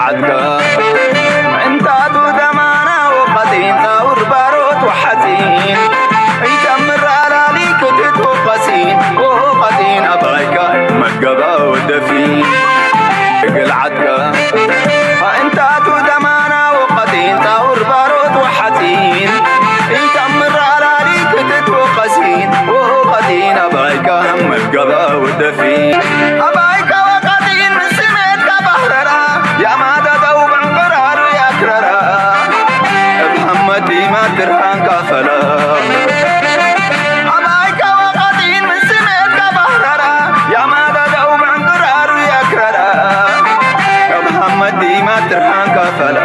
ዓድካ ምዕንታቱ ደማና ወቐጢን ጣውር ባሮት ወሓፂን ኢተምር ኣላሊ ክትት ወቐሲን ወቐጢን ኣባይካ መገባ ወደፊን እግል ዓድካ ምዕንታቱ ደማና ወቐጢን ጣውር ባሮት ወሓፂን ኢተምር ኣላሊ ክትት ወቐሲን ወቐጢን ኣባይካ መገባ ወደፊን ኣባይካ ወቐጢን ምስሜትካ ባህረራ ያማዳ ደው ብዕንቅራሩ ያክረራ እብ ሐመድ ዲማ ትርሃንካ ፈላ ኣባይካ ወቐጢን ምስሜትካ ባህረራ ያማዳ ደው ብዕንቅራሩ ያክረራ እብ ሐመድ ዲማ ትርሃንካ ፈላ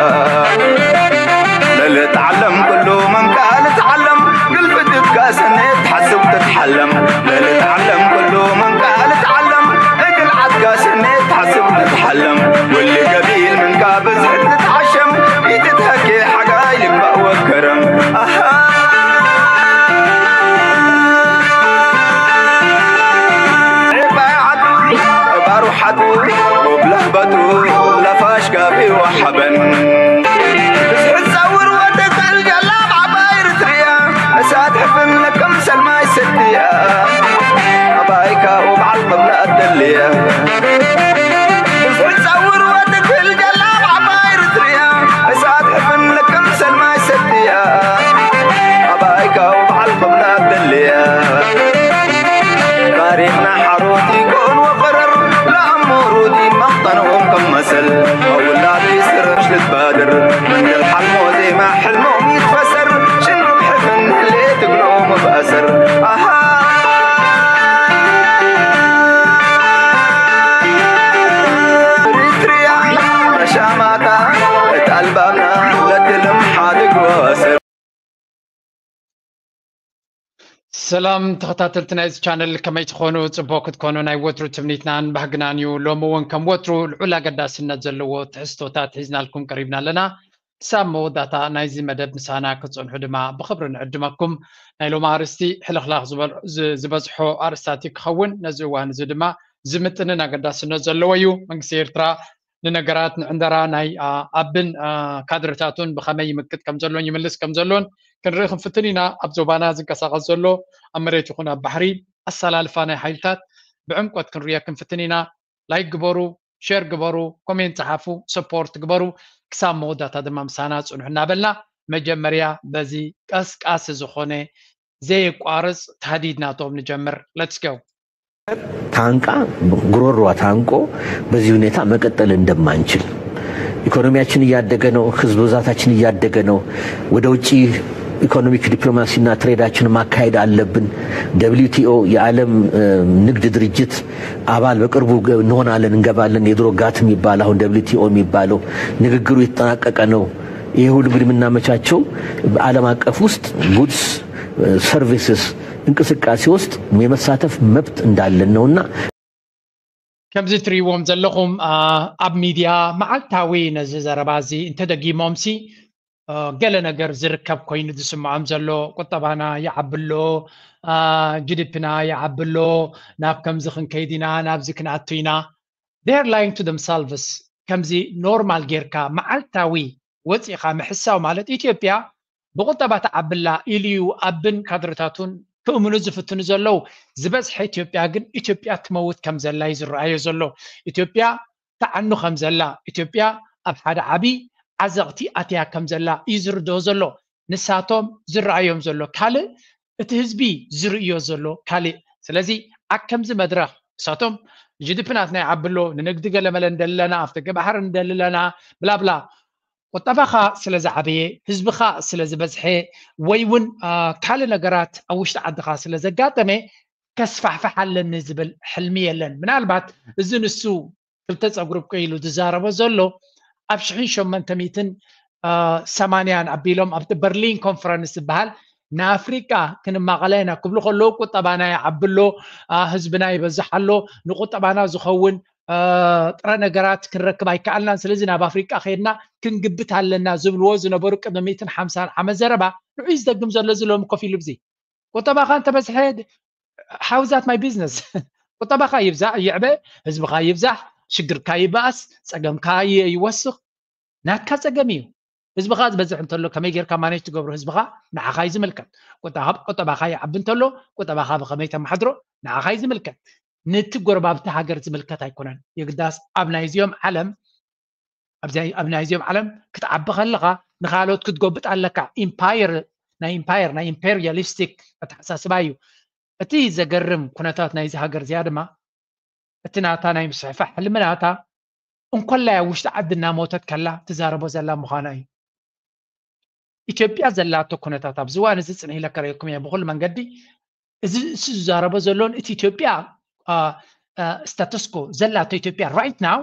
ለልትዓለም ኩሉ መንካ ልትዓለም ግልፍትካ ሰኔት ሓስብ ትትሓለም ለልትዓለም ኩሉ መንካ ልትዓለም እግል ዓድካ ሰኔት ሓስብ ትትሓለም ውሊ ገቢል መንካ ብዝሕት ልትዓሸም ኢትትሀኬ ሓጋይ ልባእ ወከረም ኣሃ ዕባይ ዓዱ ባሩ ሓዱ ወብለህበቱ ለፋሽ ጋቢ ወሓበን ብዝሕት ጸውር ወትክል ጀላብ ዓባይ ርትርያ እሳት ሕፍን ለከም ሰልማይ ሰድያ ኣባይካ ወብዓል ቅብላ ኣደልያ ብዝሕት ጸውር ወትክል ጀላብ ዓባይ ርትርያ እሳት ሕፍን ለከም ሰልማይ ሰድያ ኣባይካ ወብዓል ቅብላ ኣደልያ ታሪኽና ሓሮት ይኮን ወቐረር ለኣሞሩዲ መኽጠንኦም ከም መሰል ኣውላዲ ስረሽ ልትባድር መንገል ሓልሞ ዜማ ሕልሞም ይትፈሰር ሽኑብ ሕፍን ህሌ ትግሎም ብኣሰር ኣሃ ሪትሪያ ተሻማታ እት ኣልባብና ለትልም ሓድግ ወሰር ሰላም ተኸታተልቲ ናይዚ ቻነል ከመይ ትኾኑ? ጽቡቕ ክትኮኑ ናይ ወትሩ ትምኒትናን ባህግናን እዩ። ሎሚ እውን ከም ወትሩ ልዑል ኣገዳስነት ዘለዎ ትሕዝቶታት ሒዝናልኩም ቀሪብና ኣለና። ክሳብ መወዳእታ ናይዚ መደብ ምሳና ክትጸንሑ ድማ ብኽብሪ ንዕድመኩም። ናይ ሎሚ ኣርእስቲ ሕልኽላኽ ዝበዝሖ ኣርእስታት ክኸውን ነዚ እዋን እዚ ድማ ዝምጥንን ኣገዳስነት ዘለዎ እዩ። መንግስቲ ኤርትራ ንነገራት ንዕንደራ ናይ ኣብን ካድረታቱን ብኸመይ ይምክት ከም ዘሎን ይምልስ ከም ዘሎን ክንርኢ ክንፍትን ኢና። ኣብ ዞባና ዝንቀሳቐስ ዘሎ ኣብ መሬት ይኹን ኣብ ባሕሪ ኣሰላልፋ ናይ ሓይልታት ብዕምቆት ክንርእዮ ክንፍትን ኢና። ላይክ ግበሩ፣ ሸር ግበሩ፣ ኮሜንት ጸሓፉ፣ ሰፖርት ግበሩ። ክሳብ መወዳእታ ድማ ምሳና ጽንሑ እናበልና መጀመርያ በዚ ቀስቃሲ ዝኾነ ዘየቋርጽ ታህዲድ ናቶም ንጀምር። Let's go። ታንቃ ጉሮሮዋ ታንቆ በዚህ ሁኔታ መቀጠል እንደማንችል ኢኮኖሚያችን እያደገ ነው። ህዝብ ብዛታችን እያደገ ነው። ወደ ውጭ ኢኮኖሚክ ዲፕሎማሲና ትሬዳችን ማካሄድ አለብን። ደብሊው ቲ ኦ የዓለም ንግድ ድርጅት አባል በቅርቡ እንሆናለን፣ እንገባለን። የድሮ ጋት የሚባል አሁን ደብሊው ቲ ኦ የሚባለው ንግግሩ የተጠናቀቀ ነው። ይሄ ሁሉ እንግዲህ የምናመቻቸው በዓለም አቀፍ ውስጥ ጉድስ ሰርቪስስ እንቅስቃሴ ውስጥ የመሳተፍ መብት እንዳለን ነውና ከምዚ ትርእይዎም ዘለኹም ኣብ ሚድያ መዓልታዊ ነዚ ዘረባ እዚ እንተደጊሞምሲ ገለ ነገር ዝርከብ ኮይኑ ዝስምዖም ዘሎ ቁጠባና ይዓብሎ ጅድፕና ይዓብሎ ናብ ከምዚ ክንከይድ ኢና ናብዚ ክንኣቱ ኢና they're lying to themselves ከምዚ ኖርማል ጌርካ መዓልታዊ ወፂእኻ ምሕሳው ማለት ኢትዮጵያ ብቁጠባ ትዓብላ ኢሉ እዩ ኣብን ካድረታቱን ክእምኑ ዝፍትኑ ዘለዉ ዝበዝሐ ኢትዮጵያ ግን ኢትዮጵያ ትመውት ከም ዘላ እዩ ዝረኣዮ ዘሎ ኢትዮጵያ ትዓኑ ከም ዘላ ኢትዮጵያ ኣብ ሓደ ዓብዪ ዓዘቕቲ ኣትያ ከም ዘላ እዩ ዝርድኦ ዘሎ ንሳቶም ዝረኣዮም ዘሎ ካልእ እቲ ህዝቢ ዝርእዮ ዘሎ ካልእ ስለዚ ኣብ ከምዚ መድረኽ ንሳቶም ጅድፕ ናትና ይዓቢ ኣሎ ንንግዲ ገለመለ እንደለና ኣብቲ ገባሕር እንደልለና ብላብላ ቁጠባኻ ስለ ዝዓበየ ህዝብኻ ስለ ዝበዝሐ ወይ እውን ካልእ ነገራት ኣብ ውሽጢ ዓድኻ ስለ ዘጋጠመ ከስፋሕፍሕ ኣለኒ ዝብል ሕልሚ የለን ምናልባት እዚ ንሱ ክልተ ፀጉሪ ብቆ ኢሉ ዝዛረቦ ዘሎ ኣብ ሽሕን ሸሞንተ ሚእትን ሰማንያን ኣቢሎም ኣብቲ በርሊን ኮንፈረንስ ዝበሃል ንኣፍሪቃ ክንማቐላ ኢና ክብሉ ከለዉ ቁጠባና ይዓቢ ኣሎ ህዝብና ይበዝሕ ኣሎ ንቁጠባና ዝኸውን ጥረ ነገራት ክንረክብ ኣይከኣልናን ስለዚ ናብ ኣፍሪቃ ከይድና ክንግብት ኣለና ዝብልዎ ዝነበሩ ቅድሚ ሚእትን ሓምሳን ዓመት ዘረባ ንዑ ዝደግም ዘሎ እዚ ሎሚ ኮፍ ኢሉ ብዚ ቁጠባኻ እንተበዝሐ how is that my business ቁጠባኻ ይብዛሕ ይዕበ ህዝብኻ ይብዛሕ ሽግርካ ይበኣስ፣ ጸገምካ ይወስኽ፣ ናትካ ጸገም እዩ። ህዝብኻ ዝበዝሕ እንተሎ ከመይ ጌርካ ማኔጅ ትገብሮ ህዝብኻ ንዓኻ እዩ ዝምልከት። ቁጠባኻ ይዓቢ እንተሎ ቁጠባኻ ብኸመይ ተመሓድሮ ንዓኻ እዩ ዝምልከት። ነቲ ጎረባብቲ ሃገር ዝምልከት ኣይኮነን። የግዳስ ኣብ ናይዚኦም ዓለም ኣብ ናይዚኦም ዓለም ክትዓቢ ከለኻ ንኻልኦት ክትጎብጥ ኣለካ። ኢምፓየር ናይ ኢምፓየር ናይ ኢምፔሪያሊስቲክ ኣተሓሳስባ እዩ። እቲ ዘገርም ኩነታት ናይዚ ሃገር እዚኣ ድማ እቲ ናታ ናይ ምስሕፋሕ ሕልሚ ናታ እንኮላይ ኣብ ውሽጢ ዓዲ እናሞተት ከላ ትዛረቦ ዘላ ምዃና እዩ። ኢትዮጵያ ዘላቶ ኩነታት ኣብዚ እዋን እዚ ጽንሕ ኢለ ከርእየኩም እየ ብኹሉ መንገዲ። እዚ እሱ ዝዛረቦ ዘሎን እቲ ኢትዮጵያ ስታተስኮ ዘላቶ ኢትዮጵያ right now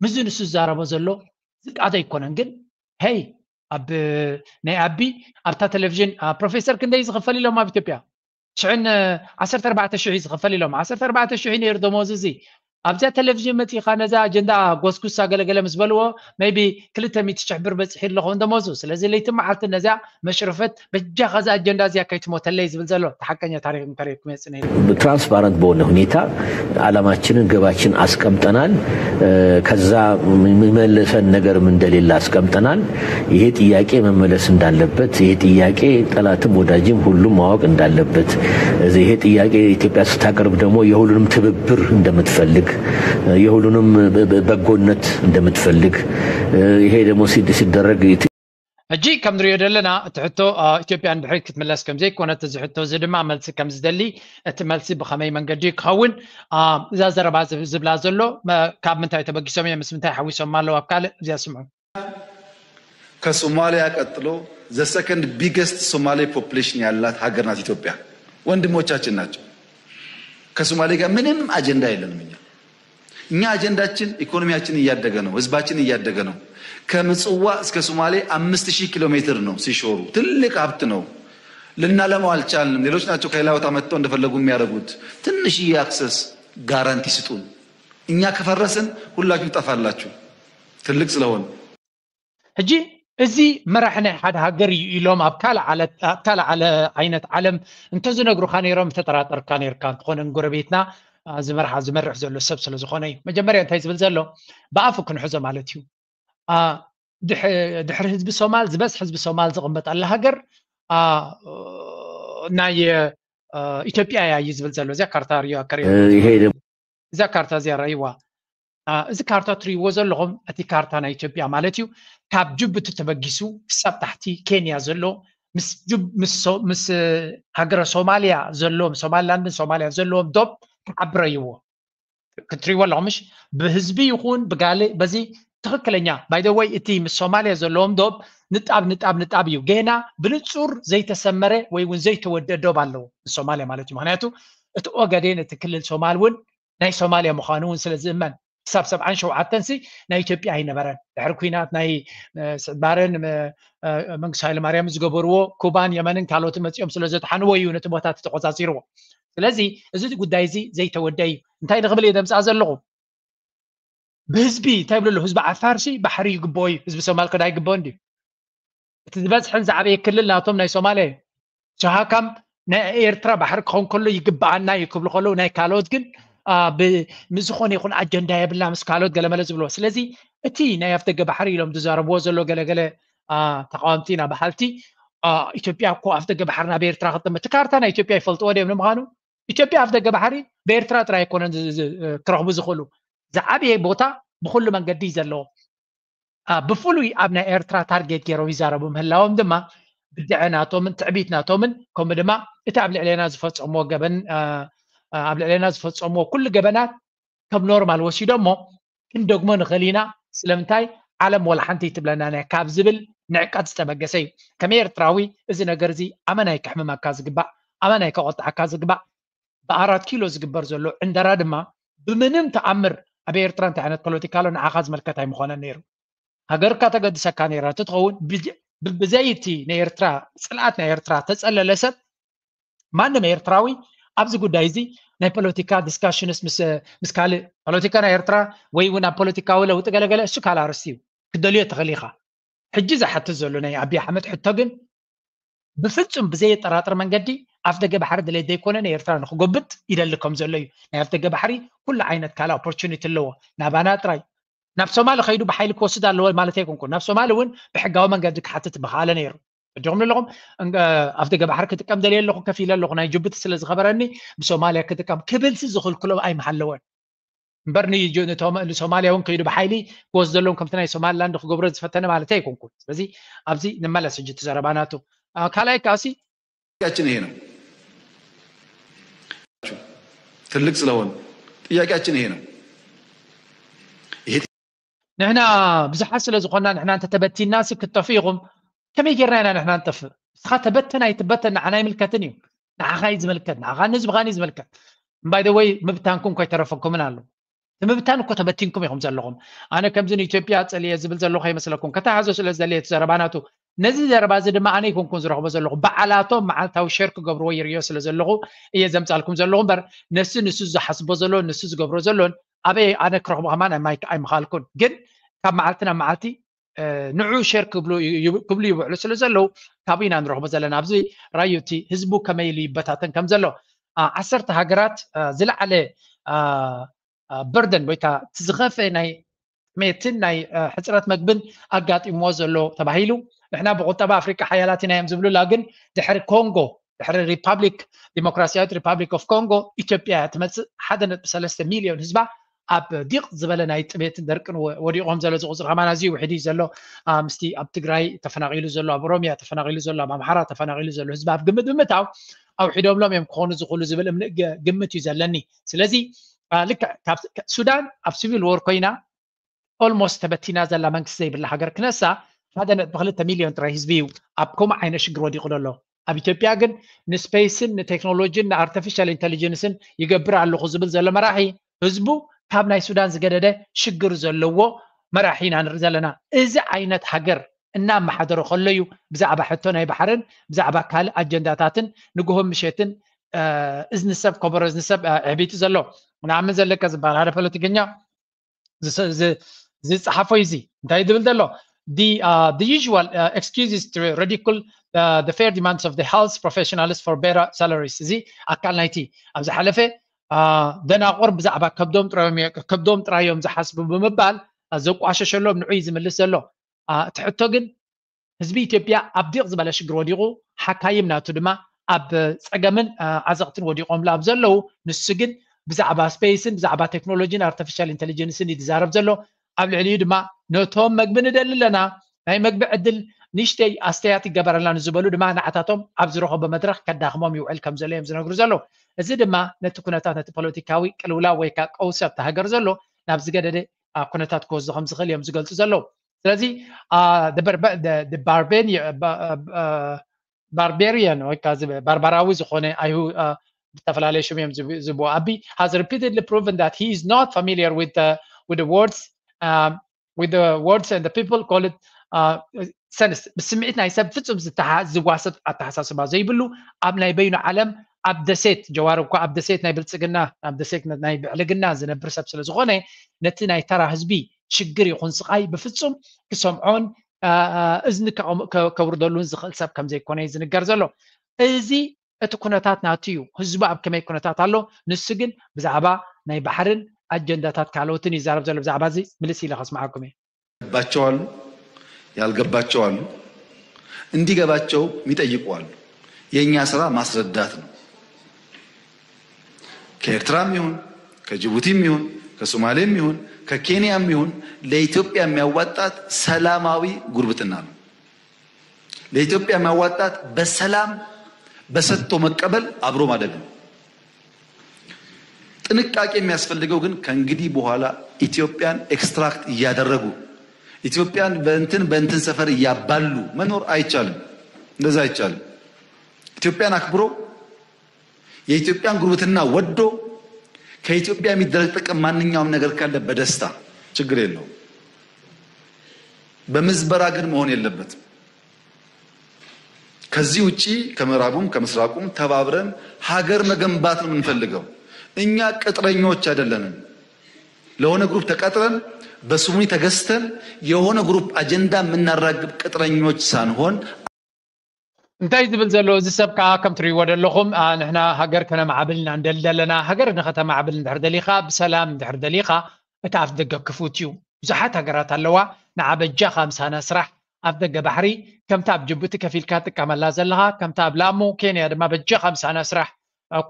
ምስዚ ንሱ ዝዛረቦ ዘሎ ዝቃዶ ኣይኮነን። ግን ሄይ ኣብ ናይ ኣቢ ኣብታ ቴሌቪዥን ፕሮፌሰር ክንደይ ዝኽፈል ኢሎም ኣብ ኢትዮጵያ ሽሕን ዓሰርተ ኣርባዕተ ሽሕ ዝኽፈል ኢሎም ዓሰርተ ኣርባዕተ ሽሕ ነይሩ ደሞዝ እዚ ኣብዚኣ ቴሌቪዥን መፂኻ ነዛ ኣጀንዳ ጎስጉሳ ገለገለ ምስ በልዎ maybe ክልተ ሚእቲ ሽሕ ብር በፂሒ ኣለኹ ደሞዙ። ስለዚ ለይቲ መዓልቲ ነዚኣ መሽረፈት በጃኻ እዛ ኣጀንዳ እዚኣ ከይትሞተለይ ዝብል ዘሎ እቲ ሓቀኛ ታሪክ እንተሪእኩም የፅነ ትራንስፓረንት በሆነ ሁኔታ ዓላማችንን ግባችን አስቀምጠናል። ከዛ የሚመልሰን ነገርም እንደሌለ አስቀምጠናል። ይሄ ጥያቄ መመለስ እንዳለበት፣ ይሄ ጥያቄ ጠላትም ወዳጅም ሁሉም ማወቅ እንዳለበት፣ ይሄ ጥያቄ ኢትዮጵያ ስታቀርብ ደግሞ የሁሉንም ትብብር እንደምትፈልግ፣ የሁሉንም በጎነት እንደምትፈልግ፣ ይሄ ደግሞ ሲደረግ ሕጂ ከም ንሪኦ ዘለና እቲ ሕቶ ኢትዮጵያ ንድሕሪት ክትምለስ ከም ዘይኮነት እዚ ሕቶ እዚ ድማ መልሲ ከም ዝደሊ እቲ መልሲ ብኸመይ መንገዲ ክኸውን እዛ ዘረባ ዝብላ ዘሎ ካብ ምንታይ ተበጊሶም እዮም ምስ ምንታይ ሓዊሶም ኣለዉ ኣብ ካልእ እዚኣ ስምዑ። ከሶማሊያ ቀጥሎ the second biggest Somali population ያላት ሀገር ናት ኢትዮጵያ። ወንድሞቻችን ናቸው። ከሶማሌ ጋር ምንም አጀንዳ የለንም እኛ እኛ አጀንዳችን ኢኮኖሚያችን እያደገ ነው፣ ህዝባችን እያደገ ነው። ከምጽዋ እስከ ሶማሌ አምስት ሺህ ኪሎ ሜትር ነው ሲሾሩ ትልቅ ሀብት ነው። ልናለማው አልቻልንም። ሌሎች ናቸው ከሌላ ቦታ መጥተው እንደፈለጉ የሚያደርጉት። ትንሽዬ access guarantee ስጡን። እኛ ከፈረስን ሁላችሁ ትጠፋላችሁ። ትልቅ ስለሆን ሕጂ እዚ መራሒ ናይ ሓደ ሃገር እዩ ኢሎም ኣብ ካልእ ዓለ- ኣብ ካልእ ዓለ- ዓይነት ዓለም እንተዝነግሩኻ ነይሮም ምተጠራጠርካ ነይርካ። እንተኾነ ንጎረቤትና አ፣ ዝመርሓ ዝመርሕ ዘሎ ሰብ ስለ ዝኾነ እዩ። መጀመርያ እንታይ ዝብል ዘሎ ብኣፉ ክንሕዞ ማለት እዩ። አ፣ ድሕ- ድሕሪ ህዝቢ ሶማል ዝበዝሕ ህዝቢ ሶማል ዝቕመጠላ ሃገር አ፣ ናይ አ፣ ኢትዮጵያ እያ እዩ ዝብል ዘሎ። እዚኣ ካርታ ርዮ ከርእዮ ይሄ ደግሞ እዛ ካርታ እዚኣ ረእይዋ። አ፣ እዚ ካርታ ትርእይዎ ዘለኹም እቲ ካርታ ናይ ኢትዮጵያ ማለት እዩ። ካብ ጅቡቲ ተበጊሱ ክሳብ ታሕቲ ኬንያ ዘሎ ምስ ጅብ- ምስ ሶ- ምስ ሃገረ ሶማልያ ዘሎ ሶማሊላንድን ሶማልያ ዘለዎም ዶብ ክዓቢ ረእይዎ። ክትርእይዎ ኣለኹም ምሽ ብህዝቢ ይኹን ብጋልእ በዚ ትኽክለኛ by the way እቲ ምስ ሶማልያ ዘለዎም ዶብ ንጣብ ንጣብ ንጣብ እዩ። ገና ብንጹር ዘይተሰመረ ወይ እውን ዘይተወደአ ዶብ ኣለዎ ምስ ሶማልያ ማለት እዩ። ምክንያቱ እቲ ኦጋዴን እቲ ክልል ሶማል እውን ናይ ሶማልያ ምዃኑ እውን ስለ ዝእመን ክሳብ ሰብዓን ሸውዓተን ሲ ናይ ኢትዮጵያ ኣይነበረን። ድሕሪ ኲናት ናይ እ፣ ስዕባረን ም- እ፣ መንግስቱ ሃይለማርያም ዝገበርዎ ኩባን የመንን ካልኦትን መፂኦም ስለ ዘድሓንዎ እዩ ነቲ ቦታ እቲ ተቆፃፂርዎ። ስለዚ እዚ ጉዳይ እዚ ዘይተወደ እዩ። እንታይ ንክብል እየ ደምፃ ዘለኹ ብህዝቢ እንታይ ይብሉ ኣለዉ ህዝቢ ዓፋር ሲ ባሕሪ ይግብኦ እዩ። ህዝቢ ሶማል ከዳ ይግብኦ እንድዩ። እቲ ዝበዝሐን ዝዓበየ ክልል ናቶም ናይ ሶማልያ እዩ። ሶሃካም ናይ ኤርትራ ባሕሪ ክኸውን ከሎ ይግብኣና እዩ ክብሉ ከለዉ ናይ ካልኦት ግን አ፣ ብ- ምስ ዝኾነ ይኹን ኣጀንዳ የብልና ምስ ካልኦት ገለመለ ዝብልዎ። ስለዚ እቲ ናይ ኣፍደገ ባሕሪ ኢሎም ዝዛረብዎ ዘሎ ገለገለ አ፣ ተቃወምቲ ኢና በሃልቲ አ፣ ኢትዮጵያ እኮ ኣፍደገ ባሕሪ ናብ ኤርትራ ክትጥምት እቲ ካርታ ናይ ኢትዮጵያ ይፈልጥዎ ድዮም ንምዃኑ? ኢትዮጵያ ኣፍደገ ባሕሪ ብኤርትራ ጥራይ ኣይኮነን ዝ- ዝ- ክረኽቡ ዝኽእሉ ዝዓበየ ቦታ ብኩሉ መንገዲ እዩ ዘለዎ። አ፣ ብፍሉይ ኣብ ናይ ኤርትራ ታርጌት ገይሮም ይዛረቡ ምህላዎም ድማ ብድዐ ናቶምን ትዕቢት ናቶምን ከምኡ ድማ እቲ ኣብ ልዕሌና ዝፈጸምዎ ገበን አ፣ አ፣ ኣብ ልዕሌና ዝፈጸምዎ ኩሉ ገበናት ከም ኖርማል ወሲዶሞ ክንደግሞ ንኽእል ኢና። ስለምንታይ ዓለም ወላ ሓንቲ ትብለና ናይ ካብ ዝብል ንዕቀት ዝጠበገሰ እዩ። ከም ኤርትራዊ እዚ ነገር እዚ ኣመናይ ከሕምመካ ዝግባእ ኣመናይ ከቆጥዓካ ዝግባእ ብኣራት ኪሎ ዝግበር ዘሎ ዕንደራ ድማ ብምንም ተኣምር ኣብ ኤርትራ እንታይ ዓይነት ፖለቲካ ኣሎ ንዓኻ ዝምልከት ኣይምኾነን ነይሩ። ሃገርካ ተገድሰካ ነይራ እንተትኸውን ብዘ- ብ- ብዘይ እቲ ናይ ኤርትራ ፅልኣት ናይ ኤርትራ ተፀለለ ሰብ ማንም ኤርትራዊ ኣብዚ ጉዳይ እዚ ናይ ፖለቲካ ዲስካሽንስ ምስ ምስ ካልእ ፖለቲካ ናይ ኤርትራ ወይ እውን ኣብ ፖለቲካዊ ለውጢ ገለገለ እሱ ካልእ ኣርስቲ እዩ ክትደልዮ ትኽእል ኢኻ። ሕጂ ዝሓትት ዘሎ ናይ ኣብይ ኣሕመድ ሕቶ ግን ብፍጹም ብዘየጠራጥር መንገዲ ኣፍ ደገ ባሕሪ ድሌት ዘይኮነ ንኤርትራ ንክጎብጥ ይደሊ ከም ዘሎ እዩ። ናይ ኣፍ ደገ ባሕሪ ኩሉ ዓይነት ካልእ ኦፖርቹኒቲ ኣለዎ። ናባና ጥራይ ናብ ሶማሊ ከይዱ ብሓይሊ ክወስድ ኣለዎ ማለት ኣይኮንኩን። ናብ ሶማሊ እውን ብሕጋዊ መንገዲ ክሓትት ምኽኣለ ነይሩ። ሕጂ ኣለኹም ኣፍ ደገ ባሕሪ ክጥቀም ደልየ ኣለኹ፣ ከፊለ ኣለኹ፣ ናይ ጅቡቲ ስለ ዝኸበረኒ ብሶማልያ ክጥቀም ክብልሲ ዝኽልክሎ ኣይምሃለወን። እምበር ንሶማልያ እውን ከይዱ ብሓይሊ ክወስደሎም ከምቲ ናይ ሶማሊላንድ ክገብሮ ዝፈተነ ማለት ኣይኮንኩን። ስለዚ ኣብዚ ንመለስ ሕጂ እቲ ዘረባ ናቱ ካልኣይ ካሲ ጥያቄያችን ይሄ ነው። ትልቅ ስለሆን ጥያቄያችን ይሄ ነው። ንሕና ብዙሓት ስለ ዝኾንና ንሕና እንተተበቲና ሲ ክትጠፍኡ ኢኹም። ከመይ ጌርና ኢና ንሕና ንጠፍእ? ንስኻ ተበተን ኣይትበተን ንዓና ኣይምልከትን እዩ። ንዓኻ እዩ ዝምልከት፣ ንዓኻን ንህዝብኻን እዩ ዝምልከት። እምባይ ደወይ ምብታንኩም ከይተረፈኩምን ኣሎ። እቲ ምብታን እኮ ተበቲንኩም ኢኹም ዘለኹም። ኣነ ከምዚ ንኢትዮጵያ ጸልየ ዝብል ዘለኹ ኣይመስለኩም። ከተሓዞ ስለ ዝደለየ እቲ ዘረባ ናቱ ነዚ ዘረባ እዚ ድማ ኣነ ይኮንኩን ዝረኽቦ ዘለኹ። በዓላቶም መዓልታዊ ሸር ክገብርዎ ይርእዮ ስለ ዘለኹ እየ ዘምጻልኩም ዘለኹ እምበር ነሲ ንሱ ዝሓስቦ ዘሎ ንሱ ዝገብሮ ዘሎን ኣበይ ኣነ ክረኽቦ ከማን ኣይምኻልኩን። ግን ካብ መዓልቲ ናብ መዓልቲ ንዑ ሸር ክብሉ ይውዕሉ ስለ ዘለዉ ካብኡ ኢና ንረኽቦ ዘለና። ኣብዚ ራዩቲ ህዝቡ ከመይ ኢሉ ይበታተን ከም ዘሎ ዓሰርተ ሃገራት ዝለዓለ በርደን ወይ ከዓ እቲ ዝኸፍአ ናይ ጥሜትን ናይ ሕፅረት መግብን ኣጋጢምዎ ዘሎ ተባሂሉ። ንሕና ብቁጠባ ኣፍሪቃ ሓያላት ኢና እዮም ዝብሉላ፣ ግን ድሕሪ ኮንጎ ድሕሪ ሪፓብሊክ ዲሞክራሲያዊት ሪፓብሊክ ኦፍ ኮንጎ ኢትዮጵያ እያ ትመፅእ። ሓደ ነጥቢ ሰለስተ ሚሊዮን ህዝባ ኣብ ዲቕ ዝበለ ናይ ጥሜትን ደርቅን ወዲቖም ዘሎ ዝቁፅር ከማን ኣዝዩ ውሕድ እዩ ዘሎ። ምስቲ ኣብ ትግራይ ተፈናቒሉ ዘሎ፣ ኣብ ኦሮሚያ ተፈናቒሉ ዘሎ፣ ኣብ ኣምሓራ ተፈናቒሉ ዘሎ ህዝቢ ኣብ ግምት ብምእታው ኣውሒዶምሎም እዮም ክኾኑ ዝኽእሉ ዝብል እምነት ግምት እዩ ዘለኒ። ስለዚ ልክዕ ሱዳን ኣብ ሲቪል ዎር ኮይና ኦልሞስት ተበቲና ዘላ መንግስቲ ዘይብላ ሃገር ክነሳ ሓደ ነጥቢ ክልተ ሚሊዮን ጥራይ ህዝቢ እዩ ኣብ ከምኡ ዓይነት ሽግር ወዲቑ ዘሎ። ኣብ ኢትዮጵያ ግን ንስፔስን ንቴክኖሎጂን ንኣርቲፊሻል ኢንቴሊጀንስን ይገብር ኣለኹ ዝብል ዘሎ መራሒ ህዝቡ ካብ ናይ ሱዳን ዝገደደ ሽግር ዘለዎ መራሒ ኢና ንርኢ ዘለና። እዚ ዓይነት ሃገር እናመሓደረ ከሎ እዩ ብዛዕባ ሕቶ ናይ ባሕርን ብዛዕባ ካልእ ኣጀንዳታትን ንግሆን ምሸትን እዝኒ ሰብ ከበሮ እዝኒ ሰብ ዕቢጡ ዘሎ። ንኣምን ዘለቀ ዝበሃል ሓደ ፖለቲከኛ ዝፀሓፎ እዚ እንታይ ዝብል ዘሎ the uh, the usual uh, excuse is to ridicule uh, the fair demands of the health professionals for better salaries። እዚ ኣካል ናይቲ ኣብ ዝሓለፈ ደናቑር ብዛዕባ ከብዶም ጥራዮም ከብዶም ጥራዮም ዝሓስቡ ብምባል ዘቋሸሸሎም ንዑ እዩ ዝምልስ ዘሎ። እቲ ሕቶ ግን ህዝቢ ኢትዮጵያ ኣብ ዲቕ ዝበለ ሽግር ወዲቑ ሓካይም ናቱ ድማ ኣብ ፀገምን ዓዘቕትን ወዲቖምሉ ኣብ ዘለዉ ንሱ ግን ብዛዕባ ስፔስን ብዛዕባ ቴክኖሎጂን ኣርቲፊሻል ኢንቴሊጀንስን እዩ ዝዛረብ ዘሎ። ኣብ ልዕሊኡ ድማ ነቶም መግቢ ንደሊ ኣለና ናይ መግቢ ዕድል ንሽተይ ኣስተያት ይገበረልና ንዝበሉ ድማ ንዓታቶም ኣብ ዝረኸቦ መድረክ ከዳኽሞም ይውዕል ከም ዘሎ እዮም ዝነግሩ ዘለዉ። እዚ ድማ ነቲ ኩነታት ነቲ ፖለቲካዊ ቅልውላው ወይ ከዓ ቀውሲ ኣብቲ ሃገር ዘሎ ናብ ዝገደደ ኩነታት ክወስዶ ከም ዝኽእል እዮም ዝገልፁ ዘለዉ። ስለዚ ባርቤሪየን ወይ ባርባራዊ ዝኾነ ኣይሁ ዝተፈላለየ ሽም እዮም ዝብዎ ኣቢ has repeatedly proven that he is not familiar with the, with the words um, with the words and the people call it uh, sense ብስምዒት ናይ ሰብ ፍጹም ዝዋሰብ ኣተሓሳስባ ዘይብሉ ኣብ ናይ በይኑ ዓለም ኣብ ደሴት ጀዋር እኳ ኣብ ደሴት ናይ ብልፅግና ኣብ ደሴት ናይ ብዕልግና ዝነብር ሰብ ስለ ዝኾነ ነቲ ናይ ተራ ህዝቢ ሽግር ይኹን ስቓይ ብፍጹም ክሰምዖን እዝኒ ከውርደሉን ዝኽእል ሰብ ከም ዘይኮነ እዩ ዝንገር ዘሎ። እዚ እቲ ኩነታት ናቱ እዩ። ህዝቡ ኣብ ከመይ ኩነታት ኣሎ፣ ንሱ ግን ብዛዕባ ናይ ባሕርን ኣጀንዳታት ካልኦትን ይዛረብ ዘሎ። ብዛዕባ እዚ ምልስ ኢለ ከስምዓኩም እየ። ገባቸው አሉ፣ ያልገባቸው አሉ፣ እንዲገባቸው የሚጠይቁ አሉ። የእኛ ስራ ማስረዳት ነው። ከኤርትራም ይሁን ከጅቡቲም ይሁን ከሶማሌም ይሁን ከኬንያም ይሁን ለኢትዮጵያ የሚያዋጣት ሰላማዊ ጉርብትና ነው። ለኢትዮጵያ የሚያዋጣት በሰላም በሰጥቶ መቀበል አብሮ ማደግ ነው። ጥንቃቄ የሚያስፈልገው ግን ከእንግዲህ በኋላ ኢትዮጵያን ኤክስትራክት እያደረጉ ኢትዮጵያን በእንትን በእንትን ሰፈር እያባሉ መኖር አይቻልም። እንደዛ አይቻልም። ኢትዮጵያን አክብሮ የኢትዮጵያን ጉርብትና ወዶ ከኢትዮጵያ የሚደረግ ጥቅም ማንኛውም ነገር ካለ በደስታ ችግር የለውም። በምዝበራ ግን መሆን የለበትም። ከዚህ ውጪ ከምዕራቡም ከምስራቁም ተባብረን ሀገር መገንባት ነው የምንፈልገው። እኛ ቅጥረኞች አይደለንም። ለሆነ ግሩፕ ተቀጥረን በስሙኒ ተገዝተን የሆነ ግሩፕ አጀንዳ የምናራግብ ቅጥረኞች ሳንሆን እንታይ ዝብል ዘሎ እዚ ሰብ ከዓ ከም ትሪእዎ ዘለኹም ንሕና ሃገር ከነማዕብል ኢና እንደሊ ዘለና። ሃገር ንኸተማዕብል እንድሕር ደሊኻ፣ ብሰላም እንድሕር ደሊኻ፣ እቲ ኣፍ ደገ ክፉት እዩ። ብዙሓት ሃገራት ኣለዋ። ንዓ በጃኻ ምሳና ስራሕ። ኣብ ደገ ባሕሪ ከምታ ኣብ ጅቡቲ ከፊልካ ትጥቀመላ ዘለኻ፣ ከምታ ኣብ ላሞ ኬንያ ድማ በጃኻ ምሳና ስራሕ።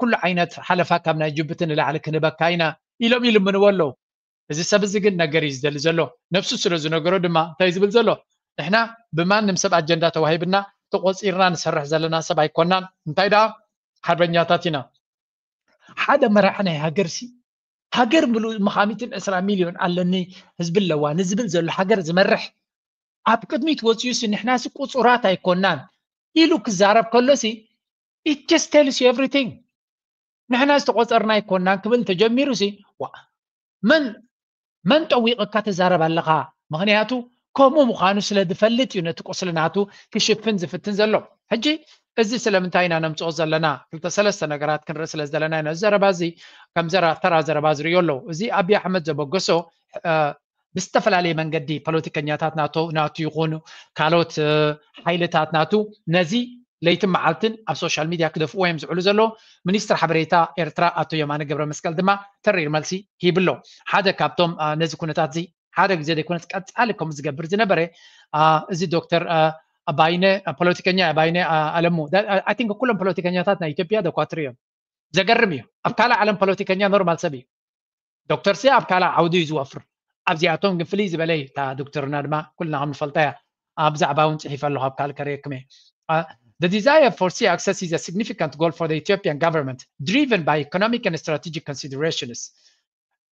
ኩሉ ዓይነት ሓለፋ ካብ ናይ ጅቡቲ ንላዕሊ ክንበካ ኢና ኢሎም ይልምንዎ ኣለዉ። እዚ ሰብ እዚ ግን ነገር እዩ ዝደሊ ዘሎ። ነብሱ ስለ ዝነገሮ ድማ እንታይ ዝብል ዘሎ? ንሕና ብማንም ሰብ ኣጀንዳ ተዋሂብና ተቆፂርና ንሰርሕ ዘለና ሰብ ኣይኮናን። እንታይ ደኣ ሓርበኛታት ኢና። ሓደ መራሒ ናይ ሃገር ሲ ሃገር ምሉእ መኻሚትን ዕስራ ሚልዮን ኣለኒ ህዝቢ ኣለዋ ንዝብል ዘሎ ሃገር ዝመርሕ ኣብ ቅድሚት ወፂኡ ሲ ንሕና ሲ ቁፁራት ኣይኮናን ኢሉ ክዛረብ ከሎ ሲ it just tells you everything። ንሕና ዝተቆፀርና ኣይኮናን ክብል እንተጀሚሩ ሲ ዋ መን መን ጠዊቕካ ትዛረብ ኣለኻ? ምኽንያቱ ከምኡ ምዃኑ ስለ ዝፈልጥ እዩ ነቲ ቁስሊ ናቱ ክሽፍን ዝፍትን ዘሎ። ሕጂ እዚ ስለምንታይ ኢና ነምፅኦ ዘለና? ክልተ ሰለስተ ነገራት ክንርኢ ስለ ዘለና ኢና። እዚ ዘረባ እዚ ከም ዘራ- ተራ ዘረባ ዝርእዮ ኣለዉ። እዚ ኣብዪ ኣሕመድ ዘበገሶ እ፣ ብዝተፈላለየ መንገዲ ፖለቲከኛታት ናቶ ናቱ ይኹኑ ካልኦት እ፣ ሓይልታት ናቱ ነዚ ለይትን መዓልትን ኣብ ሶሻል ሚድያ ክደፍእዎ እዮም ዝውዕሉ ዘለዉ። ሚኒስትር ሓበሬታ ኤርትራ ኣቶ የማነ ገብረ መስቀል ድማ ተሪር መልሲ ሂብሎ። ሓደ ካብቶም እ፣ ነዚ ኩነታት እዚ ሓደ ግዜ ዘይኮነስ ቀጻሊ ከምኡ ዝገብር ዝነበረ እ፣ እዚ ዶክተር እ፣ ኣባይነ እ፣ ፖለቲከኛ ኣባይነ እ፣ ኣለሙ I think ኩሎም ፖለቲከኛታት ናይ ኢትዮጵያ ደኳትር እዮም። ዘገርም እዩ። ኣብ ካልእ ዓለም ፖለቲከኛ ኖርማል ሰብ እዩ። ዶክተር ሲ ኣብ ካልእ ዓውዲ እዩ ዝወፍር። ኣብዚኣቶም ግን ፍልይ ዝበለ እዩ። እታ ዶክተርና ድማ ኩልና ከም ንፈልጣ እያ። ኣብ ዛዕባ እውን ጽሒፈ ኣለኹ ኣብ ካልእ ከርእየኩም እየ። Uh, the desire for sea access is a significant goal for the Ethiopian government, driven by economic and strategic considerations.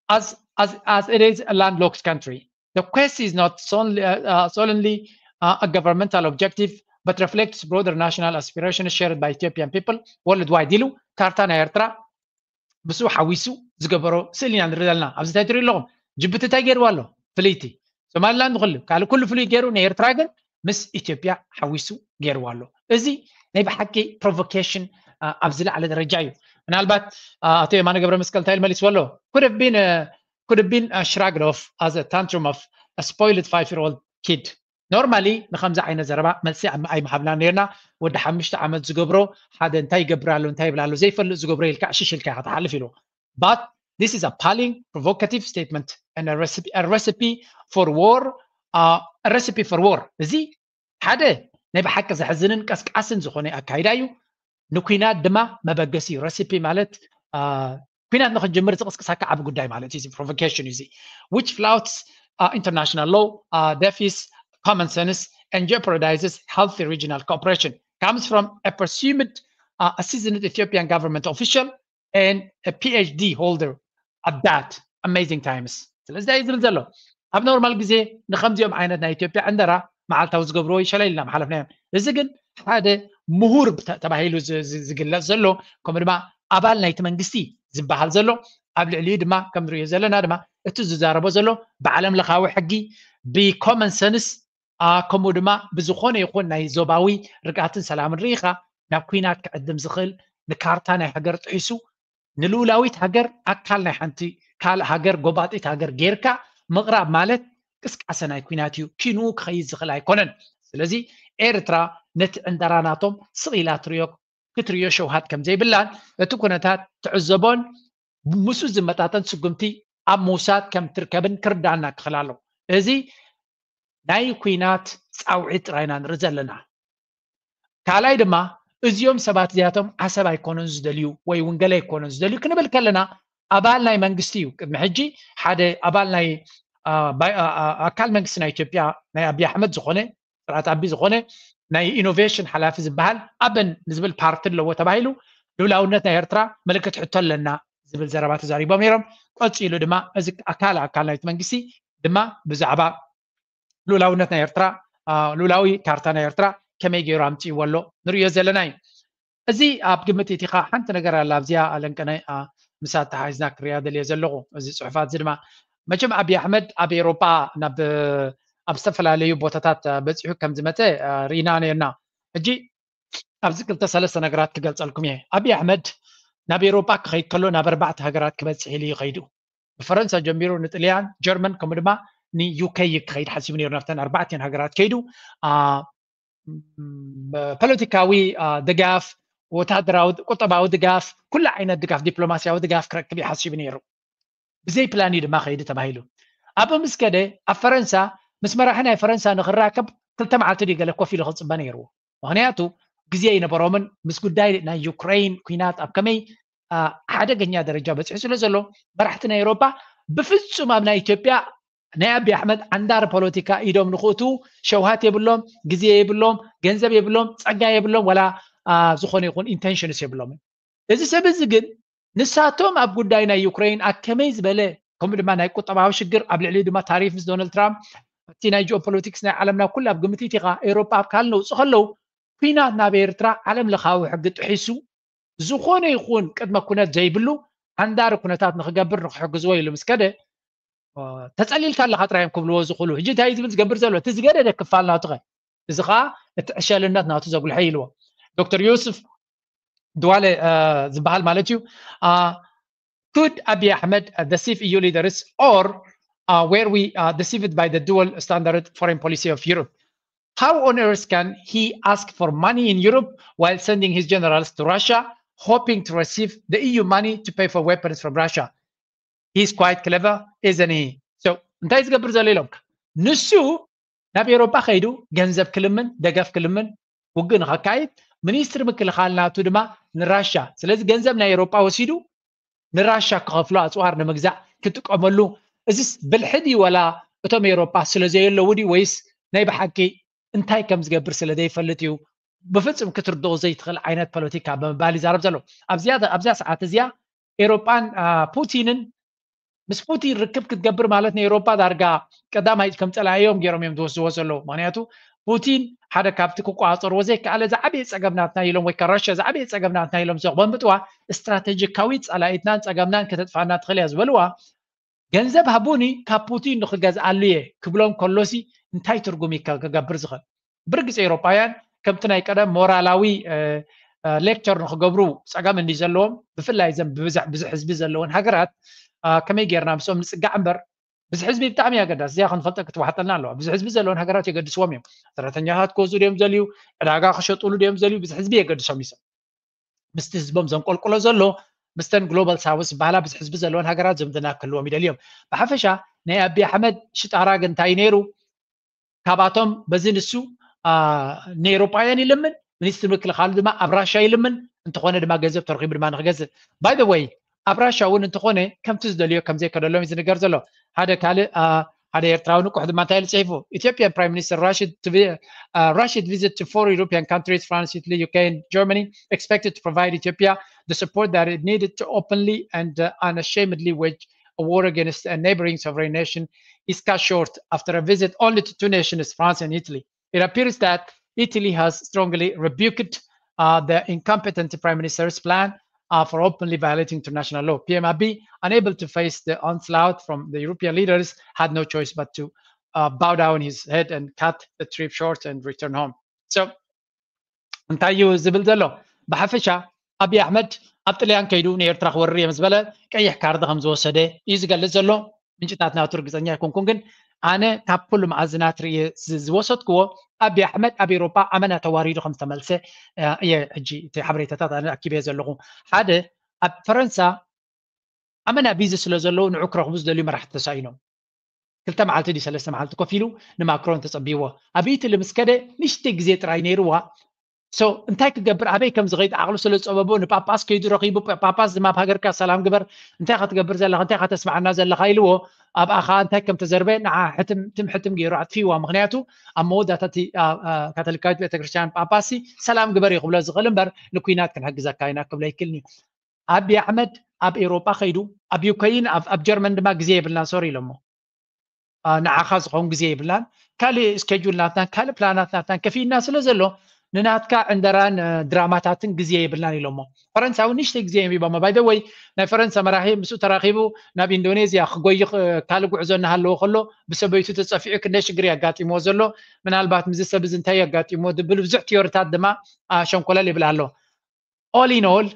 As, as, as it is a landlocked country, the quest is not solely, uh, uh, solely uh, a governmental objective, but reflects broader national aspirations shared by Ethiopian people worldwide. ኢሉ ካርታ ናይ ኤርትራ ምስኡ ሓዊሱ ዝገበሮ ስእሊ ኢና ንርኢ ዘለና። ኣብዚ እንታይ ትሪኢ ኣለኹም? ጅቡቲ እንታይ ገይርዋ ኣሎ? ፍልይቲ። ሶማሊላንድ ኩሉ ካልእ ኩሉ ፍሉይ ገይሩ፣ ናይ ኤርትራ ግን ምስ ኢትዮጵያ ሓዊሱ ገይርዋ ኣሎ። እዚ ናይ ብሓቂ ፕሮቮኬሽን ኣብ ዝለዓለ ደረጃ እዩ። ምናልባት ኣቶ የማነ ገብረ መስቀል እንታይ ኢሉ መሊስዎ ኣሎ? Could have been shrugged off as a tantrum of a spoiled five year old kid. ኖርማሊ ንከምዚ ዓይነት ዘረባ መልሲ ኣይምሃብናን ነርና። ወዲ ሓሙሽተ ዓመት ዝገብሮ ሓደ እንታይ ይገብር ኣሎ እንታይ ይብል ኣሎ ዘይፈልጥ ዝገብሮ ኢልካ ሽሽ ኢልካ ኢኻ ትሓልፍ ኢሉ። But this is appalling, provocative statement and a recipe, a recipe for war, uh, a recipe for war. እዚ ሓደ ናይ ብሓቂ ዘሕዝንን ቀስቃስን ዝኾነ ኣካይዳ እዩ። ንኩናት ድማ መበገሲ እዩ። ረሲፒ ማለት ኩናት ንክንጅምር ዝቕስቅሳካ ዓቢ ጉዳይ ማለት እዩ። ፕሮቮኬሽን እዩ። Which flouts international law, defies common sense and jeopardizes healthy regional cooperation, comes from a presumed uh, a seasoned Ethiopian government official and a PhD holder at that. Amazing times. ስለዚ እንታይ ዝብል ዘሎ ኣብ ኖርማል ግዜ ንከምዚኦም ዓይነት ናይ ኢትዮጵያ ዕንደራ መዓልታዊ ዝገብርዎ ይሸለል ኢልና ምሓለፍናዮም። እዚ ግን ሓደ ምሁር ተባሂሉ ዝግለፅ ዘሎ ከምኡ ድማ ኣባል ናይቲ መንግስቲ ዝበሃል ዘሎ ኣብ ልዕሊኡ ድማ ከም ንሪኦ ዘለና ድማ እቲ ዝዛረቦ ዘሎ ብዓለም ለኻዊ ሕጊ ብኮመን ሰንስ ከምኡ ድማ ብዝኾነ ይኹን ናይ ዞባዊ ርግኣትን ሰላምን ርኢኻ ናብ ኩናት ክዕድም ዝኽእል ንካርታ ናይ ሃገር ጥሒሱ ንልኡላዊት ሃገር ኣካል ናይ ሓንቲ ካልእ ሃገር ጎባጢት ሃገር ጌርካ ምቕራብ ማለት ቅስቃሰ ናይ ኩናት እዩ። ኪኑ ክኸይድ ዝኽእል ኣይኮነን። ስለዚ ኤርትራ ነቲ ዕንደራ ናቶም ስቕ ኢላ ትሪኦ ክትሪኦ ሸውሃት ከም ዘይብላን እቲ ኩነታት ትዕዘቦን ምስኡ ዝመጣጠን ስጉምቲ ኣብ ምውሳድ ከም ትርከብን ክርዳና ክኽእል ኣለዎ። እዚ ናይ ኩናት ጻውዒት ጥራይ ኢና ንርኢ ዘለና። ካልኣይ ድማ እዚኦም ሰባት እዚኣቶም ዓሰብ ኣይኮኑን ዝደልዩ ወይ እውን ገለ ኣይኮኑን ዝደልዩ ክንብል ከለና ኣባል ናይ መንግስቲ እዩ። ቅድሚ ሕጂ ሓደ ኣባል ናይ ኣካል መንግስቲ ናይ ኢትዮጵያ ናይ ኣብዪ ኣሕመድ ዝኾነ ስርዓት ኣቢ ዝኾነ ናይ ኢኖቬሽን ሓላፊ ዝበሃል ኣበን ንዝብል ፓርቲ ኣለዎ ተባሂሉ ልኡላውነት ናይ ኤርትራ ምልክት ሕቶ ኣለና ዝብል ዘረባ ተዛሪቦም ነይሮም። ቀፂሉ ድማ እዚ ኣካል ኣካል ናይቲ መንግስቲ ድማ ብዛዕባ ልኡላውነት ናይ ኤርትራ ልኡላዊ ካርታ ናይ ኤርትራ ከመይ ገይሩ ኣምፅእዎ ኣሎ ንሪኦ ዘለና እዩ። እዚ ኣብ ግምት እቲኻ ሓንቲ ነገር ኣላ ኣብዚኣ ኣለንቀነ ምስ ኣተሓሒዝና ክሪኣ ደልየ ዘለኹ እዚ ፅሑፋት እዚ ድማ መቸም ኣብዪ ኣሕመድ ኣብ ኤሮጳ ናብ ኣብ ዝተፈላለዩ ቦታታት በፂሑ ከም ዝመፀ ርኢና ነርና። ሕጂ ኣብዚ ክልተ ሰለስተ ነገራት ክገልፀልኩም እየ። ኣብዪ ኣሕመድ ናብ ኤሮጳ ክኸይድ ከሎ ናብ ኣርባዕተ ሃገራት ክበፅሕ ኢሉ እዩ ከይዱ። ብፈረንሳ ጀሚሩ ንጥልያን ጀርመን ከምኡ ድማ ንዩኬ እዩ ክኸይድ ሓሲቡ ነይሩ ናብተን ኣርባዕተን ሃገራት ከይዱ ፖለቲካዊ ድጋፍ፣ ወታደራዊ፣ ቁጠባዊ ድጋፍ፣ ኩሉ ዓይነት ድጋፍ፣ ዲፕሎማስያዊ ድጋፍ ክረክብ እዩ ሓሲቡ ነይሩ። ብዘይ ፕላን እዩ ድማ ከይዱ ተባሂሉ። ኣብኡ ምስ ከደ ኣብ ፈረንሳ ምስ መራሒ ናይ ፈረንሳ ንክራከብ ክልተ መዓልቲ ድዩ ገለ ኮፍ ኢሉ ክፅበ ነይርዎ። ምክንያቱ ግዜ ኣይነበሮምን። ምስ ጉዳይ ናይ ዩክሬን ኩናት ኣብ ከመይ ሓደገኛ ደረጃ በፂሑ ስለ ዘሎ መራሕቲ ናይ ኤውሮፓ ብፍፁም ኣብ ናይ ኢትዮጵያ ናይ ኣቢ ኣሕመድ ዓንዳር ፖለቲካ ኢዶም ንክእቱ ሸውሃት የብሎም፣ ግዜ የብሎም፣ ገንዘብ የብሎም፣ ፀጋ የብሎም፣ ዋላ ዝኾነ ይኹን ኢንቴንሽንስ የብሎምን። እዚ ሰብ እዚ ግን ንሳቶም ኣብ ጉዳይ ናይ ዩክሬን ኣብ ከመይ ዝበለ ከምኡ ድማ ናይ ቁጠባዊ ሽግር ኣብ ልዕሊ ድማ ታሪፍ ምስ ዶናልድ ትራምፕ እቲ ናይ ጂኦፖለቲክስ ናይ ዓለምና ኩሉ ኣብ ግምት ኢኻ ኤውሮፓ ኣብ ካል ነውፅ ከለዉ ኩናት ናብ ኤርትራ ዓለም ለኻዊ ሕጊ ጥሒሱ ዝኾነ ይኹን ቅድመ ኩነት ዘይብሉ ዓንዳሪ ኩነታት ንክገብር ንክሕግዝዎ ኢሉ ምስ ከደ ተፀሊልካ ኣለካ ጥራዮም ክብልዎ ዝኽእሉ። ሕጂ እንታይ ዝብል ዝገብር ዘሎ እቲ ዝገደደ ክፋል ናቱ ኸ እዚ ከዓ እቲ ዕሸልነት ናቱ ዘጉልሐ ኢልዎ ዶክተር ዮስፍ ድዋለ ዝበሃል ማለት እዩ። Could Abiy Ahmed deceive E U leaders or were we deceived by the dual standard foreign policy of Europe? How on earth can he ask for money in Europe while sending his generals to Russia, hoping to receive the E U money to pay for weapons from Russia? He's quite clever, isn't he? So እንታይ ዝገብር ዘሎ ኢሎም ንሱ ናብ ኤውሮጳ ከይዱ ገንዘብ ክልምን ደገፍ ክልምን ውግእ ንኸካይድ ሚኒስትሪ ምክልኻል ናቱ ድማ ንራሻ። ስለዚ ገንዘብ ናይ ኤውሮጳ ወሲዱ ንራሻ ክኸፍሎ ኣፅዋር ንምግዛእ ክጥቀመሉ እዚስ ብልሒ ድዩ ወላ እቶም ኤውሮጳ ስለ ዘየለዉ ድዩ ወይስ ናይ ብሓቂ እንታይ ከም ዝገብር ስለ ዘይፈልጥ እዩ ብፍጹም ክትርድኦ ዘይትኽእል ዓይነት ፖለቲካ ብምባል ይዛረብ ዘሎ። ኣብዚኣ ኣብዚኣ ሰዓት እዚኣ ኤውሮጳን ፑቲንን ምስ ፑቲን ርክብ ክትገብር ማለት ንኤውሮፓ ዳርጋ ቀዳማይ ከም ፀላእዮም ገይሮም እዮም ዝወስድዎ ዘለዉ። ምክንያቱ ፑቲን ሓደ ካብቲ ክቆፃፀርዎ ዘይከኣለ ዝዓበየ ፀገም ናትና ኢሎም ወይ ከዓ ራሽያ ዝዓበየ ፀገም ናትና ኢሎም ዘቕበምጥዋ ስትራቴጂካዊ ፀላኢትናን ፀገምናን ከተጥፋና ትኽእል እያ ዝበልዋ ገንዘብ ሃቡኒ ካብ ፑቲን ንክገዝኣሉ እየ ክብሎም ከሎሲ እንታይ ትርጉም እዩ ክገብር ዝኽእል? ብርግፂ ኤውሮጳውያን ከምቲ ናይ ቀደም ሞራላዊ ሌክቸር ንክገብሩ ፀገም እንዲ ዘለዎም ብፍላይ ዘን ብብዝሕ ብዙሕ ህዝቢ ዘለውን ሃገራት ከመይ ጌርና ምስኦም ንፅጋዕ እምበር ብዙሕ ህዝቢ ብጣዕሚ ኣገዳሲ እዚኣ ክንፈልጠ ክትዋሕጠልና ኣለዋ ብዙሕ ህዝቢ ዘለውን ሃገራት የገድስዎም እዮም ሰራተኛታት ክወስዱ ድዮም ዘልዩ ዕዳጋ ክሸጡሉ ድዮም ዘልዩ ብዙሕ ህዝቢ የገድሶም እዩ ምስቲ ህዝቦም ዘንቆልቁሎ ዘሎ ምስተን ግሎባል ሳውስ ዝበሃላ ብዙሕ ህዝቢ ዘለወን ሃገራት ዝምድና ክህልዎም ይደልዮም ብሓፈሻ ናይ ኣቢ ኣሕመድ ሽጣራ ግን እንታይ ነይሩ ካብኣቶም በዚ ንሱ ንኤውሮጳውያን ይልምን ሚኒስትሪ ምክልኻሉ ድማ ኣብ ራሻ ይልምን እንተኾነ ድማ ገንዘብ ተረኪቡ ድማ ንክገዝእ ባይ ወይ ኣብ ራሻ እውን እንተኾነ ከምቲ ዝደልዮ ከምዘይከደሎም እዩ ዝንገር ዘሎ ሓደ ካልእ ሓደ ኤርትራዊ ንቁሕ ድማ እንታይ ኢሉ ፅሒፉ ኢትዮጵያን prime minister Rashid to vi- uh, Rashid visit to four European countries France Italy UK and Germany expected to provide Ethiopia the support that it needed to openly and uh, unashamedly wage a war against a neighboring sovereign nation is cut short after a visit only to two nations, France and Italy. It appears that Italy has strongly rebuked uh, the incompetent prime minister's plan uh, for openly violating international law. P M Abiy, unable to face the onslaught from the European leaders, had no choice but to uh, bow down his head and cut the trip short and return home. So እንታይ እዩ ዝብል ዘሎ ብሓፈሻ ኣብይ ኣሕመድ ኣብ ጥልያን ከይዱ ንኤርትራ ክወርር እዮም ዝበለ ቀይሕ ካርድ ከም ዝወሰደ እዩ ዝገልጽ ዘሎ ምንጭታት ናቱ ርግፀኛ ኣይኮንኩን ግን ኣነ ካብ ኩሉ መኣዝናት ርእየ ዝወሰድክዎ ኣብይ ኣሕመድ ኣብ ኤሮፓ ኣመና ተዋሪዱ ከም ዝተመልሰ እየ ሕጂ እቲ ሓበሬታታት ኣነ ኣኪበ ዘለኹ ሓደ ኣብ ፈረንሳ ኣመና ቢዚ ስለ ዘለዉ ንዑ ክረኽቡ ዝደልዩ መራሕቲ ተሳኢኖም ክልተ መዓልቲ ድዩ ሰለስተ መዓልቲ ኮፍ ኢሉ ንማክሮን ተጸቢዎ ኣብ ኢትሊ ምስ ከደ ንእሽተይ ግዜ ጥራይ ነይርዋ so እንታይ ክገብር ኣበይ ከም ዝኸይድ ዓቕሉ ስለ ዝጸበቦ ንጳጳስ ከይዱ ረኺቡ ጳጳስ ድማ ኣብ ሃገርካ ሰላም ግበር እንታይ ኢኻ ትገብር ዘለኻ እንታይ ኢኻ ተስምዓና ዘለኻ ኢልዎ ኣብኣ ኸዓ እንታይ ከም ተዘርበ ንዓ ሕትም ትም ሕትም ገይሩ ኣጥፊዋ ምኽንያቱ ኣብ መወዳእታ እቲ ካቶሊካዊት ቤተክርስትያን ጳጳስ ሰላም ግበር እዩ ክብሎ ዝኽእል እምበር ንኩናት ክንሕግዘካ ኢና ክብሎ ኣይክእልን እዩ ኣቢ ኣሕመድ ኣብ ኤውሮጳ ከይዱ ኣብ ዩክሬን ኣብ ጀርመን ድማ ግዜ የብልናን ሶሪ ኢሎሞ ንዓኻ ዝኸውን ግዜ የብልናን ካልእ ስኬጁል ናትናን ካልእ ፕላናት ናትናን ከፊእና ስለ ዘሎ ንናትካ ዕንደራን ድራማታትን ግዜ የብልናን ኢሎሞ ፈረንሳ እውን ንሽተይ ግዜ እዮም ሂቦሞ ባይ ወይ ናይ ፈረንሳ መራሒ ምስኡ ተራኺቡ ናብ ኢንዶኔዝያ ክጎይ ካልእ ጉዕዞ እናሃለዎ ከሎ ብሰበይቱ ተፀፊዑ ክንደይ ሽግር የጋጢምዎ ዘሎ ምናልባት ምዚ ሰብ እዚ እንታይ የጋጢምዎ ድብል ብዙሕ ቲዮሪታት ድማ ሸንኮለል ይብል ኣሎ all in all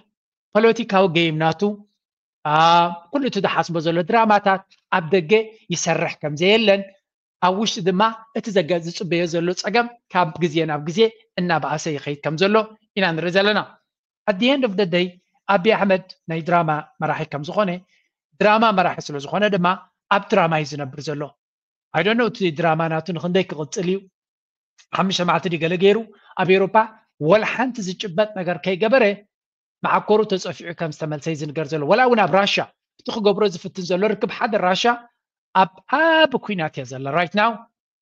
ፖለቲካዊ ጌም ናቱ ኩሉ እቲ ዝሓስቦ ዘሎ ድራማታት ኣብ ደገ ይሰርሕ ከም ዘየለን ኣብ ውሽጢ ድማ እቲ ዝፅበዮ ዘሎ ፀገም ካብ ግዜ ናብ ግዜ እናበኣሰ ይኸይድ ከም ዘሎ ኢና ንርኢ ዘለና። At the end of the day ኣቢ ኣሕመድ ናይ ድራማ መራሒ ከም ዝኾነ፣ ድራማ መራሒ ስለ ዝኾነ ድማ ኣብ ድራማ እዩ ዝነብር ዘሎ። I don't know እቲ ድራማ ናቱ ንክንደይ ክቕፅል እዩ። ሓሙሽተ መዓልቲ ድዩ ገለ ገይሩ ኣብ ኤውሮፓ ወላ ሓንቲ ዝጭበጥ ነገር ከይገበረ መዓኮሩ ተፀፊዑ ከም ዝተመልሰ እዩ ዝንገር ዘሎ። ወላ እውን ኣብ ራሻ እቲ ክገብሮ ዝፍትን ዘሎ ርክብ ሓደ ራሻ ኣብ ዓቢ ኩናት እያ ዘላ right now።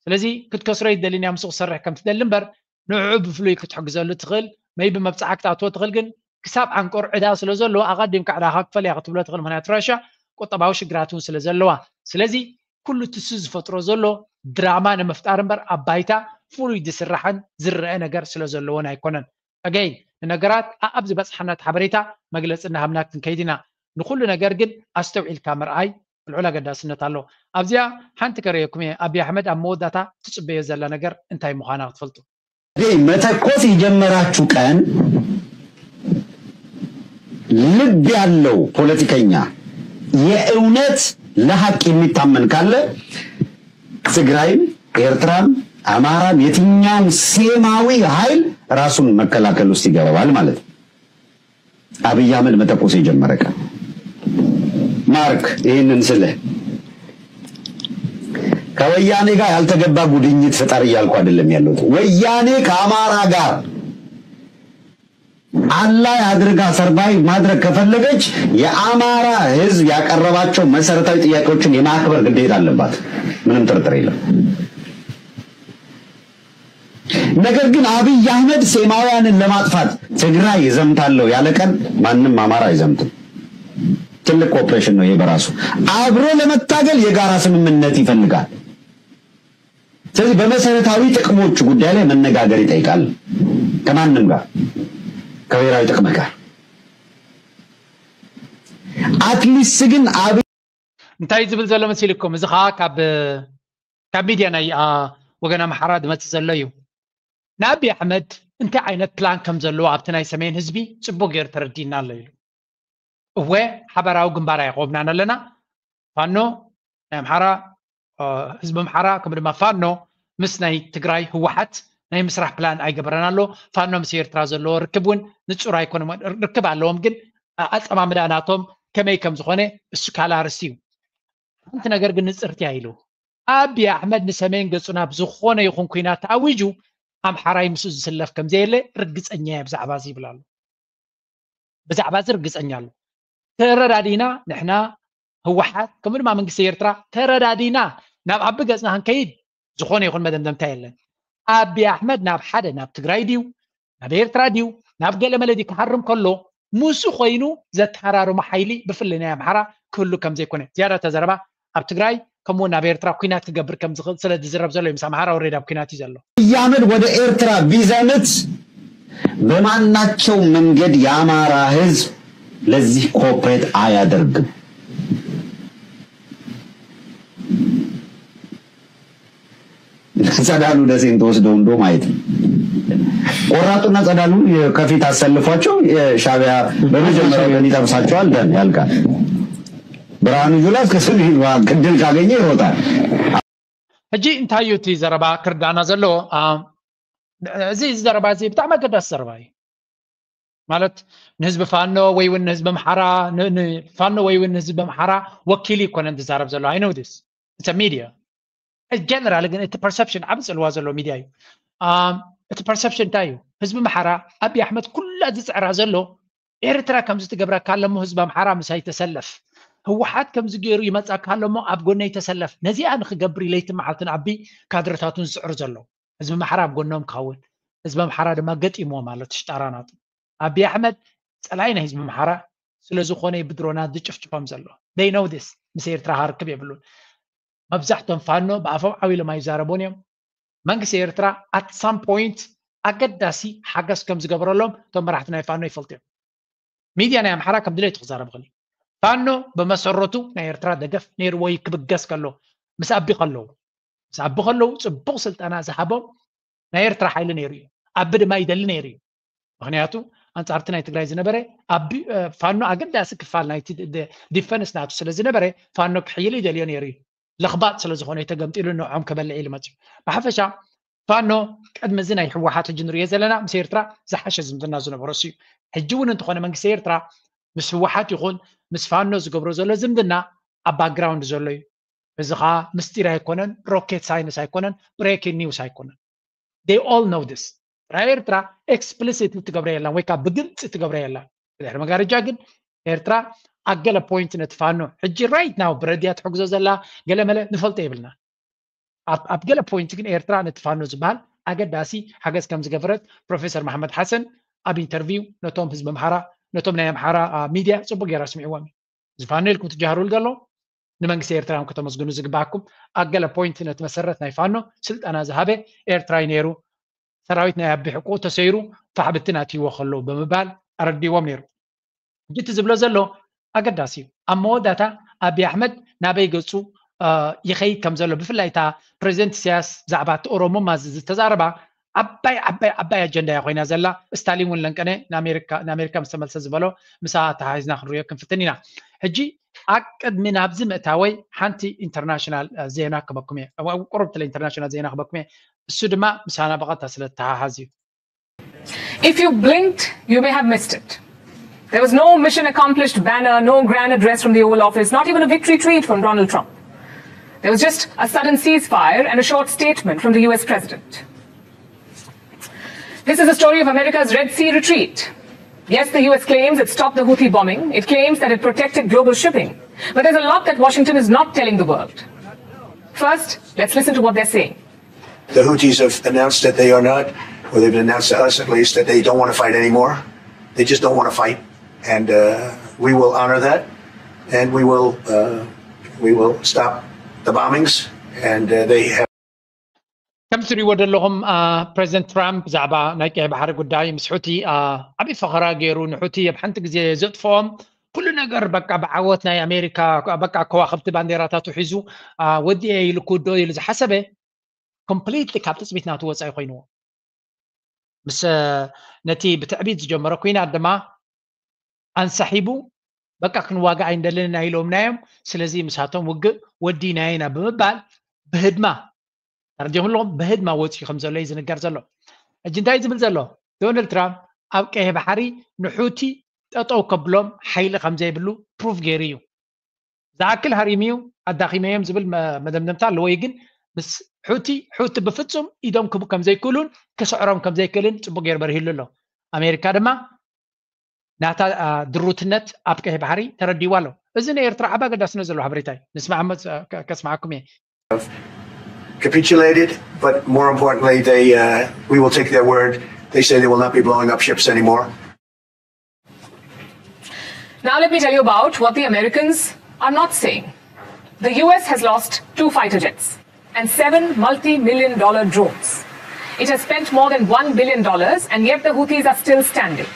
ስለዚ ክትከስሮ ይደልን እያ ምስኡ ክሰርሕ ከም ትደሊ እምበር ንዕኡ ብፍሉይ ክትሕግዘሉ ትኽእል መይቢ መብፅዓ ክትኣትዎ ትኽእል ግን ክሳብ ዓንቆር ዕዳ ስለ ዘሎ ኣቐዲምካ ዕዳኻ ክፈል እያ ክትብሎ ትኽእል ምክንያቱ ራሻ ቁጠባዊ ሽግራት እውን ስለ ዘለዋ። ስለዚ ኩሉ ትሱ ዝፈጥሮ ዘሎ ድራማ ንምፍጣር እምበር ኣብ ባይታ ፍሉይ ዝስራሕን ዝረአ ነገር ስለ ዘለዎን ኣይኮነን። ኣገይን ንነገራት ኣኣብ ዝበፅሓና እቲ ሓበሬታ መግለፂ እናሃብና ክንከይድ ኢና። ንኩሉ ነገር ግን ኣስተውዒልካ ምርኣይ ልዑል ኣገዳስነት ኣለዎ። ኣብዚኣ ሓንቲ ከርእየኩም እየ። ኣቢ ኣሕመድ ኣብ መወዳእታ ትፅበዮ ዘላ ነገር እንታይ ምዃና ክትፈልጡ። መተኮስ የጀመራችሁ ቀን ልብ ያለው ፖለቲከኛ የእውነት ለሀቅ የሚታመን ካለ ትግራይም ኤርትራም አማራም የትኛውም ሴማዊ ኃይል ራሱን መከላከል ውስጥ ይገባል ማለት ነው። አብይ አህመድ መተኮስ የጀመረ ቀን ማርክ ይህንን ስልህ ከወያኔ ጋር ያልተገባ ጉድኝት ፍጠር እያልኩ አይደለም ያለሁት። ወያኔ ከአማራ ጋር አላይ አድርጋ survive ማድረግ ከፈለገች የአማራ ህዝብ ያቀረባቸው መሰረታዊ ጥያቄዎችን የማክበር ግዴታ አለባት። ምንም ጥርጥር የለም። ነገር ግን አብይ አህመድ ሴማውያንን ለማጥፋት ትግራይ ይዘምታለሁ ያለ ቀን ማንም አማራ አይዘምትም። ትልቅ ኦፕሬሽን ነው ይሄ በራሱ። አብሮ ለመታገል የጋራ ስምምነት ይፈልጋል። ስለዚህ በመሰረታዊ ጥቅሞች ጉዳይ ላይ መነጋገር ይጠይቃል ከማንም ጋር ከብሔራዊ ጥቅም ጋር። አትሊስት ግን አብ እንታይ ዝብል ዘሎ መሲልኩም? እዚ ከዓ ካብ ካብ ሚድያ ናይ ወገን ኣምሓራ ዝመፅእ ዘሎ እዩ። ንኣቢ ኣሕመድ እንታይ ዓይነት ፕላን ከም ዘለዎ ኣብቲ ናይ ሰሜን ህዝቢ ፅቡቅ ገይሩ ተረዲእና ኣሎ ኢሉ። እወ ሓበራዊ ግንባር ኣየቆምናን ኣለና። ፋኖ ናይ ኣምሓራ ህዝቢ ኣምሓራ ከምኡ ድማ ፋኖ ምስ ናይ ትግራይ ህወሓት ናይ ምስራሕ ፕላን ኣይገበረን ኣሎ። ፋኖ ምስ ኤርትራ ዘለዎ ርክብ እውን ንፁር ኣይኮነ። ርክብ ኣለዎም ግን ኣፀማምዳ ናቶም ከመይ ከም ዝኾነ እሱ ካልእ ኣርእስቲ እዩ። ሓንቲ ነገር ግን ንፅርቲ እያ ኢሉ። ኣቢ ኣሕመድ ንሰሜን ገፁ ናብ ዝኾነ ይኹን ኲናት ተኣዊጁ ኣምሓራይ ምስኡ ዝስለፍ ከም ዘየለ ርግፀኛ እየ ብዛዕባ እዚ ይብል ኣሎ። ብዛዕባ እዚ ርግፀኛ ኣሎ። ተረዳዲና ንሕና ህወሓት ከምኡ ድማ መንግስቲ ኤርትራ ተረዳዲና ናብ ኣቢ ገፅና ክንከይድ ዝኾነ ይኹን መደምደምታ የለን። ኣቢ ኣሕመድ ናብ ሓደ ናብ ትግራይ ድዩ ናብ ኤርትራ ድዩ ናብ ገለመለ ድዩ ክሃርም ከሎ ምስኡ ኮይኑ ዘተሃራርሞ ሓይሊ ብፍላይ ናይ ኣምሓራ ክህሉ ከም ዘይኮነ ዝያዳ ተዘረባ ኣብ ትግራይ ከምኡ ናብ ኤርትራ ኩናት ክገብር ከም ዝኽእል ስለ ዝዝረብ ዘሎ እዩ። ምስ ኣምሓራ ወሬድ ኣብ ኩናት እዩ ዘሎ። እያመድ ወደ ኤርትራ ቢዘምት በማናቸው መንገድ የአማራ ህዝብ ለዚህ ኮፕሬት አያደርግም። ጸዳሉ ደሴን ተወስደው እንዶ ማየት ነው። ቆራጡና ጸዳሉ ከፊት አሰልፏቸው የሻቢያ በመጀመሪያው ቀን ይጠብሳቸዋል። ደን ያልቃል። ብርሃኑ ጁላ እስከ ሰሜን ግድል ካገኘ ይሮጣል። ሕጂ እንታይ እዩ እቲ ዘረባ ክርዳና ዘለዎ? እዚ ዘረባ እዚ ብጣዕሚ ኣገዳሲ ዘረባ እዩ። ማለት ንህዝቢ ፋኖ ወይ እውን ንህዝቢ ኣምሓራ ፋኖ ወይ እውን ንህዝቢ ኣምሓራ ወኪል ይኮነን ዝዛረብ ዘሎ። I know this. It's a media. ጀነራል ግን እቲ ፐርሰፕሽን ዓብ ፅልዋ ዘሎ ሚድያ እዩ። እቲ ፐርሰፕሽን እንታይ እዩ? ህዝቢ ኣምሓራ ኣብይ ኣሕመድ ኩላ ዝፅዕራ ዘሎ ኤርትራ ከምዚ ትገብረካ ኣለሞ ህዝቢ ኣምሓራ ምሳይ ተሰለፍ፣ ህወሓት ከምዚ ገይሩ ይመፃካ ኣለሞ ኣብ ጎነይ ተሰለፍ። ነዚኣ ንክገብር ለይቲ መዓልትን ኣቢ ካድረታቱን ዝፅዕር ዘሎ ህዝቢ ኣምሓራ ኣብ ጎኖም ክኸውን ህዝቢ ኣምሓራ ድማ ገጢምዎ ማለት ሽጣራ ናቱ። ኣቢ ኣሕመድ ፀላይ ናይ ህዝቢ ኣምሓራ ስለዝኾነ ብድሮናት ዝጭፍጭፎም ዘሎ። They know this። ምስ ኤርትራ ሃርክብ የብሉን። መብዛሕቶም ፋኖ ብኣፎም ዓው ኢሎም ኣይዛረቡን እዮም። መንግስቲ ኤርትራ at some point ኣገዳሲ ሓገዝ ከም ዝገበረሎም እቶም መራሕቲ ናይ ፋኖ ይፈልጡ እዮም። ሚድያ ናይ ኣምሓራ ከም ድሌቱ ክዛረብ ይኽእል እዩ። ፋኖ ብመሰረቱ ናይ ኤርትራ ደገፍ ነይርዎ እዩ ክብገስ ከሎ ምስ ኣቢ ከለዉ ምስ ኣቢ ከለዉ ፅቡቅ ስልጠና ዝሃቦም ናይ ኤርትራ ሓይሊ ነይሩ እዩ። ኣቢ ድማ ይደሊ ነይሩ እዩ። ምክንያቱ ኣንፃርቲ ናይ ትግራይ ዝነበረ ኣቢ ፋኖ ኣገዳሲ ክፋል ናይቲ ዲፈንስ ናቱ ስለ ዝነበረ ፋኖ ክሕይል ይደልዮ ነይሩ እዩ። ለኽባጥ ስለ ዝኾነ ተገምጢሉ ንዖም ከበልዕ ኢሉ መፅዩ። ብሓፈሻ ፋኖ ቅድሚ እዚ ናይ ህወሓት ሕጂ ንሪኦ ዘለና ምስ ኤርትራ ዝሓሸ ዝምድና ዝነበሮ እዩ። ሕጂ እውን እንተኾነ መንግስቲ ኤርትራ ምስ ህወሓት ይኹን ምስ ፋኖ ዝገብሮ ዘሎ ዝምድና ኣብ ባክግራውንድ ዘሎ እዩ። እዚ ኸዓ ምስጢር ኣይኮነን፣ ሮኬት ሳይንስ ኣይኮነን፣ ብሬኪንግ ኒውስ ኣይኮነን። They all know this። ጥራይ ኤርትራ ኤክስፕሊሲት ትገብረ የላን ወይ ከዓ ብግልፂ ትገብረ የላን። ብድሕሪ መጋረጃ ግን ኤርትራ ኣብ ገለ ፖይንት ነቲ ፋኖ ሕጂ ራይት ናው ብረድያ ትሕግዞ ዘላ ገለ መለ ንፈልጦ የብልና። ኣብ ገለ ፖይንት ግን ኤርትራ ነቲ ፋኖ ዝበሃል ኣገዳሲ ሓገዝ ከም ዝገበረት ፕሮፌሰር መሓመድ ሓሰን ኣብ ኢንተርቪው ነቶም ህዝቢ ኣምሓራ ነቶም ናይ ኣምሓራ ሚድያ ፅቡቅ ገይራ ስሚዕዎም እዩ። እዚ ፋኖ ኢልኩም ትጃሃሩሉ ዘሎ ንመንግስቲ ኤርትራ እዮም ከተመስግኑ ዝግባኣኩም። ኣብ ገለ ፖይንት ነቲ መሰረት ናይ ፋኖ ስልጠና ዝሃበ ኤርትራዊ ነይሩ። ሰራዊት ናይ ኣቢ ሕቁ ተሰይሩ ፋሕብትን ኣትይዎ ከለዉ ብምባል ኣረዲዎም ነይሩ። ሕጂ እቲ ዝብሎ ዘሎ ኣገዳሲ እዩ። ኣብ መወዳእታ ኣቢ ኣሕመድ ናበይ ገፁ ይኸይድ ከም ዘሎ ብፍላይ እታ ፕሬዚደንት ኢሳያስ ብዛዕባ እቲ ኦሮሞማ ዝተዛረባ ዓባይ ዓባይ ዓባይ ኣጀንዳ እያ ኮይና ዘላ። ስታሊን እውን ለንቀነ ንኣሜሪካ ምስ ተመልሰ ዝበሎ ምሳ ተሓሒዝና ክንሪኦ ክንፍትን ኢና። ሕጂ ኣብ ቅድሚ ናብዚ ምእታወይ ሓንቲ ኢንተርናሽናል ዜና ክበኩም እየ። ቁሩብ ትለ ኢንተርናሽናል ዜና ክበኩም እየ። እሱ ድማ ምሳና ብቐጥታ ስለ ተሓሓዝ እዩ። If you blinked, you may have missed it. There was no mission accomplished banner, no grand address from the Oval Office, not even a victory tweet from Donald Trump. There was just a sudden ceasefire and a short statement from the U S president. This is the story of America's Red Sea retreat. Yes, the U S claims it stopped the Houthi bombing. It claims that it protected global shipping. But there's a lot that Washington is not telling the world. First, let's listen to what they're saying. The Houthis have announced that they are not, or they've announced to us at least, that they don't want to fight anymore. They just don't want to fight. And uh, we will honor that. And we will, uh, we will stop the bombings. And uh, they have. ከም ትሪእዎ ዘለኹም ፕሬዚደንት ትራምፕ ብዛዕባ ናይ ቀይ ባሕሪ ጉዳይ ምስ ሑቲ ዓብዪ ፈኸራ ገይሩ ንሑቲ ኣብ ሓንቲ ግዜ ዘጥፍኦም ኩሉ ነገር በቃ ብዓወት ናይ ኣሜሪካ በቃ ከዋኽብቲ ባንዴራታቱ ሒዙ ወዲኤ ኢሉ ክውድኦ ኢሉ ዝሓሰበ ኮምፕሊትሊ ካብ ትፅቢት ናቱ ወፃኢ ኮይንዎ ምስ ነቲ ብትዕቢት ዝጀመረ ኩናት ድማ ኣንሳሒቡ በቃ ክንዋጋ ኣይንደልን ኢና ኢሎምና እዮም። ስለዚ ምሳቶም ውግእ ወዲና ኢና ብምባል ብህድማ ተረዲኹም ኣለኹም ብህድማ ወፂኡ ከም ዘሎ እዩ ዝንገር ዘሎ። ሕጂ እንታይ ዝብል ዘሎ ዶናልድ ትራምፕ ኣብ ቀይሕ ባሕሪ ንሑቲ ጠጠው ከብሎም ሓይሊ ከም ዘይብሉ ፕሩፍ ገይሩ እዩ። ዝኣክል ሃሪሙ እዩ ኣዳኺመዮም ዝብል መደምደምታ ኣለዎ እዩ ግን ምስ ሑቲ ሑቲ ብፍፁም ኢዶም ክቡ ከም ዘይክእሉን ክስዕሮም ከም ዘይክእልን ፅቡቅ ገይሩ በሪህሉ ኣሎ። ኣሜሪካ ድማ ናታ ድሩትነት ኣብ ቀይሕ ባሕሪ ተረዲዋ ኣሎ። እዚ ንኤርትራ ዓቢ ኣገዳስነት ዘለዎ ሓበሬታ እዩ። ንስማዕ ከስማዓኩም እየ። Capitulated, but more importantly, they uh, we will take their word. They say they will not be blowing up ships anymore. Now let me tell you about what the Americans are not saying. The U S has lost two fighter jets and seven multi-million dollar drones. It has spent more than one billion dollars and yet the Houthis are still standing.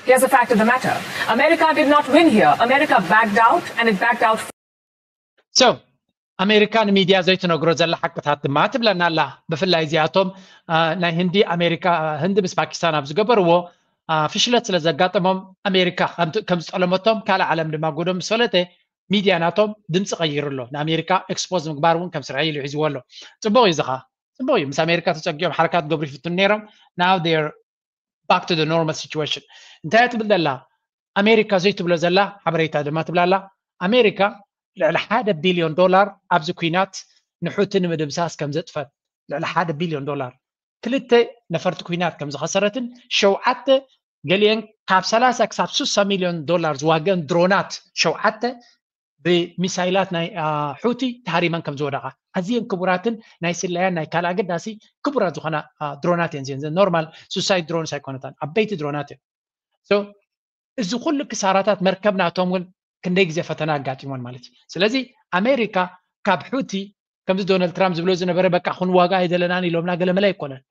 Here's the fact of the matter. America did not win here. America backed out and it backed out. So, ኣሜሪካ ንሚድያ ዘይትነግሮ ዘላ ሓቅታት ድማ ትብለና ኣላ። ብፍላይ እዚኣቶም ናይ ህንዲ ኣሜሪካ ህንዲ ምስ ፓኪስታን ኣብ ዝገበርዎ ፍሽለት ስለ ዘጋጠሞም ኣሜሪካ ከም ዝጠለመቶም ካልእ ዓለም ድማ ጎዶም ምስ ፈለጠ ሚድያ ናቶም ድምፂ ቀይሩ ኣሎ። ንኣሜሪካ ኤክስፖዝ ምግባር እውን ከም ስርሐ ኢሉ ሒዝዎ ኣሎ። ፅቡቅ እዩ ዝኻ ፅቡቅ እዩ ምስ ኣሜሪካ ተፀጊዖም ሓረካት ክገብሩ ይፍትኑ ነይሮም። Now they're back to the normal situation። እንታይ እያ ትብል ዘላ ኣሜሪካ ዘይትብሎ ዘላ ሓበሬታ ድማ ትብላ ኣላ። ኣሜሪካ ልዕሊ ሓደ ቢልዮን ዶላር ኣብዚ ኩናት ንሑቲ ንምድምሳስ ከም ዘጥፈት ልዕሊ ሓደ ቢልዮን ዶላር ክልተ ነፈርቲ ኩናት ከም ዝኸሰረትን ሸውዓተ ገሊአን ካብ ሰላሳ ክሳብ ስሳ ሚልዮን ዶላር ዝዋገን ድሮናት ሸውዓተ ብሚሳይላት ናይ ሑቲ ተሃሪመን ከም ዝወደቓ ኣዝየን ክቡራትን ናይ ስለያን ናይ ካልእ ኣገዳሲ ክቡራት ዝኾና ድሮናት እየን እዚአን ኖርማል ሱሳይድ ድሮንስ ኣይኮነታን ዓበይቲ ድሮናት እየን። እዚ ኩሉ ክሳራታት መርከብ ናቶም እውን ክንደይ ግዜ ፈተና ኣጋጢሞን ማለት እዩ። ስለዚ ኣሜሪካ ካብ ሑቲ ከምዚ ዶናልድ ትራምፕ ዝብሎ ዝነበረ በቃ ክንዋጋ ኣይደለናን ኢሎምና ገለመለ ኣይኮነን።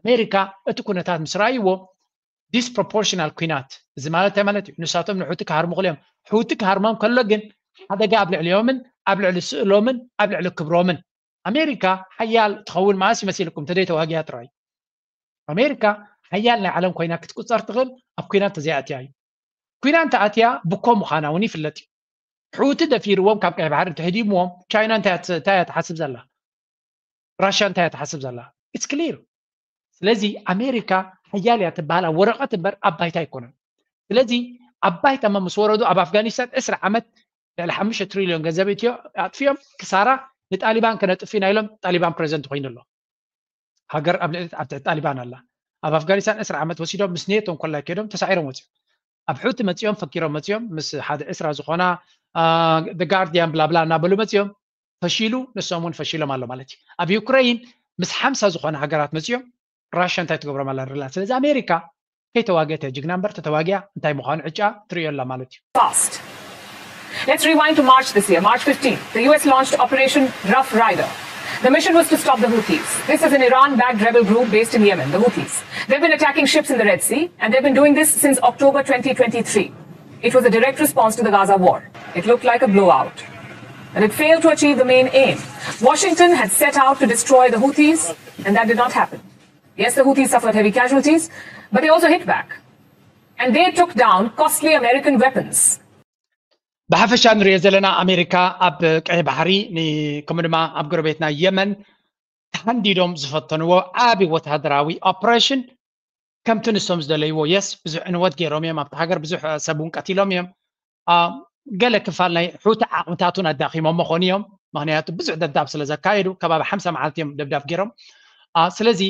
ኣሜሪካ እቲ ኩነታት ምስ ረኣይዎ ዲስፕሮፖርሽናል ኩናት እዚ ማለት እንታይ ማለት እዩ? ንሳቶም ንሑቲ ክሃርሙ ክልኦም ሑቲ ክሃርሞም ከሎ ግን ሓደጋ ኣብ ልዕሊኦምን ኣብ ልዕሊ ስእሎምን ኣብ ልዕሊ ክብሮምን ኣሜሪካ ሓያል ትኸውን መዓስ ይመሲልኩም ተደይ ተዋጊያ ጥራይ ኣሜሪካ ሓያል ናይ ዓለም ኮይና ክትቁፀር ትኽእል ኣብ ኩናት ተዘይኣትያ እዩ። ኩናት እንተኣትያ ብኮ ምዃና እውን ይፍለጥ እዩ። ሕውቲ ደፊርዎም ካብ ቀይ ባሕሪ እንተሕዲምዎም ቻይና እንታይ እያ ትሓስብ ዘላ? ራሽያ እንታይ እያ ትሓስብ ዘላ? It's clear። ስለዚ ኣሜሪካ ሓያል እያ ትበሃል ኣብ ወረቐት እምበር ኣብ ባይታ ኣይኮነን። ስለዚ ኣብ ባይታማ ምስ ወረዱ ኣብ ኣፍጋኒስታን ዕስራ ዓመት ልዕሊ ሓሙሽተ ትሪልዮን ገንዘብ ኢትዮ ኣጥፊኦም ክሳራ ንጣሊባን ከነጥፊና ኢሎም ጣሊባን ፕሬዚደንት ኮይኑ ኣሎ። ሃገር ኣብ ልዕሊ ኣብ ትሕቲ ጣሊባን ኣላ። ኣብ ኣፍጋኒስታን ዕስራ ዓመት ወሲዶም ምስ ኔቶ እንኮላይ ከይዶም ተሳዒሮም ወፂኦም። ኣብ ሕውቲ መፂኦም ፈኪሮም መፂኦም ምስ ሓደ ዕስራ ዝኾና ጋርዲያን ብላብላ እናበሉ መፂኦም ፈሺሉ ንሶም እውን ፈሺሎም ኣሎ ማለት እዩ። ኣብ ዩክሬን ምስ ሓምሳ ዝኾነ ሃገራት መፂኦም ራሽያ እንታይ ትገብሮም ኣላ ንርላ። ስለዚ ኣሜሪካ ከይተዋገተ ጅግና እምበር ተተዋጊያ እንታይ ምዃኑ ዕጫ ትርእዮ ኣላ ማለት እዩ። Fast. Let's rewind to March this year, March fifteenth. The U S launched Operation Rough Rider. The mission was to stop the Houthis. This is an Iran backed rebel group based in Yemen, the Houthis. They've been attacking ships in the Red Sea, and they've been doing this since October twenty twenty-three. It was a direct response to the Gaza war. It looked like a blowout. But it failed to achieve the main aim. Washington had set out to destroy the Houthis, and that did not happen. Yes, the Houthis suffered heavy casualties, but they also hit back. And they took down costly American weapons. ብሓፈሻ ንሪኦ ዘለና ኣሜሪካ ኣብ ቀይ ባሕሪ ከምኡ ድማ ኣብ ጎረቤትና የመን ተሃንዲዶም ዝፈተንዎ ዓቢ ወታደራዊ ኦፕሬሽን ከምቲ ንሶም ዝደለይዎ የስ ብዙሕ ዕንወት ገይሮም እዮም። ኣብቲ ሃገር ብዙሕ ሰብ እውን ቀቲሎም እዮም። ገለ ክፋል ናይ ሑቲ ዓቕምታቱን ኣዳኺሞም መኾኑ እዮም። ምክንያቱ ብዙሕ ደብዳብ ስለ ዘካየዱ ከባቢ ሓምሳ መዓልቲ እዮም ደብዳብ ገይሮም። ስለዚ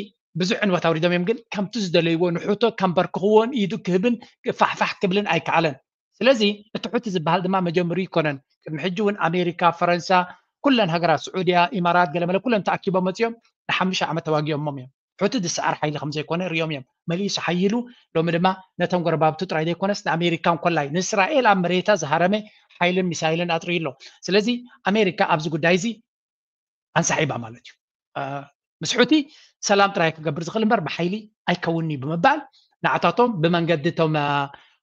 ብዙሕ ዕንወት ኣውሪዶም እዮም፣ ግን ከምቲ ዝደለይዎ ንሑቶ ከንበርክኽዎን ኢዱ ክህብን ፋሕፋሕ ክብልን ኣይከኣለን። ስለዚ እቲ ሑቲ ዝበሃል ድማ መጀመሪ ይኮነን። ቅድሚ ሕጂ እውን ኣሜሪካ፣ ፈረንሳ፣ ኩለን ሃገራት ስዑድያ፣ ኢማራት፣ ገለመለ ኩለን ተኣኪቦም መፂኦም ንሓሙሽተ ዓመት ተዋጊኦሞም እዮም። ሑቲ ዝሰዓር ሓይሊ ከም ዘይኮነ ሪኦም እዮም። መሊሱ ሓይሉ ሎሚ ድማ ነቶም ጎረባብቱ ጥራይ ዘይኮነስ ንኣሜሪካ እንኮላይ ንእስራኤል ኣብ መሬታ ዝሃረመ ሓይልን ሚሳይልን ኣጥርዩ ኣሎ። ስለዚ ኣሜሪካ ኣብዚ ጉዳይ እዚ ኣንሳሒባ ማለት እዩ። ምስ ሑቲ ሰላም ጥራይ ክገብር ዝኽእል እምበር ብሓይሊ ኣይከውን እዩ ብምባል ንዓታቶም ብመንገዲ እቶም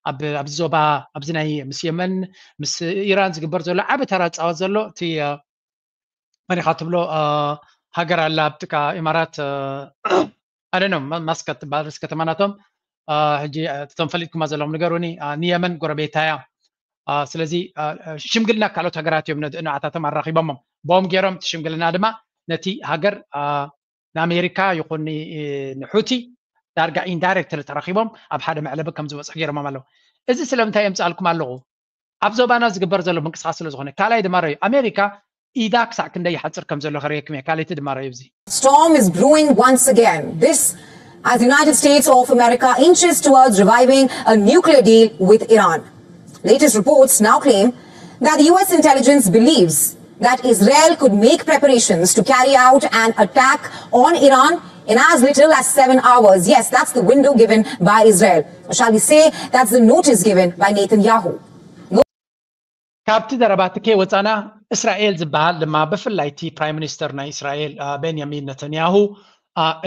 ኣብዚ ዞባ ኣብዚ ናይ ምስ የመን ምስ ኢራን ዝግበር ዘሎ ዓቢ ተራ ዝፃወት ዘሎ እቲ መን ኢኻ ትብሎ ሃገር ኣላ ኣብ ጥቃ ኢማራት ኣደኖም ማስከት ትበሃል ርእሲ ከተማ ናቶም ሕጂ እቶም ፈሊጥኩማ ዘለኹም ንገሩኒ። ንየመን ጎረቤታ እያ። ስለዚ ሽምግልና ካልኦት ሃገራት እዮም ንዓታቶም ኣራኺቦሞም። ብኦም ገይሮም እቲ ሽምግልና ድማ ነቲ ሃገር ንኣሜሪካ ይኹን ንሑቲ ዳርጋ ኢንዳይሬክትሊ ተራኺቦም ኣብ ሓደ መዕለቢ ከም ዝበፅሑ ገይሮሞም ኣለዉ። እዚ ስለምንታይ የምፅኣልኩም ኣለኹ? ኣብ ዞባና ዝግበር ዘሎ ምንቅስቃስ ስለ ዝኾነ። ካልኣይ ድማ ረዩ ኣሜሪካ ኢዳ ክሳዕ ክንደይ ይሓፅር ከም ዘሎ ከርእየኩም እየ። ካልኣይቲ ድማ ረዩ እዚ Storm is brewing once again. This as the United States of America inches towards reviving a nuclear deal with Iran. Latest reports now claim that the U S intelligence believes that Israel could make preparations to carry out an attack on Iran in as little as seven hours. Yes, that's the window given by Israel. Or shall we say that's the notice given by Netanyahu. ካብቲ ዘረባቲ ከይወፃና እስራኤል ዝበሃል ድማ ብፍላይ እቲ ፕራይም ሚኒስተር ናይ እስራኤል ቤንያሚን ነተንያሁ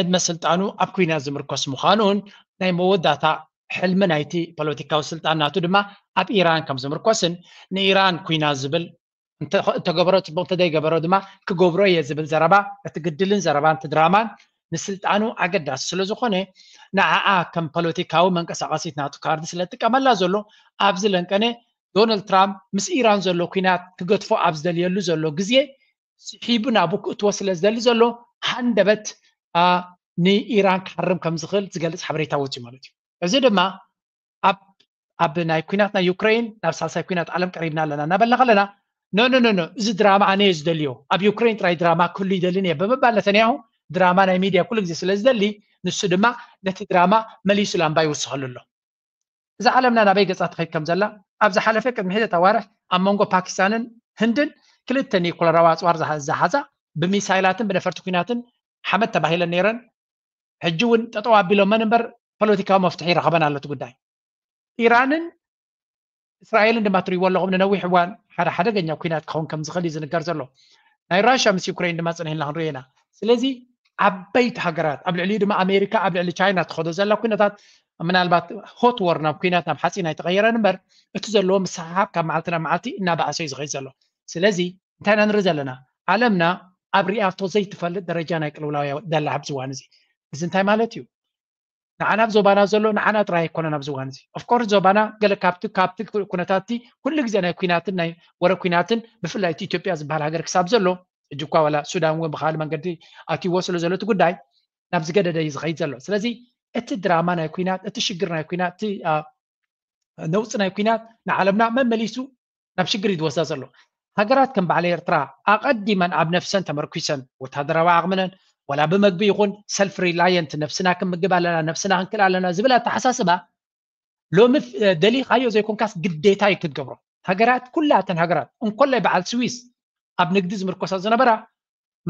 ዕድመ ስልጣኑ ኣብ ኩናት ዝምርኮስ ምዃኑን ናይ መወዳእታ ሕልሚ ናይቲ ፖለቲካዊ ስልጣን ናቱ ድማ ኣብ ኢራን ከም ዝምርኮስን ንኢራን ኩናት ዝብል እንተገበሮ ፅቡቅ እንተዘይገበሮ ድማ ክገብሮ እየ ዝብል ዘረባ እቲ ግድልን ዘረባን እቲ ድራማን ንስልጣኑ ኣገዳሲ ስለዝኾነ ንዓኣ ከም ፖለቲካዊ መንቀሳቀሲት ናቱ ካርድ ስለዝጥቀመላ ዘሎ ኣብዚ ለንቀነ ዶናልድ ትራምፕ ምስ ኢራን ዘሎ ኩናት ክገድፎ ኣብ ዝደልየሉ ዘሎ ግዜ ስሒቡ ናብኡ ክእትዎ ስለ ዝደሊ ዘሎ ሃንደበት ንኢራን ክሓርም ከም ዝኽእል ዝገልፅ ሓበሬታ ወፅዩ ማለት እዩ። እዚ ድማ ኣብ ኣብ ናይ ኩናት ናይ ዩክሬን ናብ ሳልሳይ ኩናት ዓለም ቀሪብና ኣለና እናበልና ከለና ኖ ኖ ኖ እዚ ድራማ ኣነ እየ ዝደልዮ፣ ኣብ ዩክሬን ጥራይ ድራማ ክህሉ ይደልን እየ ብምባል ነተንያሁ ድራማ ናይ ሚድያ ኩሉ ግዜ ስለ ዝደሊ ንሱ ድማ ነቲ ድራማ መሊሱ ላምባ ይውስኸሉ ኣሎ። እዛ ዓለምና ናበይ ገፃ ትኸይድ ከም ዘላ ኣብ ዝሓለፈ ቅድሚ ሒደት ኣዋርሕ ኣብ መንጎ ፓኪስታንን ህንድን ክልተ ኒኩለራዊ ኣፅዋር ዝሓዛ ብሚሳይላትን ብነፈርቲ ኩናትን ሓመድ ተባሂለን ነይረን። ሕጂ እውን ጠጠው ኣቢሎመን እምበር ፖለቲካዊ መፍትሒ ይረኸበን ኣሎ እቲ ጉዳይ። ኢራንን እስራኤልን ድማ ትሪእዎ ኣለኹም ንነዊሕ እዋን ሓደ ሓደገኛ ኩናት ክኸውን ከም ዝኽእል እዩ ዝንገር ዘሎ። ናይ ራሽያ ምስ ዩክሬን ድማ ፅንሕ ኢልና ክንሪኦ ኢና። ስለዚ ዓበይቲ ሃገራት ኣብ ልዕሊኡ ድማ ኣሜሪካ ኣብ ልዕሊ ቻይና ትኸዶ ዘላ ኩነታት ምናልባት ሆት ወር ናብ ኩናት ናብ ሓፂን ኣይተቐየረን እምበር እቲ ዘለዎ ምስሕሓብ ካብ መዓልቲ ናብ መዓልቲ እናበኣሰ እዩ ዝኸይድ ዘሎ። ስለዚ እንታይ ኢና ንርኢ ዘለና? ዓለምና ኣብ ሪኣቶ ዘይትፈልጥ ደረጃ ናይ ቅልውላው እያ ደላ ኣብዚ እዋን እዚ። እዚ እንታይ ማለት እዩ? ንዓና ኣብ ዞባና ዘሎ ንዓና ጥራይ ኣይኮነን ኣብዚ እዋን እዚ። Of course ዞባና ገለ ካብቲ ካብቲ ኩነታት ኩሉ ግዜ ናይ ኩናትን ናይ ወረ ኩናትን ብፍላይ እቲ ኢትዮጵያ ዝበሃል ሃገር ክሳብ ዘሎ ሕጂ እኳ ዋላ ሱዳን እውን ብካልእ መንገዲ ኣትይዎ ስለ ዘሎ እቲ ጉዳይ ናብ ዝገደደ እዩ ዝኸይድ ዘሎ። ስለዚ እቲ ድራማ ናይ ኩናት፣ እቲ ሽግር ናይ ኩናት፣ እቲ ነውፂ ናይ ኩናት ንዓለምና መመሊሱ ናብ ሽግር እዩ ዝወስዳ ዘሎ። ሃገራት ከም በዓል ኤርትራ ኣቐዲመን ኣብ ነፍሰን ተመርኪሰን ወታደራዊ ዓቕምነን ዋላ ብመግቢ ይኹን ሰልፍ ሪላየንት ነፍስና ክንምግብ ኣለና፣ ነፍስና ክንክል ኣለና ዝብል ኣተሓሳስባ ሎሚ ደሊኻዮ ዘይኮንካስ ግዴታ እዩ ክትገብሮ። ሃገራት ኩላተን ሃገራት እንኮላይ በዓል ስዊስ ኣብ ንግዲ ዝምርኮሳ ዝነበራ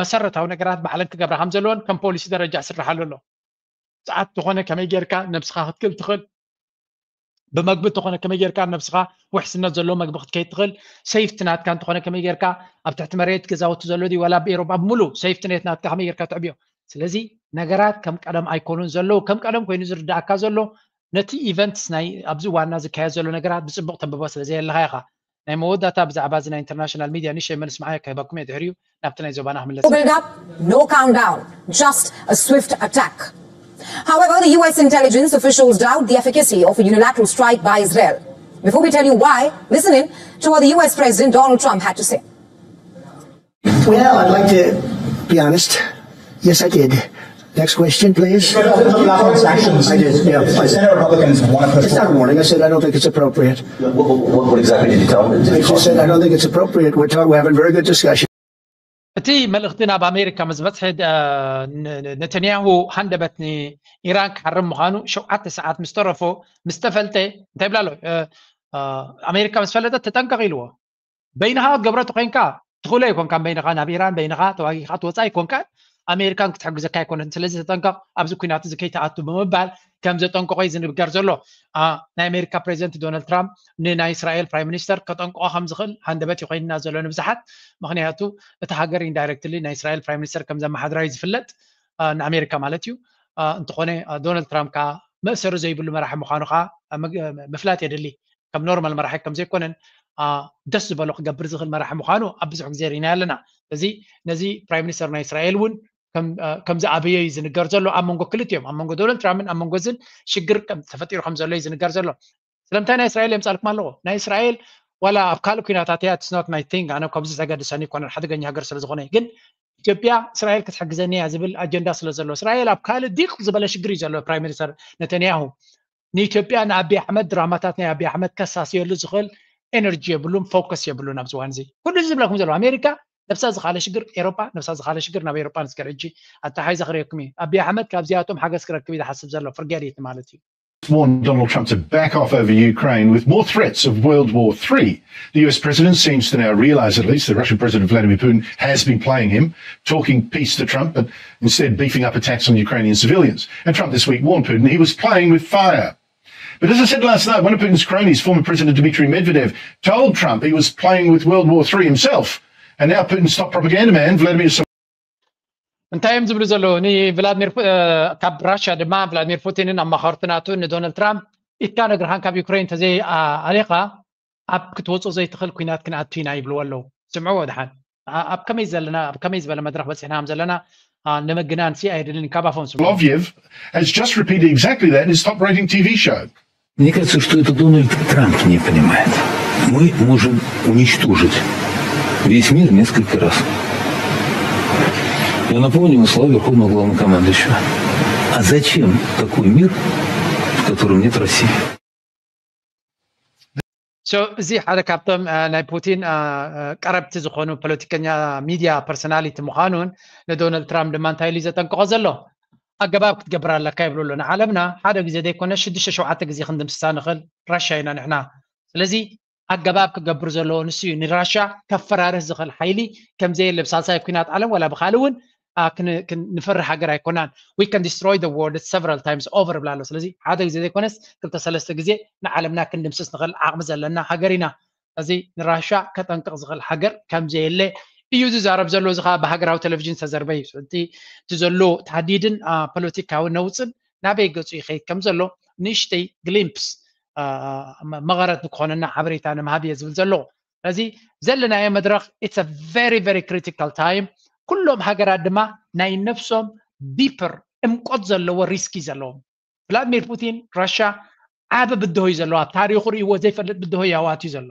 መሰረታዊ ነገራት ባዕለን ክገብራ ከም ዘለወን ከም ፖሊሲ ደረጃ ስርሓሉ ኣሎ። ሰዓት ተኾነ ከመይ ጌርካ ነብስኻ ክትክል ትኽእል፣ ብመግቢ ተኾነ ከመይ ጌርካ ነብስኻ ውሕስነት ዘለዎ መግቢ ክትከይድ ትኽእል፣ ሴፍቲ ናትካ እንተኾነ ከመይ ጌርካ ኣብ ትሕቲ መሬት ገዛውቲ ዘሎ ድዩ ዋላ ኣብ ኤሮጳ ብምሉ ሴፍቲ ኔት ናትካ ከመይ ጌርካ ትዕብዮ። ስለዚ ነገራት ከም ቀደም ኣይኮኑን ዘለዉ። ከም ቀደም ኮይኑ ዝርዳእካ ዘሎ ነቲ ኢቨንትስ ናይ ኣብዚ ዋና ዝካየድ ዘሎ ነገራት ብፅቡቅ ተንብቦ ስለ ዘየለካ ኢኻ። ናይ መወዳእታ ብዛዕባ እዚ ናይ ኢንተርናሽናል ሚድያ ንእሽተይ መልስ መዓያ ክህበኩም እየ፣ ድሕሪኡ ናብቲ ናይ ዞባና ክምለስ። Build up, no countdown, just a swift attack. However, the U S intelligence officials doubt the efficacy of a unilateral strike by Israel. Before we tell you why, listen in to what the U S President Donald Trump had to say. Well, I'd like to be honest. Yes, I did. Next question, please. But other Republicans' actions, I did, yeah, I did. Senate Republicans want to push It's not a forward. Warning. I said I don't think it's appropriate. What, what, what exactly did you tell him? Did I you just said I don't think it's appropriate. We're, talk, we're having a very good discussion. እቲ መልእኽቲ ናብ ኣሜሪካ ምስ በፅሐ፣ ነ-፣ ነ-፣ ነተንያሁ ሃንደበት ንኢራን ክሓርም ምዃኑ ሸውዓተ ሰዓት ምስ ተረፎ ምስ ተፈልጠ እንታይ ይብላ ኣሎ? እ፣ እ፣ ኣሜሪካ ምስ ፈለጠት ተጠንቀቕ ኢልዎ። በይንኻ ክትገብሮ ተኮይንካ ትኽእሎ ኣይኮንካን። በይንኻ ናብ ኢራን በይንኻ ተዋጊኻ ትወፅእ ኣይኮንካን። ኣሜሪካን ክትሕግዘካ ኣይኮነትን። ስለዚ ተጠንቀቕ፣ ኣብዚ ኩናት እዚ ከይትኣቱ ብምባል ከም ዘጠንቀቖ እዩ ዝንገር ዘሎ። አ፣ ናይ ኣሜሪካ ፕሬዚደንት ዶናልድ ትራምፕ ንናይ እስራኤል ፕራይም ሚኒስተር ከጠንቅቖ ከም ዝኽእል ሃንደበት እዩ ኮይንና ዘሎ ንብዙሓት። ምኽንያቱ እቲ ሃገር ኢንዳይረክትሊ ናይ እስራኤል ፕራይም ሚኒስተር ከም ዘመሓድራ እዩ ዝፍለጥ፣ አ፣ ንኣሜሪካ ማለት እዩ። አ፣ እንተኾነ፣ አ፣ ዶናልድ ትራምፕ ከዓ መእሰሪ ዘይብሉ መራሒ ምዃኑ ከዓ፣ አ፣ መግ-፣ ምፍላጥ የድሊ። ከም ኖርማል መራሒ ከም ዘይኮነን፣ አ፣ ደስ ዝበሎ ክገብር ዝኽእል መራሒ ምዃኑ ኣብ ብዙሕ ግዜ ርኢና ኣለና። ስለዚ ነዚ ፕራይም ሚኒስተር ናይ እስራኤል እውን ከም፣ አ፣ ከም ዝኣበዮ እዩ ዝንገር ዘሎ ኣብ መንጎ ክልቲኦም፣ ኣብ መንጎ ዶናልድ ትራምፕን ኣብ መንጎ እዝን ሽግር ከም ተፈጢሩ ከም ዘሎ እዩ ዝንገር ዘሎ። ስለምንታይ ናይ እስራኤል የምፃልኩም ኣለዎ? ናይ እስራኤል ዋላ ኣብ ካልእ ኩናታት እያ፣ it's not my thing፣ ኣነ ካብዚ ዘገድሰኒ ይኮነን፣ ሓደገኛ ሃገር ስለ ዝኾነ። ግን ኢትዮጵያ እስራኤል ክትሕግዘኒ እያ ዝብል ኣጀንዳ ስለ ዘሎ፣ እስራኤል ኣብ ካልእ ዲቕ ዝበለ ሽግር እዩ ዘሎ ፕራይም ሚኒስተር ነተንያሁ። ንኢትዮጵያ ንኣቢ ኣሕመድ ድራማታት ናይ ኣቢ ኣሕመድ ከሳስየሉ ዝኽእል ኤነርጂ የብሉን፣ ፎከስ የብሉን ኣብዚ እዋን እዚ። ኩሉ እዚ ዝብለኩም ዘሎ ኣሜሪካ ነብሳ ዝኻለ ሽግር ኤሮጳ፣ ነብሳ ዝኻለ ሽግር ናብ ኤሮጳ ንስገር። ሕጂ ኣተሓሒዘ ክርእየኩም እየ። ኣቢ ኣሕመድ ካብዚኣቶም ሓገዝ ክረክብ እዩ ዝሓስብ ዘሎ፣ ፍርጌት ማለት እዩ። warned Donald Trump to back off over Ukraine with more threats of World War Three. The U S president seems to now realize, at least, that Russian President Vladimir Putin has been playing him, talking peace to Trump, but instead beefing up attacks on Ukrainian civilians. And Trump this week warned Putin he was playing with fire. But as I said last night, one of Putin's cronies, former President Dmitry Medvedev, told Trump he was playing with World War Three himself. And now Putin's top propaganda man, Vladimir እንታይ እዮም ዝብሉ ዘለዉ? ንቭላድሚር ፑ-፣ እ፣ ካብ ራሽያ ድማ ቭላድሚር ፑቲንን ኣማኸርቲ ናቱ ንዶናልድ ትራምፕ፣ ኢድካ ነግርሃን ካብ ዩክሬን ተዘይ፣ ኣ-፣ ኣሊኻ ኣብ ክትወጾ ዘይትኽእል ኩናት ክንኣቱ ኢና ይብልዎ ኣለዉ። ስምዕዎ ድሓን። ኣ-፣ ኣብ ከመይ ዘለና፣ ኣብ ከመይ ዝበለ መድረኽ በጺሕና ከም ዘለና፣ ኣ፣ ንምግናን ሲ ኣየድልን፣ ካብ ኣፎም ስምዕዎ። Lovyev has just repeated exactly that in his top rating T V show. Мне кажется, что это Дональд Трамп не понимает. Мы можем уничтожить весь мир несколько раз. Я напомню слова Верховного Главнокомандующего. А зачем такой мир, в котором нет России? So፣ እዚ ሓደ ካብቶም፣ አ፣ ናይ ፑቲን፣ አ፣ አ፣ ቀረብቲ ዝኾኑ ፖለቲከኛ፣ ሚድያ ፐርሶናሊቲ ምዃኑን ንዶናልድ ትራምፕ ድማ እንታይ ኢሉ ዘጠንቅቖ ዘሎ? ኣገባብ ክትገብር ኣለካ ይብሉ ኣሎ። ንዓለምና ሓደ ግዜ ዘይኮነ ሽዱሽተ ሸውዓተ ግዜ ክንድምስሳ ንኽእል ራሽያ ኢና ንሕና። ስለዚ ኣገባብ ክገብር ዘለዎ ንሱ እዩ። ንራሽያ ከፈራርህ ዝኽእል ሓይሊ ከም ዘየለ ብሳልሳይ ኩናት ዓለም ዋላ ብኻልእ እውን፣ አ፣ ክን-፣ ክን-፣ ንፈርህ ሃገር ኣይኮናን። We can destroy the world several times over ብላ ኣሎ። ስለዚ ሓደ ግዜ ዘይኮነስ ክልተ ሰለስተ ግዜ ንዓለምና ክንድምስስ ንኽእል ዓቕሚ ዘለና ሃገር ኢና። እዚ ንራሻ ከጠንቅቕ ዝኽእል ሃገር ከም ዘየለ እዩ ዝዛረብ ዘሎ። እዚ ኸኣ ብሃገራዊ ቴሌቪዥን ዝተዘርበ እዩ። እቲ፣ እቲ ዘሎ ታህዲድን፣ አ፣ ፖለቲካዊ ነውጽን ናበይ ገጹ ይኸይድ ከም ዘሎ ንእሽተይ ግሊምፕስ፣ አ፣ መ-፣ መቐረት ንክኾነና ሓበሬታ ንምሃብ እየ ዝብል ዘለኹ። ስለዚ ዘለናዮ መድረኽ it's a very, very critical time። ኩሎም ሃገራት ድማ ናይ ነፍሶም ዲፐር፣ ዕምቆት ዘለዎ ሪስክ እዩ ዘለዎም። ቭላድሚር ፑቲን ራሻ ዓቢ ብድሆ እዩ ዘለዎ። ኣብ ታሪኹ ርእይዎ ዘይፈልጥ ብድሆ እዩ ኣዋትዩ ዘሎ።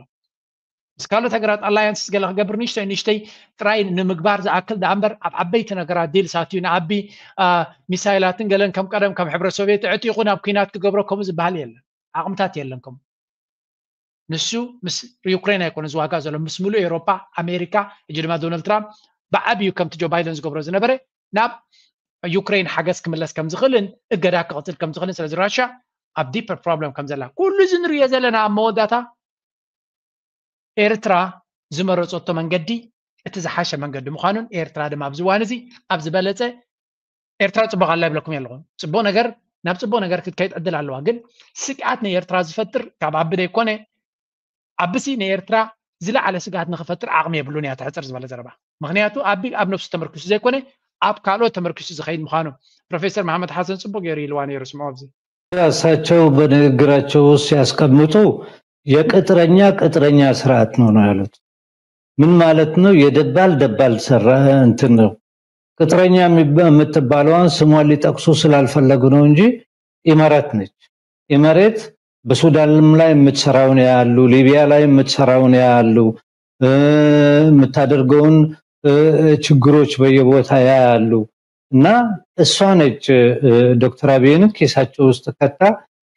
ምስ ካልኦት ሃገራት ኣላያንስ ገለ ክገብር ንሽተይ ንሽተይ ጥራይ ንምግባር ዝኣክል ደኣ እምበር ኣብ ዓበይቲ ነገራት ዲልስ ኣትዩ ንኣቢ ሚሳይላትን ገለን ከም ቀደም ከም ሕብረት ሶቪየት ዕጢቑ ናብ ኩናት ክገብሮ ከምኡ ዝበሃል የለን። ዓቕምታት የለን ከምኡ። ንሱ ምስ ዩክሬን ኣይኮነ ዝዋጋ ዘሎ፣ ምስ ሙሉእ ኤውሮጳ፣ ኣሜሪካ፣ ሕጂ ድማ ዶናልድ ትራምፕ ብዓብዩ ከምቲ ጆ ባይደን ዝገብሮ ዝነበረ ናብ ዩክሬን ሓገዝ ክምለስ ከም ዝኽእልን እገዳ ክቕጽል ከም ዝኽእልን ስለዚ ራሻ ኣብ ዲፐር ፕሮብለም ከም ዘላ ኩሉ እዚ ንሪኦ ዘለና ኣብ መወዳእታ ኤርትራ ዝመረጸቶ መንገዲ እቲ ዝሓሸ መንገዲ ምዃኑን ኤርትራ ድማ ኣብዚ እዋን እዚ ኣብ ዝበለጸ ኤርትራ ጽቡቕ ኣላ ይብለኩም የለኹም። ጽቡቕ ነገር ናብ ጽቡቕ ነገር ክትከይድ ዕድል ኣለዋ። ግን ስግኣት ንኤርትራ ዝፈጥር ካብ ዓቢ ደይኮነ ዓብሲ ንኤርትራ ዝለዓለ ስግኣት ንኽፈጥር ዓቕሚ የብሉን እያ ትሕጽር ዝበለ ዘረባ። ምኽንያቱ ኣቢ ኣብ ነብሱ ተመርኪሱ ዘይኮነ ኣብ ካልኦት ተመርኪሱ ዝኸይድ ምዃኑ ፕሮፌሰር መሓመድ ሓሰን ጽቡቕ ገይሩ ኢልዋ ነይሩ ስምዖ ኣብዚ እሳቸው በንግግራቸው ውስጥ ሲያስቀምጡ የቅጥረኛ ቅጥረኛ ስርዓት ነው ነው ያሉት። ምን ማለት ነው? የደባል ደባል ሰራ እንትን ነው። ቅጥረኛ የምትባለዋን ስሟን ሊጠቅሱ ስላልፈለጉ ነው እንጂ ኢማራት ነች። ኢማሬት በሱዳንም ላይ የምትሰራውን ያሉ፣ ሊቢያ ላይ የምትሰራውን ያሉ፣ የምታደርገውን ችግሮች በየቦታ ያሉ እና እሷ ነች ዶክተር አብይን ኪሳቸው ውስጥ ከታ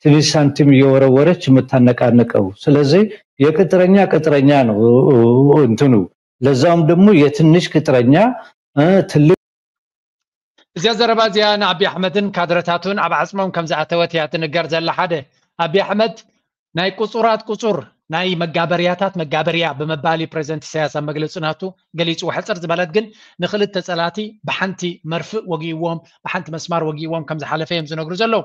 ትንሽ ሳንቲም እየወረወረች የምታነቃንቀው። ስለዚህ የቅጥረኛ ቅጥረኛ ነው እንትኑ፣ ለዛውም ደግሞ የትንሽ ቅጥረኛ ትልቅ እዚኣ ዘረባ እዚኣ ንኣቢ ኣሕመድን ካድረታቱን ኣብ ዓጽሞም ከም ዝኣተወት እያ ትንገር ዘላ። ሓደ ኣቢ ኣሕመድ ናይ ቁጹራት ቁጹር ናይ መጋበርያታት መጋበርያ ብምባል እዩ ፕሬዚደንት ኢሳያስ ኣብ መግለጺ ናቱ ገሊጹ። ሕጽር ዝበለት ግን ንክልተ ጸላቲ ብሓንቲ መርፍእ ወጊእዎም ብሓንቲ መስማር ወጊእዎም ከም ዝሓለፈ እዮም ዝነግሩ ዘለዉ።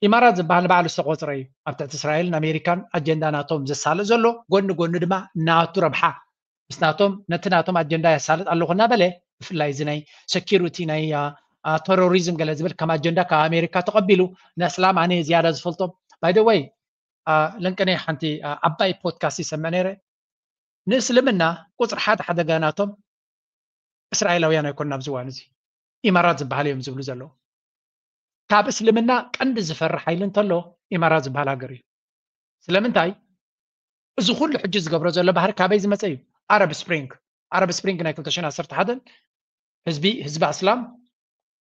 ኢማራት ዝበሃል ንባዕሉ ዝተቆጽረ እዩ። ኣብ ትሕቲ እስራኤልን ኣሜሪካን ኣጀንዳ ናቶም ዘሳልጥ ዘሎ ጎኒ ጎኒ ድማ ናቱ ረብሓ ምስ ናቶም ነቲ ናቶም ኣጀንዳ የሳልጥ ኣለኹ እናበለ ብፍላይ እዚ ናይ ሴኪሪቲ ናይ ተሮሪዝም ገለ ዝብል ከም ኣጀንዳ ካብ ኣሜሪካ ተቐቢሉ ንእስላም ኣነ ዝያዳ ዝፈልጦም ባይደወይ ለንቀነ ሓንቲ ዓባይ ፖድካስት ይሰምዕ ነይረ። ንእስልምና ቁፅሪ ሓደ ሓደጋ ናቶም እስራኤላውያን ኣይኮን ኣብዚ እዋን እዚ ኢማራት ዝበሃል እዮም ዝብሉ ዘለዉ። ካብ እስልምና ቀንዲ ዝፈርሕ ሓይሊ እንተሎ ኢማራት ዝበሃል ሃገር እዩ። ስለምንታይ እዚ ኩሉ ሕጂ ዝገብሮ ዘሎ ባህሪ ካበይ ዝመፀ እዩ? ኣረብ ስፕሪንግ ኣረብ ስፕሪንግ ናይ ክልተ ሽሕን ዓሰርተ ሓደን ህዝቢ ህዝቢ ኣስላም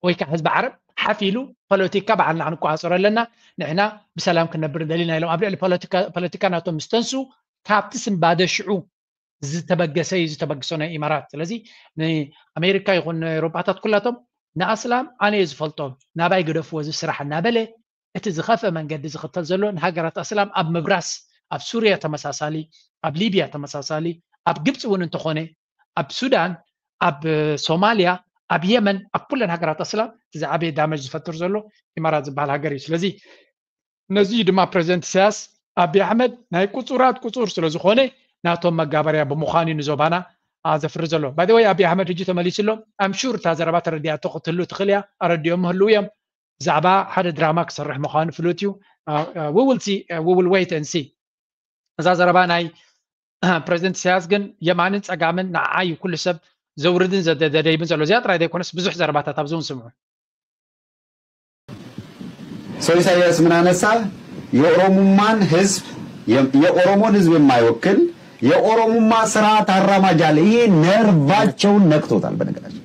ወይ ከዓ ህዝቢ ዓረብ ሓፍ ኢሉ ፖለቲካ ባዕልና ክንቆፃፀሮ ኣለና፣ ንሕና ብሰላም ክነብር ደሊና ኢሎም ኣብ ልዕሊ ፖለቲካ ናቶም ምስ ተንሱ ካብቲ ስንባደ ሽዑ ዝተበገሰ እዩ ዝተበግሶ ናይ ኢማራት። ስለዚ ንኣሜሪካ ይኹን ኤሮፓታት ኩላቶም ንኣስላም ኣነ እየ ዝፈልጦም ናባይ ግደፍዎ እዚ ስራሕ እናበለ እቲ ዝኸፍአ መንገዲ ዝኽተል ዘሎ ንሃገራት ኣስላም ኣብ ምብራስ ኣብ ሱርያ ተመሳሳሊ ኣብ ሊብያ ተመሳሳሊ ኣብ ግብፂ እውን እንተኾነ ኣብ ሱዳን ኣብ ሶማልያ ኣብ የመን ኣብ ኩለን ሃገራት ኣስላም እቲ ዝዓበየ ዳመጅ ዝፈጥር ዘሎ ኢማራት ዝበሃል ሃገር እዩ። ስለዚ ነዚ እዩ ድማ ፕሬዚደንት ኢሳያስ ኣቢ ኣሕመድ ናይ ቁፁራት ቁፁር ስለዝኾነ ናቶም መጋበርያ ብምዃን እዩ ንዞባና ዘፍሪ ዘሎ። ባይደወይ ኣቢ ኣሕመድ ሕጂ ተመሊሱ ኣሎ። ኣምሹር እታ ዘረባ ተረዲኣቶ ክትህሉ ትኽእል እያ። ኣረዲኦም ምህልው እዮም። ብዛዕባ ሓደ ድራማ ክሰርሕ ምዃኑ ፍሉጥ እዩ። We will see, we will wait and see። እዛ ዘረባ ናይ ፕሬዚደንት ኢሳያስ ግን የማንን ፀጋምን ንዓዓ እዩ ኩሉ ሰብ ዘውርድን ዘደደይብን ዘሎ። እዚኣ ጥራይ ዘይኮነስ ብዙሕ ዘረባታት ኣብዚ እውን ስምዑ። ሰው ኢሳያስ ምን አነሳ? የኦሮሙማን ህዝብ የኦሮሞን ህዝብ የማይወክል የኦሮሙማ ስርዓት አራማጅ አለ። ይሄ ነርቫቸውን ነክቶታል። በነገራችን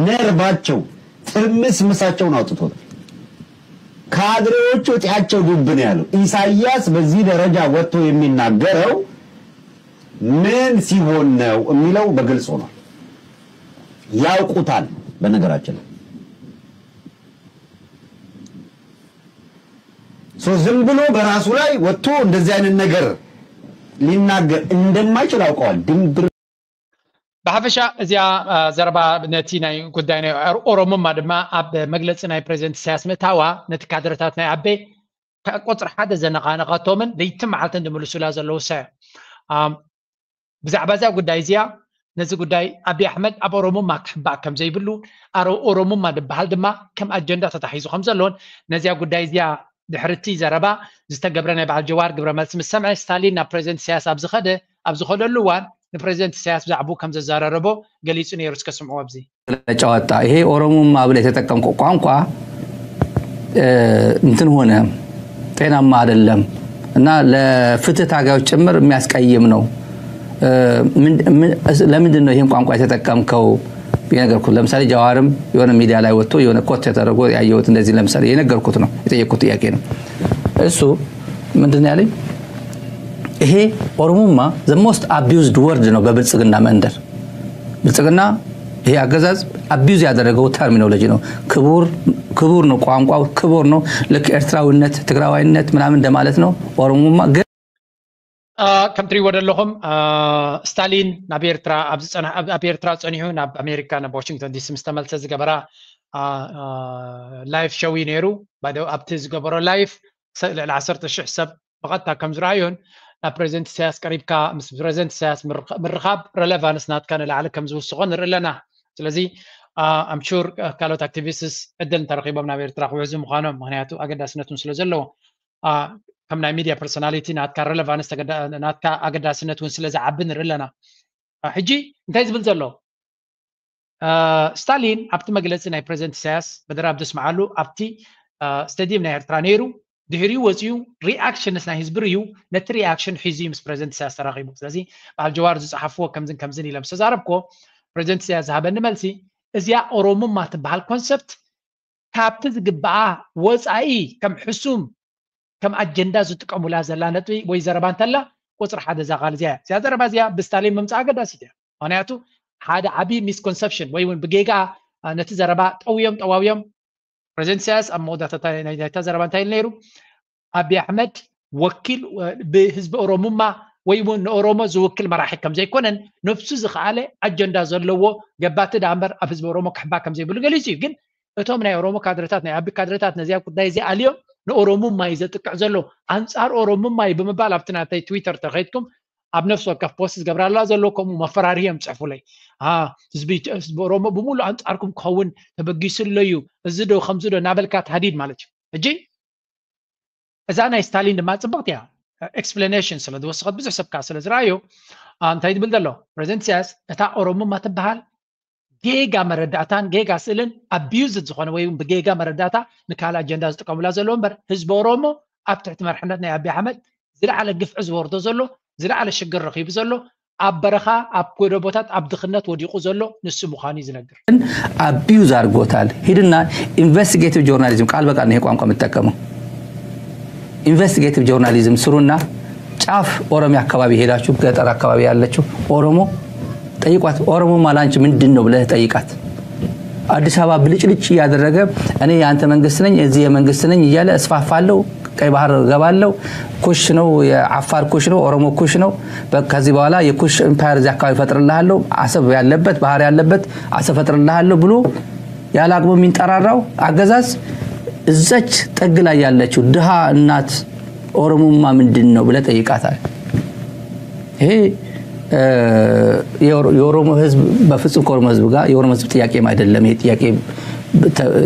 ነርቫቸው ትርምስ ምሳቸውን አውጥቶታል። ካድሬዎቹ እጢያቸው ዱብ ነው ያለው። ኢሳያስ በዚህ ደረጃ ወጥቶ የሚናገረው ምን ሲሆን ነው የሚለው በግልጽ ሆኗል። ያውቁታል። በነገራችን ላይ ዝም ብሎ በራሱ ላይ ወጥቶ እንደዚህ አይነት ነገር ሊናገር እንደማይችል አውቀዋል። ድንብር ብሓፈሻ እዚኣ ዘረባ ነቲ ናይ ጉዳይ ናይ ኦሮሞማ ድማ ኣብ መግለፂ ናይ ፕሬዚደንት ኢሳያስ ምእታዋ ነቲ ካድረታት ናይ ኣቤ ቁፅሪ ሓደ ዘነቓነቐቶምን ለይትን መዓልትን ዝምልሱላ ዘለዉ ሰ ብዛዕባ እዚኣ ጉዳይ እዚኣ ነዚ ጉዳይ ኣቢ ኣሕመድ ኣብ ኦሮሞማ ክሕባእ ከም ዘይብሉ ኣረ ኦሮሞማ ዝበሃል ድማ ከም ኣጀንዳ ተታሒዙ ከም ዘሎን ነዚኣ ጉዳይ እዚኣ ድሕርቲ ዘረባ ዝተገብረ ናይ በዓል ጀዋር ግብረ መልሲ ምስ ሰምዐ ስታሊን ናብ ፕሬዚደንት ኢሳያስ ኣብ ዝኸደ ኣብ ዝኸደሉ እዋን ንፕሬዚደንት ኢሳያስ ብዛዕባኡ ከም ዘዘራረቦ ገሊጹ ነይሩ። እስከ ስምዑ ኣብዚ። ጨዋታ ይሄ ኦሮሞማ ብለ የተጠቀምኩ ቋንቋ እንትን ሆነ፣ ጤናማ አይደለም እና ለፍትህ ታጋዮች ጭምር የሚያስቀይም ነው። ለምንድን ነው ይህን ቋንቋ የተጠቀምከው? የነገርኩት ለምሳሌ ጃዋርም የሆነ ሚዲያ ላይ ወጥቶ የሆነ ኮት ተደርጎ ያየሁት እንደዚህ ለምሳሌ የነገርኩት ነው፣ የጠየቅኩት ጥያቄ ነው። እሱ ምንድን ያለኝ ይሄ ኦሮሞማ the most abused word ነው በብልጽግና መንደር። ብልጽግና ይሄ አገዛዝ abuse ያደረገው terminology ነው። ክቡር ክቡር ነው ቋንቋው፣ ክቡር ነው። ልክ ኤርትራዊነት፣ ትግራዋይነት ምናምን እንደማለት ነው። ኦሮሞማ ግን ከም ትሪእዎ ዘለኹም ስታሊን ናብ ኤርትራ ኣብ ዝፀንሕ ኣብ ኤርትራ ፀኒሑ ናብ ኣሜሪካ ናብ ዋሽንግተን ዲሲ ምስ ተመልሰ ዝገበራ ላይፍ ሸው እዩ ነይሩ። ኣብቲ ዝገበሮ ላይፍ ልዕሊ ዓሰርተ ሽሕ ሰብ ብቐጥታ ከም ዝረኣዩን ናብ ፕሬዚደንት ኢሳያስ ቀሪብካ ምስ ፕሬዚደንት ኢሳያስ ምርኻብ ረለቫንስ ናትካ ንላዕሊ ከም ዝውስኾ ንርኢ ኣለና። ስለዚ ኣምሹር ካልኦት ኣክቲቪስትስ ዕድል እንተረኺቦም ናብ ኤርትራ ክውሕዙ ምዃኖም፣ ምክንያቱ ኣገዳስነት እውን ስለ ዘለዎ ከም ናይ ሚድያ ፐርሶናሊቲ ናትካ ረለቫንስ ናትካ ኣገዳስነት እውን ስለ ዝዓቢ ንርኢ ኣለና። ሕጂ እንታይ ዝብል ዘሎ ስታሊን ኣብቲ መግለፂ ናይ ፕሬዚደንት ኢሳያስ መደረ ኣብ ዘስምዓሉ ኣብቲ ስቴድየም ናይ ኤርትራ ነይሩ። ድሕሪኡ ወፂኡ ሪኣክሽንስ ናይ ህዝቢ ርእዩ ነቲ ሪኣክሽን ሒዙ እዩ ምስ ፕሬዚደንት ኢሳያስ ተራኺቡ። ስለዚ በዓል ጀዋር ዝፀሓፍዎ ከምዝን ከምዝን ኢለ ምስ ተዛረብክዎ ፕሬዚደንት ኢሳያስ ዝሃበኒ መልሲ እዚኣ ኦሮሙማ ትበሃል ኮንሰፕት ካብቲ ዝግብኣ ወፃኢ ከም ሕሱም ከም ኣጀንዳ ዝጥቀሙላ ዘላ ነጥቢ ወይ ዘረባ እንተላ ቁፅሪ ሓደ እዛ ቃል እዚኣ እያ። እዚኣ ዘረባ እዚኣ ብስታሊን ምምፃእ ኣገዳሲት እያ። ምክንያቱ ሓደ ዓብዪ ሚስኮንሰፕሽን ወይ እውን ብጌጋ ነቲ ዘረባ ጠውዮም ጠዋውዮም ፕሬዚደንት ኢሳያስ ኣብ መወዳእታ ናይታ ዘረባ እንታይ ኢሉ ነይሩ? ኣቢ ኣሕመድ ወኪል ብህዝቢ ኦሮሙማ ወይ እውን ንኦሮሞ ዝውክል መራሒ ከም ዘይኮነን ነብሱ ዝኸኣለ ኣጀንዳ ዘለዎ ገባቲ ደኣ እምበር ኣብ ህዝቢ ኦሮሞ ክሕባእ ከም ዘይብሉ ገሊጹ እዩ። ግን እቶም ናይ ኦሮሞ ካድረታት ናይ ኣቢ ካድረታት ነዚኣ ጉዳይ እዚ ኣልዮም ንኦሮሙማ እዩ ዘጥቅዕ ዘሎ ኣንጻር ኦሮሙማ እዩ ብምባል ኣብቲ ናተይ ትዊተር ተኸይድኩም ኣብ ነፍሲ ወከፍ ፖስት ዝገብራላ ዘሎ ከምኡ መፈራርሂ እዮም ዝጽሕፉለይ። ህዝቢ ኦሮሞ ብምሉእ ኣንጻርኩም ክኸውን ተበጊሱ ኣሎ እዩ፣ እዚ ዶ ከምዚ ዶ እናበልካ ትሃዲድ ማለት እዩ። ሕጂ እዛ ናይ ስታሊን ድማ ጽብቕቲ እያ። ኤክስፕላኔሽን ስለ ዝወሰኸት ብዙሕ ሰብ ከዓ ስለ ዝረኣዮ እንታይ ዝብል ዘሎ ፕሬዚደንት ኢሳያስ እታ ኦሮሙማ ትበሃል ጌጋ መረዳእታን ጌጋ ስእልን ኣቢዩዝድ ዝኾነ ወይ ብጌጋ መረዳእታ ንካልእ ኣጀንዳ ዝጥቀሙላ ዘለዎ እምበር ህዝቢ ኦሮሞ ኣብ ትሕቲ መርሕነት ናይ ኣቢ ኣሕመድ ዝለዓለ ግፍዒ ዝወርዶ ዘሎ ዝለዓለ ሽግር ረኺቡ ዘሎ ኣብ በረኻ ኣብ ጎደቦታት ኣብ ድኽነት ወዲቑ ዘሎ ንሱ ምዃኑ እዩ ዝነግር። ኣቢዩዝ ኣድርጎታል። ሂድና ኢንቨስቲጌቲቭ ጆርናሊዝም ቃል በቃል ነው ይሄ ቋንቋ የምጠቀመው። ኢንቨስቲጌቲቭ ጆርናሊዝም ስሩና ጫፍ ኦሮሚያ አካባቢ ሄዳችሁ ገጠር አካባቢ ያለችው ኦሮሞ ጠይቋት። ኦሮሞማ ላንቺ ምንድን ነው ብለህ ጠይቃት። አዲስ አበባ ብልጭልጭ እያደረገ እኔ የአንተ መንግስት ነኝ፣ እዚህ የመንግስት ነኝ እያለ እስፋፋለሁ፣ ቀይ ባህር እገባለሁ፣ ኩሽ ነው የአፋር ኩሽ ነው ኦሮሞ ኩሽ ነው፣ ከዚህ በኋላ የኩሽ ኢምፓየር እዚህ አካባቢ እፈጥርልሃለሁ፣ አሰብ ያለበት ባህር ያለበት አሰብ እፈጥርልሃለሁ ብሎ ያለ አቅሙ የሚንጠራራው አገዛዝ እዛች ጥግ ላይ ያለችው ድሃ እናት ኦሮሞማ ምንድን ነው ብለህ ጠይቃታል። ይሄ የኦሮሞ ህዝብ በፍጹም ከኦሮሞ ህዝብ ጋር የኦሮሞ ህዝብ ጥያቄም አይደለም። ይሄ ጥያቄ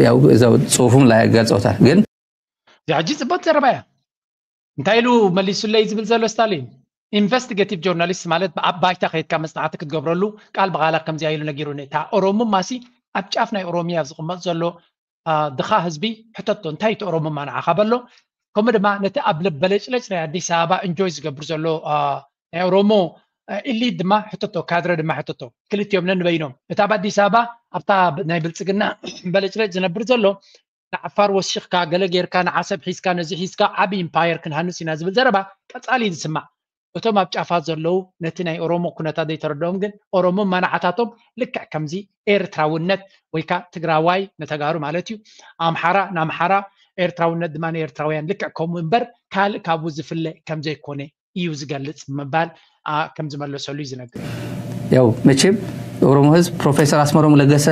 ያው እዛው ጽሁፉም ላይ ገልጸውታል። ግን እዚኣ ሕጂ ጽቡቅ ዘረባ እያ። እንታይ ኢሉ መሊሱለይ ዝብል ዘሎ ስታሊን ኢንቨስቲጌቲቭ ጆርናሊስት ማለት ኣብ ባይታ ከይድካ መጽናዕቲ ክትገብረሉ ቃል ብቓላ ከምዚኣ ኢሉ ነጊሩኒ። እታ ኦሮሙማሲ ኣብ ጫፍ ናይ ኦሮሚያ ዝቕመጥ ዘሎ ድኻ ህዝቢ ሕተቶ እንታይ እቲ ኦሮሙማ ንዓኻ በሎ። ከምኡ ድማ ነቲ ኣብ በለጭለጭ ናይ ኣዲስ ኣበባ እንጆይ ዝገብር ዘሎ ናይ ኦሮሞ ኢሊት ድማ ሕተቶ፣ ካድረ ድማ ሕተቶ። ክልቲኦም ነንበይኖም እታ ኣብ ኣዲስ ኣበባ ኣብታ ናይ ብልጽግና በለጭለጭ ዝነብር ዘሎ ንዓፋር ወሲኽካ ገለ ጌርካ ንዓሰብ ሒዝካ ነዚ ሒዝካ ዓብ ኢምፓየር ክንሃንጽ ኢና ዝብል ዘረባ ቀጻሊ እዩ ዝስማዕ። እቶም ኣብ ጫፋት ዘለዉ ነቲ ናይ ኦሮሞ ኩነታት ዘይተረድኦም ግን ኦሮሞ ማናዓታቶም ልክዕ ከምዚ ኤርትራውነት ወይ ከዓ ትግራዋይ ንተጋሩ ማለት እዩ ኣምሓራ ንኣምሓራ ኤርትራውነት ድማ ንኤርትራውያን ልክዕ ከምኡ እምበር ካልእ ካብኡ ዝፍለ ከም ዘይኮነ እዩ ዝገልጽ ብምባል ከም ዝመለሰሉ እዩ ዝነግር። ያው መቼም የኦሮሞ ህዝብ ፕሮፌሰር አስመሮም ለገሰ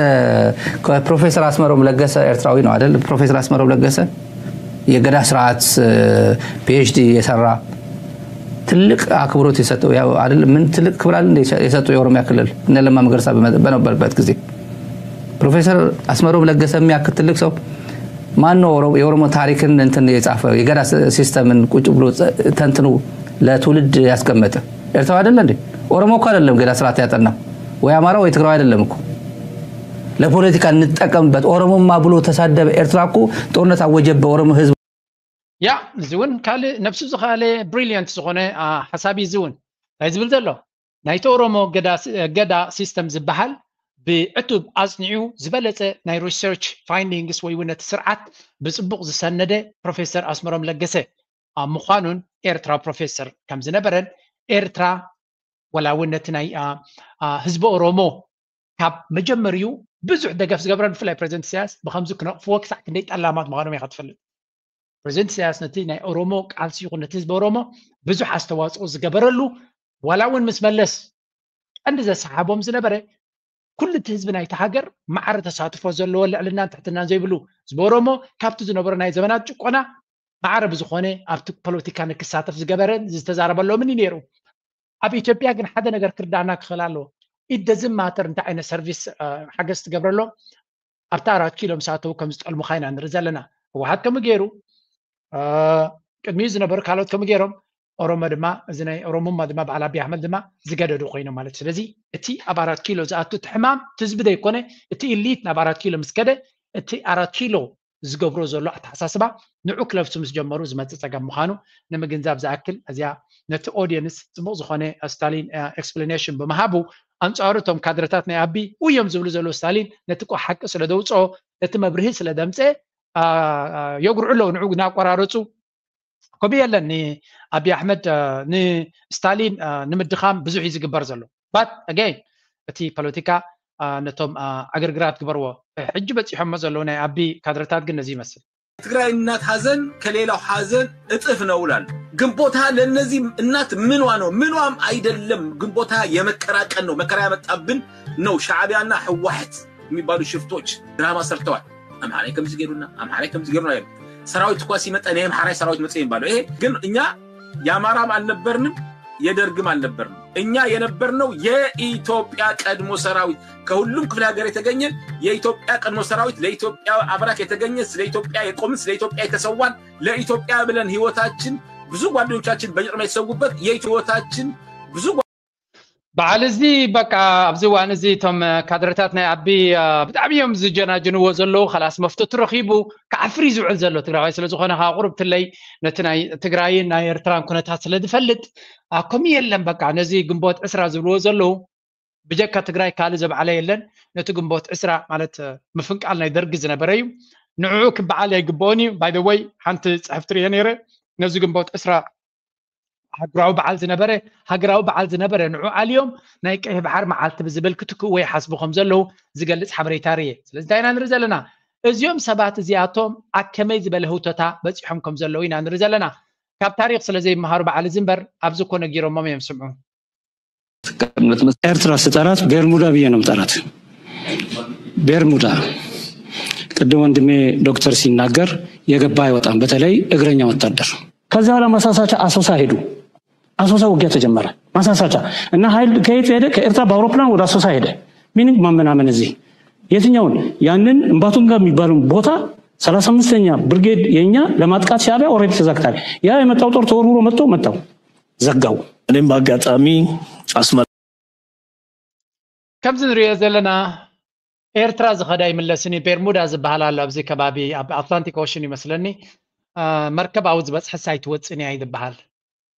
ፕሮፌሰር አስመሮም ለገሰ ኤርትራዊ ነው አይደል? ፕሮፌሰር አስመሮም ለገሰ የገዳ ስርዓት ፒኤችዲ የሰራ ትልቅ አክብሮት የሰጠው ያው አይደል? ምን ትልቅ ክብር አለ እንደ የሰጠው የኦሮሚያ ክልል እነ ለማ መገርሳ በነበረበት ጊዜ ፕሮፌሰር አስመሮም ለገሰ የሚያክል ትልቅ ሰው ማን ነው የኦሮሞ ታሪክን እንትን የጻፈ የገዳ ሲስተምን ቁጭ ብሎ ተንትኖ ለትውልድ ያስቀመጠ? ኤርትራዊ አይደለ እንዴ? ኦሮሞ እኮ አይደለም ገዳ ስርዓት ያጠናው ወይ አማራ ወይ ትግራዊ አይደለም እኮ። ለፖለቲካ እንጠቀምበት። ኦሮሞማ ብሎ ተሳደበ ኤርትራ እኮ ጦርነት አወጀበ ኦሮሞ ህዝብ። ያ እዚ እውን ካልእ ነብሱ ዝኸኣለ ብሪሊየንት ዝኾነ ሓሳብ እዩ። እዚ እውን እንታይ ዝብል ዘሎ ናይቲ ኦሮሞ ገዳ ሲስተም ዝበሃል ብዕቱብ ኣጽኒዑ ዝበለጸ ናይ ሪሰርች ፋይንዲንግስ ወይ እውን ነቲ ስርዓት ብጽቡቕ ዝሰነደ ፕሮፌሰር ኣስመሮም ለገሰ ኣብ ምዃኑን ኤርትራ ፕሮፌሰር ከም ዝነበረን ኤርትራ ወላ እውን ነቲ ናይ ህዝቢ ኦሮሞ ካብ መጀመሪኡ ብዙሕ ደገፍ ዝገበረን ብፍላይ ፕሬዚደንት ኢሳያስ ብከምዚ ክነቕፍዎ ክሳዕ ክንደይ ጠላማት ምዃኖም ኢኻ ትፈልጥ። ፕሬዚደንት ኢሳያስ ነቲ ናይ ኦሮሞ ቃልሲ ይኹን ነቲ ህዝቢ ኦሮሞ ብዙሕ ኣስተዋፅኦ ዝገበረሉ ዋላ እውን ምስ መለስ ቀንዲ ዘሰሓቦም ዝነበረ ኩሉ እቲ ህዝቢ ናይቲ ሃገር ማዕረ ተሳትፎ ዘለዎ ልዕልናን ትሕትናን ዘይብሉ ህዝቢ ኦሮሞ ካብቲ ዝነበሮ ናይ ዘመናት ጭቆና ማዕረ ብዝኾነ ኣብቲ ፖለቲካ ንክሳተፍ ዝገበረን ዝተዛረበሎምን እዩ ነይሩ። ኣብ ኢትዮጵያ ግን ሓደ ነገር ክርዳእና ክኽእል ኣለዎ። ኢት ደዝን ማተር እንታይ ዓይነት ሰርቪስ ሓገዝ ትገብረሎም ኣብቲ ኣራት ኪሎ ምስ ኣተዉ ከም ዝጠልሙኻ ኢና ንርኢ ዘለና። ህወሓት ከምኡ ገይሩ ቅድሚኡ ዝነበሩ ካልኦት ከምኡ ገይሮም ኦሮሞ ድማ እዚ ናይ ኦሮሞማ ድማ በዓል ኣብይ ኣሕመድ ድማ ዝገደዱ ኮይኖም ማለት ስለዚ እቲ ኣብ ኣራት ኪሎ ዝኣቱ እቲ ሕማም እቲ ህዝቢ ዘይኮነ እቲ ኢሊት ናብ ኣራት ኪሎ ምስ ከደ እቲ ኣራት ኪሎ ዝገብሮ ዘሎ ኣተሓሳስባ ንዑ ክለብሱ ምስ ጀመሩ ዝመፅእ ፀገም ምዃኑ ንምግንዛብ ዝኣክል እዚኣ ነቲ ኦዲየንስ ፅቡቕ ዝኾነ ስታሊን ኤክስፕላኔሽን ብምሃቡ ኣንፃሩ እቶም ካድረታት ናይ ኣቢ ውዮም ዝብሉ ዘለዉ ስታሊን ነቲ ሓቂ ስለ ደውፅኦ ነቲ መብርሂ ስለ ደምፀ የጉርዑ ኣለዉ ንዑ እናቆራረፁ ከምኡ የለን ንኣቢ ኣሕመድ ንስታሊን ንምድኻም ብዙሕ እዩ ዝግበር ዘሎ ባት ኣገይን እቲ ፖለቲካ ነቶም ዕግርግራት ግበርዎ ሕጂ በፂሖሞ ዘለዉ ናይ ኣቢ ካድረታት ግን ነዚ ይመስል ትግራይ እናት ሀዘን ከሌላው ሀዘን እጥፍ ነው እላለሁ። ግንቦት ሃያ ለእነዚህ እናት ምኗ ነው? ምኗም አይደለም። ግንቦት ሃያ የመከራ ቀን ነው። መከራ ያመጣብን ነው። ሻዕቢያና ህወሓት የሚባሉ ሽፍቶች ድራማ ሰርተዋል። አምሓራይ ከምዚ ገይሩና፣ አምሓራይ ከምዚ ገይሩና ይሉ። ሰራዊት እኳ ሲመጣ ናይ አምሓራይ ሰራዊት መጽ የሚባለው ይሄ ግን እኛ የአማራም አልነበርንም የደርግም አልነበርንም። እኛ የነበርነው የኢትዮጵያ ቀድሞ ሰራዊት ከሁሉም ክፍለ ሀገር የተገኘ የኢትዮጵያ ቀድሞ ሰራዊት ለኢትዮጵያ አብራክ የተገኘ ስለ ኢትዮጵያ የቆምን ስለ ኢትዮጵያ የተሰዋን ለኢትዮጵያ ብለን ህይወታችን ብዙ ጓደኞቻችን በየጥማ የተሰዉበት የህይወታችን ብዙ በዓል እዚ በቃ ኣብዚ እዋን እዚ እቶም ካድረታት ናይ ኣቢ ብጣዕሚ እዮም ዝጀናጅንዎ ዘለዉ ከላስ መፍትቱ ረኺቡ ክዓፍር እዩ ዝውዕል ዘሎ ትግራዋይ ስለዝኾነ ከዓ ቁርብትለይ ነቲ ናይ ትግራይን ናይ ኤርትራን ኩነታት ስለዝፈልጥ ከምኡ የለን በቃ ነዚ ግንቦት ዕስራ ዝብልዎ ዘለዉ ብጀካ ትግራይ ካልእ ዘብዓለ የለን ነቲ ግንቦት ዕስራ ማለት ምፍንቃል ናይ ደርጊ ዝነበረ እዩ ንዕኡ ክበዓል ኣይግብኦን እዩ ባይደወይ ሓንቲ ፅሕፍቲ ርየ ነይረ ነዚ ግንቦት ዕስራ ሃገራዊ በዓል ዝነበረ ሃገራዊ በዓል ዝነበረ ንዑ ኣልዮም ናይ ቀይሕ በሓር መዓልቲ ብዝብል ክትክእዎ ይሓስቡ ከም ዘለዉ ዝገልፅ ሓበሬታ ርየ ስለዚ እንታይ ኢና ንርኢ ዘለና እዚኦም ሰባት እዚኣቶም ኣብ ከመይ ዝበለ ህውተታ በፂሖም ከም ዘለዉ ኢና ንርኢ ዘለና ካብ ታሪክ ስለ ዘይመሃሩ በዓል እዚ እምበር ኣብዚ እኮ ነጊሮሞም እዮም ስምዑ ኤርትራ ስጠራት ቤርሙዳ ብዬ ነው ምጠራት። ቤርሙዳ ቅድም ወንድሜ ዶክተር ሲናገር የገባ አይወጣም። በተለይ እግረኛ ወታደር ከዚ በኋላ ማሳሳቻ አሶሳ ሄዱ። አሶሳ ውጊያ ተጀመረ። ማሳሳቻ እና ኃይል ከየት ሄደ? ከኤርትራ በአውሮፕላን ወደ አሶሳ ሄደ። ምንም ማመናመን እዚህ የትኛውን ያንን እምባቱንጋ የሚባለውን ቦታ ሰላሳ አምስተኛ ብርጌድ የኛ ለማጥቃት ሻዕቢያ ኦልሬዲ ተዘግታል። ያ የመጣው ጦር ተወርውሮ መጥቶ መጣው ዘጋው። እኔም በአጋጣሚ አስመራ ከምዚ ንሪኦ ዘለና ኤርትራ ዝኸዳ ይምለስን እዩ ቤርሙዳ ዝበሃል ኣሎ ኣብዚ ከባቢ ኣብ ኣትላንቲክ ኦሽን ይመስለኒ መርከብ ኣብኡ ዝበፅሐስ ኣይትወፅን እያ ይበሃል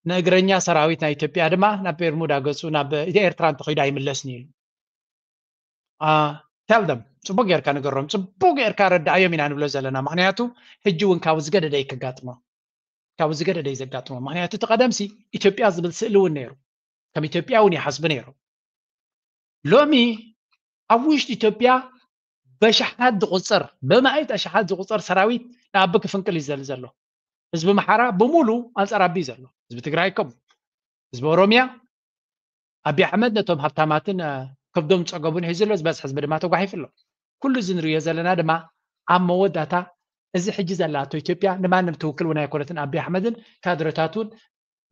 ንእግረኛ ሰራዊት ናይ ኢትዮጵያ ድማ ናብ ቤርሙዳ ገፁ ናብ ኤርትራ እንተኸይዱ ኣይምለስን እዩ ኢሉ tell them ፅቡቅ ጌርካ ንገሮም ፅቡቅ ጌርካ ረዳኣዮም ኢና ንብሎ ዘለና ምክንያቱ ሕጂ እውን ካብ ዝገደደ ከጋጥሞ ካብ ዝገደደ ዘጋጥሞ ምክንያቱ እቲ ቀደምሲ ኢትዮጵያ ዝብል ስእሊ እውን ነይሩ ከም ኢትዮጵያ እውን ይሓስቡ ነይሩ ሎሚ ኣብ ውሽጢ ኢትዮጵያ በሽሓት ዝቁፀር በማእት ኣሽሓት ዝቁፀር ሰራዊት ንኣቢ ክፍንቅል ይዘል ዘሎ ህዝቢ መሓራ ብምሉ ኣንፃር ኣቢ ዘሎ ህዝቢ ትግራይ ከም ህዝቢ ኦሮሚያ ኣቢ ኣሕመድ ነቶም ሃብታማትን ከብዶም ፀገቡን ሒዙ ኣሎ ዝበዝሕ ህዝቢ ድማ ተጓሒፉ ኣሎ ኩሉ እዚ ንሪዮ ዘለና ድማ ኣብ መወዳታ እዚ ሕጂ ዘላቶ ኢትዮጵያ ንማንም ትውክል እውን ኣይኮነትን ኣቢ ኣሕመድን ካድረታቱን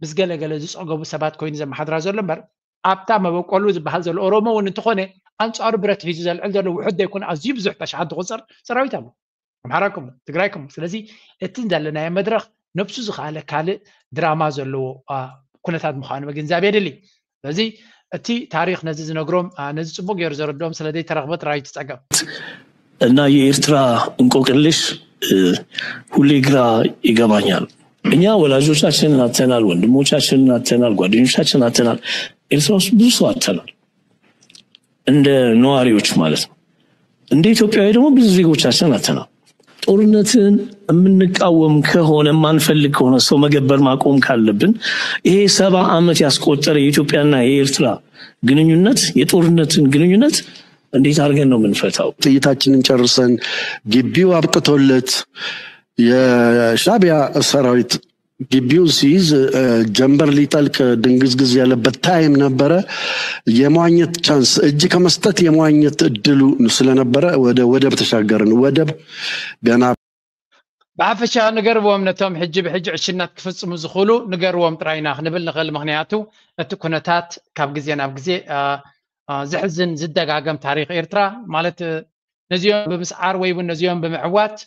ምስ ገለገለ ዝፀገቡ ሰባት ኮይኑ ዘመሓድራ ዘሎ እምበር ኣብታ መበቆሉ ዝበሃል ዘሎ ኦሮሞ እውን እንተኾነ ኣንፃሩ ብረት ሒዙ ዘልዕል ዘሎ ውሑድ ዘይኮነ ኣዝዩ ብዙሕ ተሽሓት ዝቁፀር ሰራዊት ኣሎ ኣምሓራ ከምኡ ትግራይ ከምኡ ስለዚ እቲ ዘለናዮ መድረክ ነብሱ ዝኸኣለ ካልእ ድራማ ዘለዎ ኩነታት ምዃኑ ምግንዛብ የድሊ ስለዚ እቲ ታሪኽ ነዚ ዝነግሮም ነዚ ፅቡቅ ገይሩ ዘረድኦም ስለ ዘይተረኽበ ጥራይ ትፀገም። እና የኤርትራ እንቆቅልሽ ሁሌ ግራ ይገባኛል። እኛ ወላጆቻችንን አጥተናል፣ ወንድሞቻችንን አጥተናል፣ ጓደኞቻችንን አጥተናል። ኤርትራ ውስጥ ብዙ ሰው አጥተናል፣ እንደ ነዋሪዎች ማለት ነው። እንደ ኢትዮጵያዊ ደግሞ ብዙ ዜጎቻችንን አጥተናል። ጦርነትን የምንቃወም ከሆነ የማንፈልግ ከሆነ ሰው መገበር ማቆም ካለብን ይሄ ሰባ ዓመት ያስቆጠረ የኢትዮጵያና የኤርትራ ግንኙነት የጦርነትን ግንኙነት እንዴት አድርገን ነው የምንፈታው? ጥይታችንን ጨርሰን ግቢው አብቅቶለት የሻቢያ ሰራዊት ግቢውን ሲይዝ ጀንበር ሊጠልቅ ድንግዝግዝ ያለበት ታይም ነበረ። የመዋኘት ቻንስ እጅ ከመስጠት የመዋኘት እድሉ ስለነበረ ወደ ወደብ ተሻገርን። ወደብ ገና ብሓፈሻ ንገርዎም ነቶም ሕጂ ብሕጂ ዕሽነት ክፍፅሙ ዝኽእሉ ንገርዎም ጥራይ ኢና ክንብል ንኽእል። ምክንያቱ እቲ ኩነታት ካብ ግዜ ናብ ግዜ ዘሕዝን ዝደጋገም ታሪክ ኤርትራ ማለት ነዚኦም ብምስዓር ወይ እውን ነዚኦም ብምዕዋት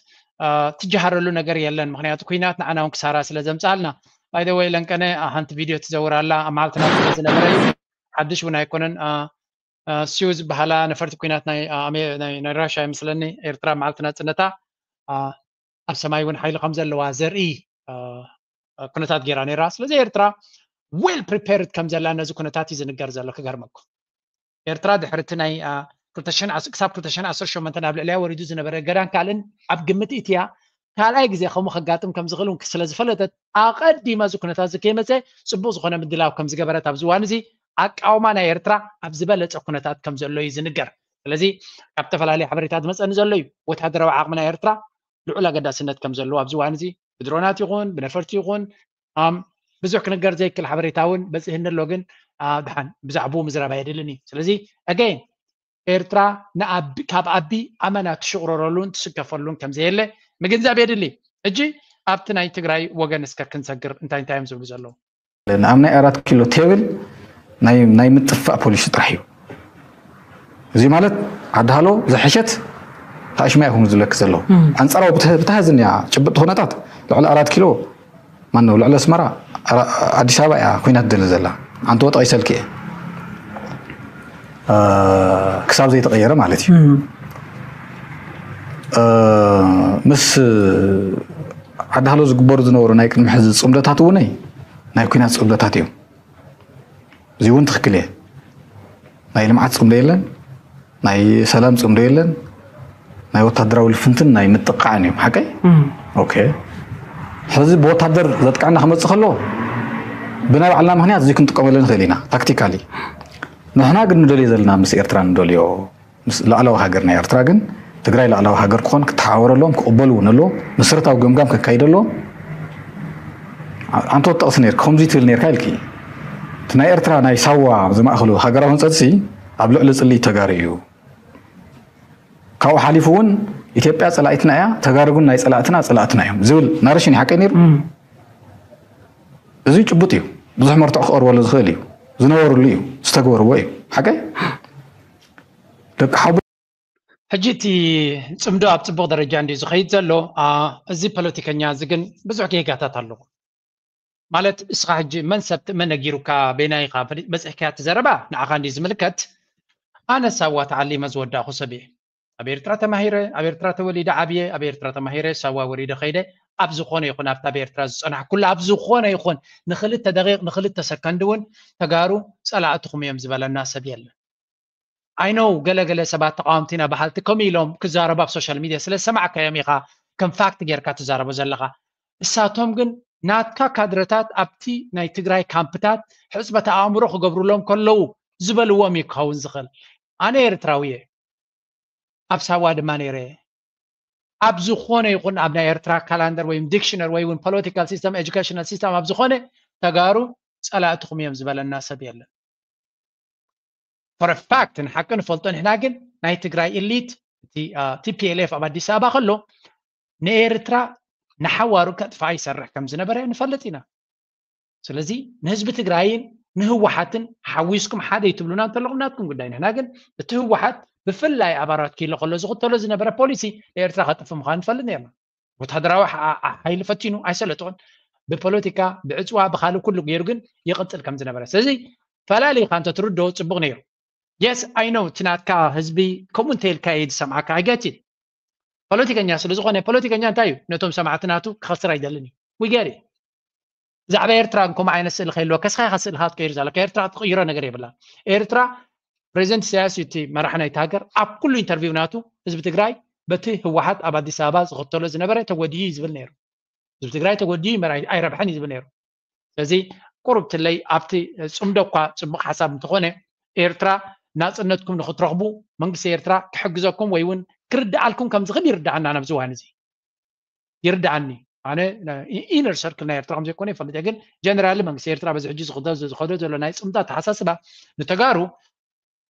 ትጀሃረሉ ነገር የለን። ምክንያቱ ኩናት ንዓና እውን ክሳራ ስለ ዘምፅኣልና። ባይደወይ ለንቀነ ሓንቲ ቪድዮ ትዘውር ኣላ ኣብ መዓልትና ዝነበረ ሓድሽ እውን ኣይኮነን። ሲዩ ዝበሃላ ነፈርቲ ኩናት ናይ ራሻ ይመስለኒ ኤርትራ መዓልቲ ናፅነታ ኣብ ሰማይ እውን ሓይሊ ከም ዘለዋ ዘርኢ ኩነታት ገይራ ነይራ። ስለዚ ኤርትራ well prepared ከም ዘላ ነዚ ኩነታት እዩ ዝንገር ዘሎ። ክገርመኩም ኤርትራ ድሕሪ እቲ ናይ ክሳብ ክልተ ሽሕን ዓሰርተ ሸሞንተን ኣብ ልዕሊያ ወሪዱ ዝነበረ ገዳን ካልእን ኣብ ግምት ኢትያ ካልኣይ ግዜ ከምኡ ከጋጥም ከም ዝኽእል እውን ስለ ዝፈለጠት ኣቐዲማ እዚ ኩነታት እዚ ከይመፀ ፅቡቅ ዝኾነ ምድላው ከም ዝገበረት ኣብዚ እዋን እዚ ኣቃውማ ናይ ኤርትራ ኣብ ዝበለፀ ኩነታት ከም ዘሎ እዩ ዝንገር። ስለዚ ካብ ዝተፈላለዩ ሓበሬታ ዝመፀኒ ዘሎ እዩ ወታደራዊ ዓቕሚ ናይ ኤርትራ ልዑል ኣገዳስነት ከም ዘለዎ ኣብዚ እዋን እዚ ብድሮናት ይኹን ብነፈርቲ ይኹን ብዙሕ ክንገር ዘይክል ሓበሬታ እውን በፂህኒ ኣሎ። ግን ድሓን ብዛዕባኡ ምዝራብ ኣየድልን እዩ። ስለዚ again ኤርትራ ካብ ኣቢ ኣመና ትሽቕረረሉን ትስከፈሉን ከም ዘየለ ምግንዛብ የድሊ። ሕጂ ኣብቲ ናይ ትግራይ ወገን እስከ ክንሰግር እንታይ እንታይ እዮም ዝብሉ ዘለዉ? ኣብ ናይ ኣራት ኪሎ ቴብል ናይ ምጥፋእ ፖሊሲ ጥራሕ እዩ። እዚ ማለት ዓዲ ሃሎ ዝሐሸት ታእሽማ ይኹም ዝብለክ ዘለዉ። ኣንፃራዊ ብተሃዝን እያ ጭብጥ ኩነታት ልዕሊ ኣራት ኪሎ ማነው ልዕሊ ኣስመራ ኣዲስ ኣበባ እያ ኮይና ትደሊ ዘላ። ኣንተ ወጣ ይሰልክ እየ ክሳብ ዘይተቐየረ ማለት እዩ። ምስ ዓዲ ሃሎ ዝግበሩ ዝነበሩ ናይ ቅድሚ ሕዚ ፅምዶታት እውነይ ናይ ኩናት ፅምዶታት እዮም። እዚ እውን ትኽክል እየ። ናይ ልምዓት ፅምዶ የለን፣ ናይ ሰላም ፅምዶ የለን፣ ናይ ወታደራዊ ልፍንትን ናይ ምጥቃዕን እዮም። ሓቀይ ኦኬ። ሕዚ ብወታደር ዘጥቃዕና ክመፅእ ከሎ ብናይ ባዕልና ምክንያት እዚ ክንጥቀመሉ ንኽእል ኢና ታክቲካሊ። ንሕና ግን ንደልዮ ዘለና ምስ ኤርትራ ንደልዮ ላዕላዊ ሃገር ናይ ኤርትራ ግን ትግራይ ላዕላዊ ሃገር ክኾን ክተሓወረሎም ክቕበሉ እውን ኣለዎ። መሰረታዊ ገምጋም ከካይደሎም ኣንተ ወጠቕሲ ነርክ ከምዚ ትብል ነርካ ኢልኪ እቲ ናይ ኤርትራ ናይ ሳዋ ዝማእኸሉ ሃገራዊ ህንፀትሲ ኣብ ልዕሊ ፅልኢ ተጋሩ እዩ። ካብኡ ሓሊፉ እውን ኢትዮጵያ ፀላኢትና እያ፣ ተጋሩ ግን ናይ ፀላእትና ፀላእትና እዮም ዝብል ናረሽን ሓቀይ ነይሩ። እዚ ጭቡጥ እዩ። ብዙሕ መርትዖ ክቐርበሉ ዝኽእል እዩ። ዝነበሩሉ እዩ፣ ዝተግበርዎ እዩ። ሓቀይ ደቂ ሓቡ ሕጂ እቲ ፅምዶ ኣብ ፅቡቕ ደረጃ እንዲ ዝኸይድ ዘሎ እዚ ፖለቲከኛ እዚ ግን ብዙሕ ጌጋታት ኣለዎ። ማለት እስኻ ሕጂ መን ሰብ መን ነጊሩካ በይናይኻ በፂሕካያ እቲ ዘረባ ንዓኻ እንዲ ዝምልከት ኣነ ሳዋ ተዓሊመ ዝወዳእኹ ሰብ እየ። ኣብ ኤርትራ ተማሂረ፣ ኣብ ኤርትራ ተወሊደ ዓብየ፣ ኣብ ኤርትራ ተማሂረ፣ ሳዋ ወሪደ ከይደ ኣብ ዝኾነ ይኹን ኣብታ ኣብ ኤርትራ ዝፀናሕኩሉ ኣብ ዝኾነ ይኹን ንክልተ ደቂቕ ንክልተ ሰከንድ እውን ተጋሩ ፀላእትኹም እዮም ዝበለና ሰብ የለን። I know ገለ ገለ ሰባት ተቃወምቲ ኢና በሃልቲ ከምኡ ኢሎም ክዛረቡ ኣብ ሶሻል ሚድያ ስለ ዝሰማዕካዮም ኢኻ ከም ፋክት ጌርካ ትዛረቦ ዘለኻ። እሳቶም ግን ናትካ ካድረታት ኣብቲ ናይ ትግራይ ካምፕታት ሕፅበተ ኣእምሮ ክገብሩሎም ከለዉ ዝበልዎም እዩ ክኸውን ዝኽእል። ኣነ ኤርትራዊ እየ፣ ኣብ ሳዋ ድማ ነይረ እየ። ኣብ ዝኾነ ይኹን ኣብ ናይ ኤርትራ ካላንደር ወይ ዲክሽነር ወይ እውን ፖለቲካል ሲስተም ኤጁኬሽናል ሲስተም ኣብ ዝኾነ ተጋሩ ፀላእትኹም እዮም ዝበለና ሰብ የለን። for a fact ንሓቂ ንፈልጦ ንሕና ግን ናይ ትግራይ ኢሊት እቲ ቲፒኤልኤፍ ኣብ ኣዲስ ኣበባ ከሎ ንኤርትራ ንሓዋሩ ከጥፋ ይሰርሕ ከም ዝነበረ ንፈልጥ ኢና። ስለዚ ንህዝቢ ትግራይን ንህወሓትን ሓዊስኩም ሓደ ይትብሉና እንተለኹም ናትኩም ጉዳይ። ንሕና ግን እቲ ህወሓት ብፍላይ ኣብ ኣራት ኪሎ ከሎ ዝኽተሎ ዝነበረ ፖሊሲ ንኤርትራ ከጥፍ ምዃኑ ንፈልጥ ነርና። ወታደራዊ ሓይሊ ፈቲኑ ኣይሰለጥኦን። ብፖለቲካ ብዕፅዋ ብካልእ ኩሉ ገይሩ ግን ይቕፅል ከም ዝነበረ። ስለዚ ፈላሊኻ እንተትርድኦ ጽቡቕ ነይሩ። Yes, I know, እቲ ናትካ ህዝቢ ከምኡ እንተ ኢልካ እዩ ዝሰምዓካ። I get it። ፖለቲከኛ ስለ ዝኾነ፣ ፖለቲከኛ እንታይ እዩ? ነቶም ሰማዕቲ ናቱ ክኸስር ኣይደልን እዩ። We get it። ብዛዕባ ኤርትራ ከምኡ ዓይነት ስእሊ ከይህልወካ፣ እስኻ ኢኻ ስእልኻ ትቀይር ዘለካ። ኤርትራ ትቕይሮ ነገር የብላ። ኤርትራ፣ ፕሬዚደንት ኢሳያስ እዩ እቲ መራሒ ናይቲ ሃገር። ኣብ ኩሉ ኢንተርቪው ናቱ ህዝቢ ትግራይ በቲ ህወሓት ኣብ ኣዲስ ኣበባ ዝኽተሎ ዝነበረ ተጎዲኡ እዩ ዝብል ነይሩ። ህዝቢ ትግራይ ተጎዲኡ እምበር ኣይ-፣ ኣይረብሐን እዩ ዝብል ነይሩ። ስለዚ ቁሩብ ትለይ ኣብቲ ጽምዶ እኳ ጽቡቕ ሓሳብ እንተኾነ፣ ኤርትራ ናጽነትኩም ንኽትረኽቡ መንግስቲ ኤርትራ ክሕግዘኩም ወይ እውን ክርድኣልኩም ከም ዝኽእል ይርድኣና። ናብዚ እዋን እዚ ይርድኣኒ። ኣነ ኢነር ሰርክል ናይ ኤርትራ ከም ዘይኮነ ይፈልጥ እየ፣ ግን ጀነራሊ መንግስቲ ኤርትራ በዚ ሕጂ ዝኸዶ ዝኸዶ ዘሎ ናይ ጽምዶ ኣተሓሳስባ ንተጋሩ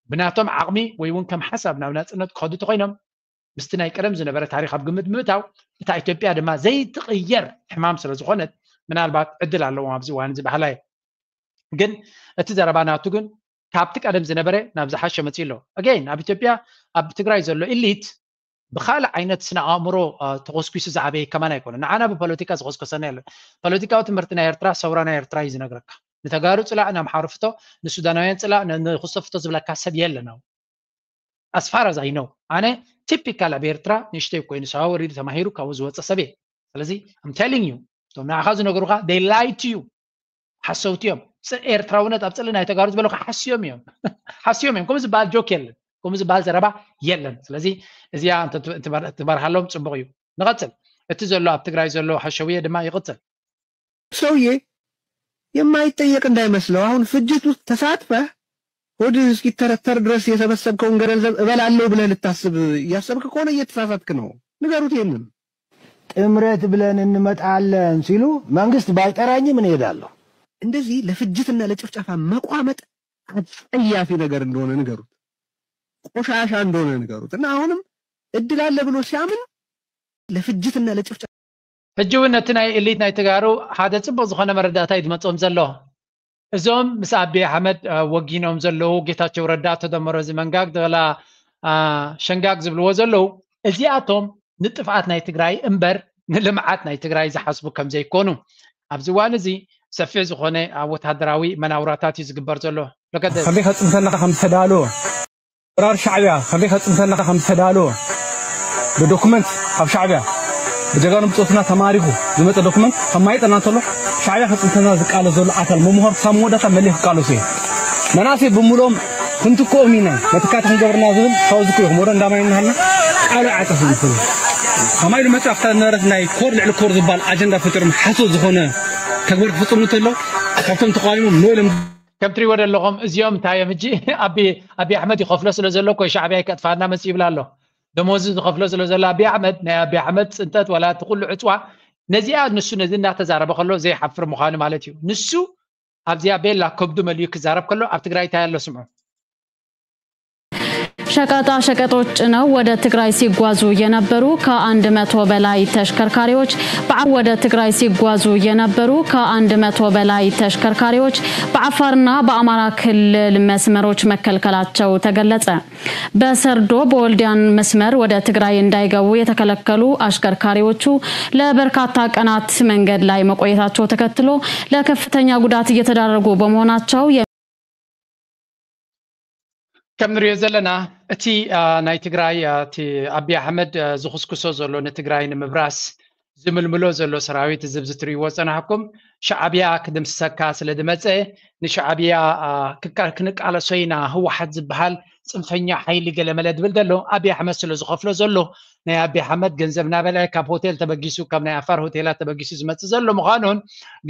ብናቶም ዓቕሚ ወይ እውን ከም ሓሳብ ናብ ናጽነት ክኸዱ እንተኾይኖም፣ ምስቲ ናይ ቀደም ዝነበረ ታሪኽ ኣብ ግምት ብምእታው፣ እታ ኢትዮጵያ ድማ ዘይትቕየር ሕማም ስለ ዝኾነት፣ ምናልባት ዕድል ኣለዎም ኣብዚ እዋን እዚ በሃላይ። ግን እቲ ዘረባ ናቱ ግን ካብቲ ቀደም ዝነበረ ናብ ዝሓሸ መጺኡ ኣሎ። ኣገይን ኣብ ኢትዮጵያ፣ ኣብ ትግራይ ዘሎ ኢሊት ብኻልእ ዓይነት ስነ ኣእምሮ፣ አ፣ ተኾስኲሱ ዝዓበየ ከማን ኣይኮነን። ንዓና ብፖለቲካ ዝኾስኮሰና የለን። ፖለቲካዊ ትምህርቲ ናይ ኤርትራ፣ ሰውራ ናይ ኤርትራ እዩ ዝነግረካ። ንተጋሩ ጽላእ፣ ንኣምሓሩ ፍቶ፣ ንሱዳናውያን ጽላእ፣ ን-፣ ንኹስቶ ፍቶ ዝብለካ ሰብ የለን። ኣብኡ ኣስፋር ኣዛይነው ኣነ ቲፒካል ኣብ ኤርትራ ንእሽተይ ኮይኑ ሰባ ወሪዱ ተማሂሩ ካብኡ ዝወፀ ሰብ እየ። ስለዚ I'm telling you፣ እቶም ንዓኻ ዝነገሩኻ they lie to you። ሓሰውቲ እዮም። ፅ-፣ ኤርትራውነት ኣብ ፅሊ ናይ ተጋሩ ዝበሉ ሓስዮም እዮም። ሓስዮም እዮም። ከምኡ ዝበሃል ጆክ የለን። ከምኡ ዝበሃል ዘረባ የለን። ስለዚ እዚኣ እንተ ትመር-፣ ትመርሃሎም ፅቡቕ እዩ። ንቐፅል። እቲ ዘሎ ኣብ ትግራይ ዘሎ ሓሸውየ ድማ ይቕፅል። ሰውዬ የማይጠየቅ እንዳይመስለው። አሁን ፍጅት ውስጥ ተሳትፈህ ሆድህ እስኪተረተር ድረስ የሰበሰብከውን ገንዘብ እበላለሁ ብለህ ልታስብ እያሰብክ ከሆነ እየተሳሳትክ ነው። ንገሩት ይህንን። ጥምረት ብለን እንመጣለን ሲሉ መንግስት ባይጠራኝም እኔ እሄዳለሁ። እንደዚህ ለፍጅትና ለጭፍጨፋ መቋመጥ አጸያፊ ነገር እንደሆነ ንገሩት፣ ቆሻሻ እንደሆነ ንገሩት። እና አሁንም እድል አለ ብሎ ሲያምን ለፍጅትና ለጭፍጨፋ ሕጂ እውን ነቲ ናይ ኤሊት ናይ ተጋሩ ሓደ ጽቡቕ ዝኾነ መረዳእታ እዩ ዝመጽኦም ዘሎ። እዞም ምስ ኣቢ ኣሕመድ፣ አ፣ ወጊኖም ዘለዉ ጌታቸው ረዳ ተደመሮ እዚ መንጋግ ደላ፣ አ፣ ሸንጋግ ዝብልዎ ዘለዉ፣ እዚኣቶም ንጥፍኣት ናይ ትግራይ እምበር ንልምዓት ናይ ትግራይ ዝሓስቡ ከም ዘይኮኑ ኣብዚ እዋን እዚ ሰፊሕ ዝኾነ ኣብ ወተሃደራዊ መናውራታት እዩ ዝግበር ዘሎ። ለገደ ከመይ ከጽንተና ከም ዝተዳለወ፣ ወራር ሻዕብያ ከመይ ከጽንተና ከም ዝተዳለወ፣ ብዶኩመንት ካብ ሻዕብያ ብጀጋኑ ብጾትና ተማሪኹ ዝመጸ ዶኩመንት ከማይጠና እንተሎ፣ ሻዕብያ ከጽንተና ዝቃለስ ዘሎ ኣካል ምምሃር ክሳብ መወዳእታ መሊኡ ክቃለሱ እየ። መናእሰይ ብምልኦም ክንትክኦም ኢና፣ መትካእቲ ክንገብርና ዝብል ካብ ዝክዮ ክመሮ እንዳማይ እናሃልና ቃሉ ዓጸፍ ዝፍሉ። ከማይ ኢሉ መጽኡ ኣብታ ዝነበረት ናይ ኮር ልዕሊ ኮር ዝበሃል ኣጀንዳ ፈጢሮም ሓሶት ዝኾነ ተግባር ክፍጽሙ እንተሎ፣ ካብቶም ተቃዋሚሞም ኖ ኢሎም ከም ትሪእዎ ዘለኹም እዚኦም እንታይ እዮም ሕጂ ኣቢ ኣቢ ኣሕመድ ይኸፍሎ ስለ ዘሎ እኮ ሻዕብያ ይከጥፋና መጽ ይብላ ኣሎ። ደሞዙ ዝኸፍሎ ስለ ዘሎ ኣቢ ኣሕመድ፣ ናይ ኣቢ ኣሕመድ ጽንተት ዋላ እቲ ኩሉ ዕጽዋ ነዚኣ ንሱ ነዚ እናተዛረበ ከሎ ዘይሓፍር ምዃኑ ማለት እዩ። ንሱ ኣብዚኣ ቤላ ከብዱ መሊኡ ክዛረብ ከሎ ኣብ ትግራይ እንታይ ኣሎ ስምዑ። ሸቀጣ ሸቀጦች ጭነው ወደ ትግራይ ሲጓዙ የነበሩ ከአንድ መቶ በላይ ተሽከርካሪዎች በዓ-፣ ወደ ትግራይ ሲጓዙ የነበሩ ከአንድ መቶ በላይ ተሽከርካሪዎች በአፋርና በአማራ ክልል መስመሮች መከልከላቸው ተገለጸ። በሰርዶ በወልዲያን መስመር ወደ ትግራይ እንዳይገቡ የተከለከሉ አሽከርካሪዎቹ ለበርካታ ቀናት መንገድ ላይ መቆየታቸው ተከትሎ ለከፍተኛ ጉዳት እየተዳረጉ በመሆናቸው የ- ከም ንሪኦ ዘለና እቲ፣ አ፣ ናይ ትግራይ፣ አ፣ እቲ ኣቢ ኣሕመድ፣ አ፣ ዝኹስኩሶ ዘሎ ንትግራይ ንምብራስ ዝምልምሎ ዘሎ ሰራዊት እዚ ኣብዚ ትሪእዎ ዝጸናሕኩም ሻዕብያ ክድምስሰካ ስለ ዝመጸ ንሻዕብያ፣ አ፣ ክቃ-፣ ክንቃለሶ ኢና ህወሓት ዝበሃል ጽንፈኛ ሓይሊ ገለመለ ዝብል ዘሎ ኣቢ ኣሕመድ ስለ ዝኸፍሎ ዘሎ ናይ ኣቢ ኣሕመድ ገንዘብ እናበልዐ ካብ ሆቴል ተበጊሱ ካብ ናይ ኣፋር ሆቴላት ተበጊሱ ዝመጽእ ዘሎ ምዃኑን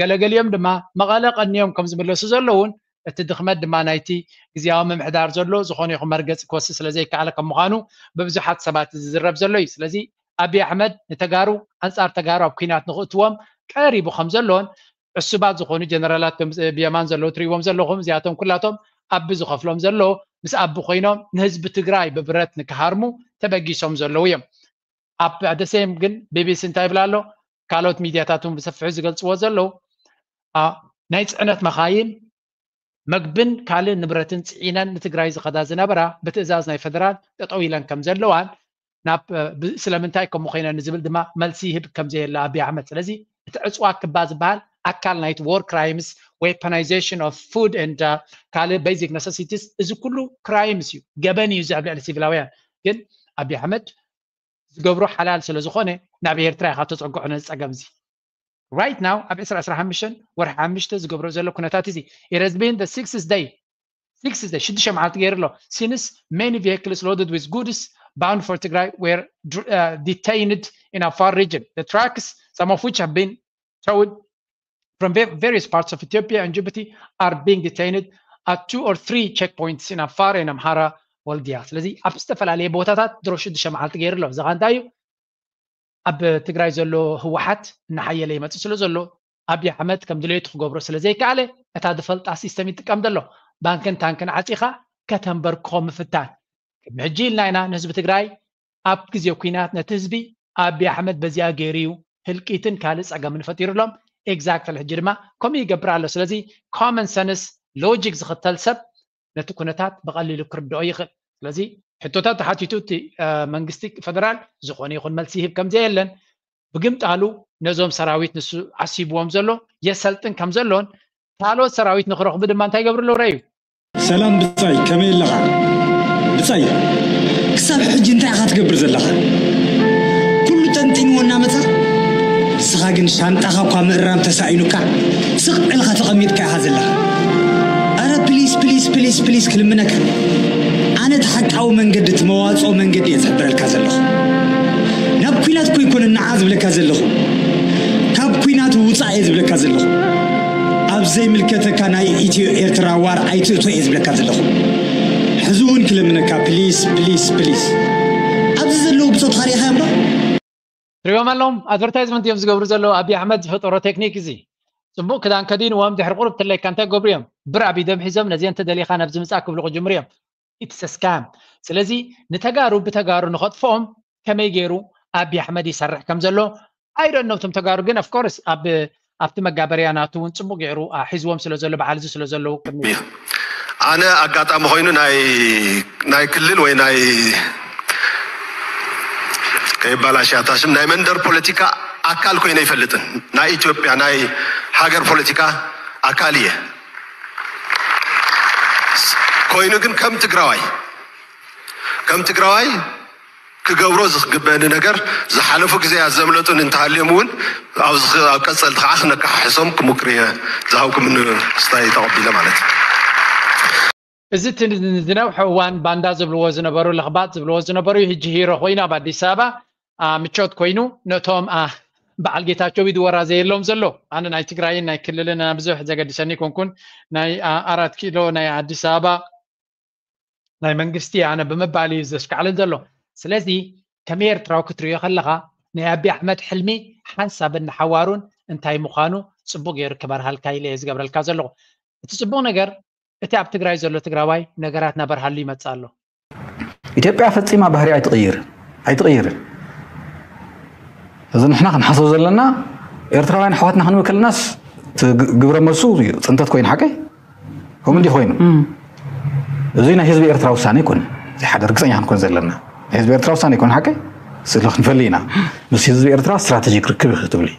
ገለገሊኦም ድማ መቐለ ቀንዮም ከም ዝምለሱ ዘለውን እቲ ድኽመት ድማ ናይቲ ግዝያዊ ምምሕዳር ዘሎ ዝኾነ ይኹን መርገፂ ክወስድ ስለ ዘይከኣለ ከም ምዃኑ ብብዙሓት ሰባት ዝዝረብ ዘሎ እዩ። ስለዚ ኣብይ ኣሕመድ ንተጋሩ ኣንፃር ተጋሩ ኣብ ኲናት ንኽእትዎም ቀሪቡ ከም ዘሎን ዕሱባት ዝኾኑ ጀነራላት ከም ብየማን ዘለዉ ትሪእዎም ዘለኹም እዚኣቶም ኩላቶም ኣቢ ዝኸፍሎም ዘሎ ምስ ኣቢ ኮይኖም ንህዝቢ ትግራይ ብብረት ንክሃርሙ ተበጊሶም ዘለዉ እዮም። ኣብ ደሴም ግን ቢቢሲ እንታይ ይብል ኣሎ? ካልኦት ሚድያታት እውን ብሰፊሑ ዝገልፅዎ ዘለዉ ኣ፣ ናይ ፅዕነት መኻይን መግብን ካልእ ንብረትን ፅዒነን ንትግራይ ዝኸዳ ዝነበራ ብትእዛዝ ናይ ፈደራል ጠጠው ኢለን ከም ዘለዋን ናብ ብ-፣ ስለምንታይ ከምኡ ኮይነን ንዝብል ድማ መልሲ ይህብ ከም ዘየለ ኣብይ ኣሕመድ። ስለዚ እቲ ዕፅዋ ክባ ዝበሃል ኣካል ናይቲ ዎር ክራይምስ weaponization of food and ካልእ basic necessities፣ እዚ ኩሉ crimes እዩ፣ ገበን እዩ እዚ ኣብ ልዕሊ ሲቪላውያን። ግን ኣብይ ኣሕመድ ዝገብሮ ሓላል ስለ ዝኾነ ናብ ኤርትራ ኢኻ ተጸግዖ ነዚ ጸገም እዚ። Right now ኣብ ዕስራ ዕስራ ሓሙሽተ ወርሒ ሓሙሽተ ዝገብሮ ዘሎ ኩነታት እዚ፣ it has been the sixth day, sixth day፣ ሽዱሽተ መዓልቲ ገይሩ ኣሎ። Since many vehicles loaded with goods bound for Tigray were dr- uh, detained in Afar region, the trucks, some of which have been towed from va- various parts of Ethiopia and Djibouti are being detained at two or three checkpoints in Afar and Amhara ወልድያ። ስለዚ ኣብ ዝተፈላለየ ቦታታት ድሮ ሽዱሽተ መዓልቲ ገይሩ ኣሎ። እዚ ኸኣ እንታይ እዩ? ኣብ ትግራይ ዘሎ ህወሓት እናሓየለ ይመፅእ ስለ ዘሎ ኣብይ ኣሕመድ ከም ድሌቱ ክገብሮ ስለ ዘይከኣለ እታ ዝፈልጣ ሲስተም ይጥቀም ዘሎ። ባንክን ታንክን ዓፂኻ ከተንበርክኾ ምፍታን። ቅድሚ ሕጂ ኢልና ኢና ንህዝቢ ትግራይ ኣብ ግዜ ኲናት ነቲ ህዝቢ ኣብይ ኣሕመድ በዚኣ ገይሩ እዩ ህልቂትን ካልእ ፀገምን ፈጢሩሎም። Exactly ሕጂ ድማ ከምኡ ይገብር ኣሎ። ስለዚ common sense logic ዝኽተል ሰብ ነቲ ኩነታት ብቐሊሉ ክርድኦ ይኽእል። ስለዚ ሕቶታት ተሓቲቱ እቲ መንግስቲ ፌደራል ዝኾነ ይኹን መልሲ ይህብ ከምዘየለን፣ ብግምጣሉ ነዞም ሰራዊት ንሱ ዓሲብዎም ዘሎ የሰልጥን ከም ዘሎን ካልኦት ሰራዊት ንክረኽቡ ድማ እንታይ ይገብሩ ኣለዉ ረዩ። ሰላም ብጻይ፣ ከመይ ኣለኻ? ብጻይ፣ ክሳብ ሕጂ እንታይ ኢኻ ትገብር ዘለኻ? ኩሉ ጠንጢንዎ እናመጻ፣ ንስኻ ግን ሻንጣኻ እኳ ምእራም ተሳኢኑካ ስቕ ኢልኻ ተቐሚጥካ ኢኻ ዘለኻ። ኣረ ፕሊስ ፕሊስ ፕሊስ ፕሊስ ክልምነካ፣ ኣነ እቲ ሓቃዊ መንገዲ፣ እቲ መዋፅኦ መንገዲ እየ ዝሕብረልካ ዘለኹ። ናብ ኲናት እኮ ኣይኮነን ንዓ ዝብለካ ዘለኹ፣ ካብ ኲናት ውፃእ እየ ዝብለካ ዘለኹ። ኣብ ዘይምልከተካ ናይ ኢትዮ ኤርትራ ዋር ኣይትእቶ እየ ዝብለካ ዘለኹ። ሕዚ እውን ክለምነካ ፕሊስ ፕሊስ ፕሊስ። ኣብዚ ዘለዉ ብፆት ኻሪእኻ እምበር ትሪኦም ኣለዎም ኣድቨርታይዝመንት እዮም ዝገብሩ ዘለዉ። ኣብይ ኣሕመድ ዝፈጠሮ ቴክኒክ እዚ። ፅቡቅ ክዳን ከዲንዎም ድሕሪ ቁሩብ ትለይካ እንታይ ክገብሩ እዮም? ብር ኣብ ኢዶም ሒዞም ነዚአን ተደሊኻ ናብዚ ምፃእ ክብሉ ክጅምሩ እዮም። It's a scam። ስለዚ ንተጋሩ ብተጋሩ ንኸጥፍኦም ከመይ ገይሩ ኣብይ ኣሕመድ ይሰርሕ ከም ዘሎ I don't know። እቶም ተጋሩ ግን of course ኣብ ኣብቲ መጋበርያ ናቱ እውን ፅቡቅ ገይሩ አ፣ ሒዝዎም ስለ ዘሎ በዓል እዚ ስለ ዘለዉ ቅድሚ እዩ። ኣነ ኣጋጣሚ ኮይኑ ናይ ናይ ክልል ወይ ናይ ከይባላሽያታ ሽም ናይ መንደር ፖለቲካ ኣካል ኮይነ ኣይፈልጥን። ናይ ኢትዮጵያ ናይ ሃገር ፖለቲካ ኣካል እየ። ኮይኑ ግን ከም ትግራዋይ ከም ትግራዋይ ክገብሮ ዝግበእኒ ነገር ዝሓለፉ ግዜያት ዘምለጡን እንተሃልዮም እውን ኣብዚ ኣብ ቀፀልቲ ከዓ ክነከሓሕሶም ክሙክር እየ። ዝሃብኩምኒ ስታይ ተቐቢለ ማለት እዩ። እዚ እቲ ዝነውሐ እዋን ባንዳ ዝብልዎ ዝነበሩ ለኽባጥ ዝብልዎ ዝነበሩ ሕጂ ሂሮ ኮይኑ ኣብ ኣዲስ ኣበባ አ፣ ምቾት ኮይኑ ነቶም አ፣ በዓል ጌታቸው ኢድ ወራ ዘየሎም ዘሎ ኣነ ናይ ትግራይን ናይ ክልልን ብዙሕ ዘገድሰኒ ኮንኩን ናይ አ፣ ኣራት ኪሎ ናይ ኣዲስ ኣበባ ናይ መንግስቲ ኣነ ብምባል እዩ ዘሽካዕልን ዘሎ። ስለዚ ከም ኤርትራዊ ክትሪኦ ከለኻ ናይ ኣቢ ኣሕመድ ሕልሚ ሓንሳብን ንሓዋሩን እንታይ ምዃኑ ፅቡቅ ገይሩ ክበርሃልካ ኢለ እየ ዝገብረልካ ዘለኹ። እቲ ፅቡቅ ነገር እቲ ኣብ ትግራይ ዘሎ ትግራዋይ ነገራት ናበርሃሉ ይመፅእ ኣሎ። ኢትዮጵያ ፈፂማ ባህሪ ኣይትቕይር ኣይትቕይርን። እዚ ንሕና ክንሓስብ ዘለና ኤርትራውያን ኣሕዋትና ክንብል ከለናስ እቲ ግ- ግብረ መልሱ እዩ ፅንተት ኮይኑ ሓቀይ ከምኡ እንዲ ኮይኑ እዚ ናይ ህዝቢ ኤርትራ ውሳኔ ይኮን እዚ ሓደ ርግፀኛ ክንኮን ዘለና ናይ ህዝቢ ኤርትራ ውሳኔ ይኮን ሓቀይ ስለ ክንፈሊ ኢና ምስ ህዝቢ ኤርትራ ስትራቴጂክ ርክብ ክትብሊ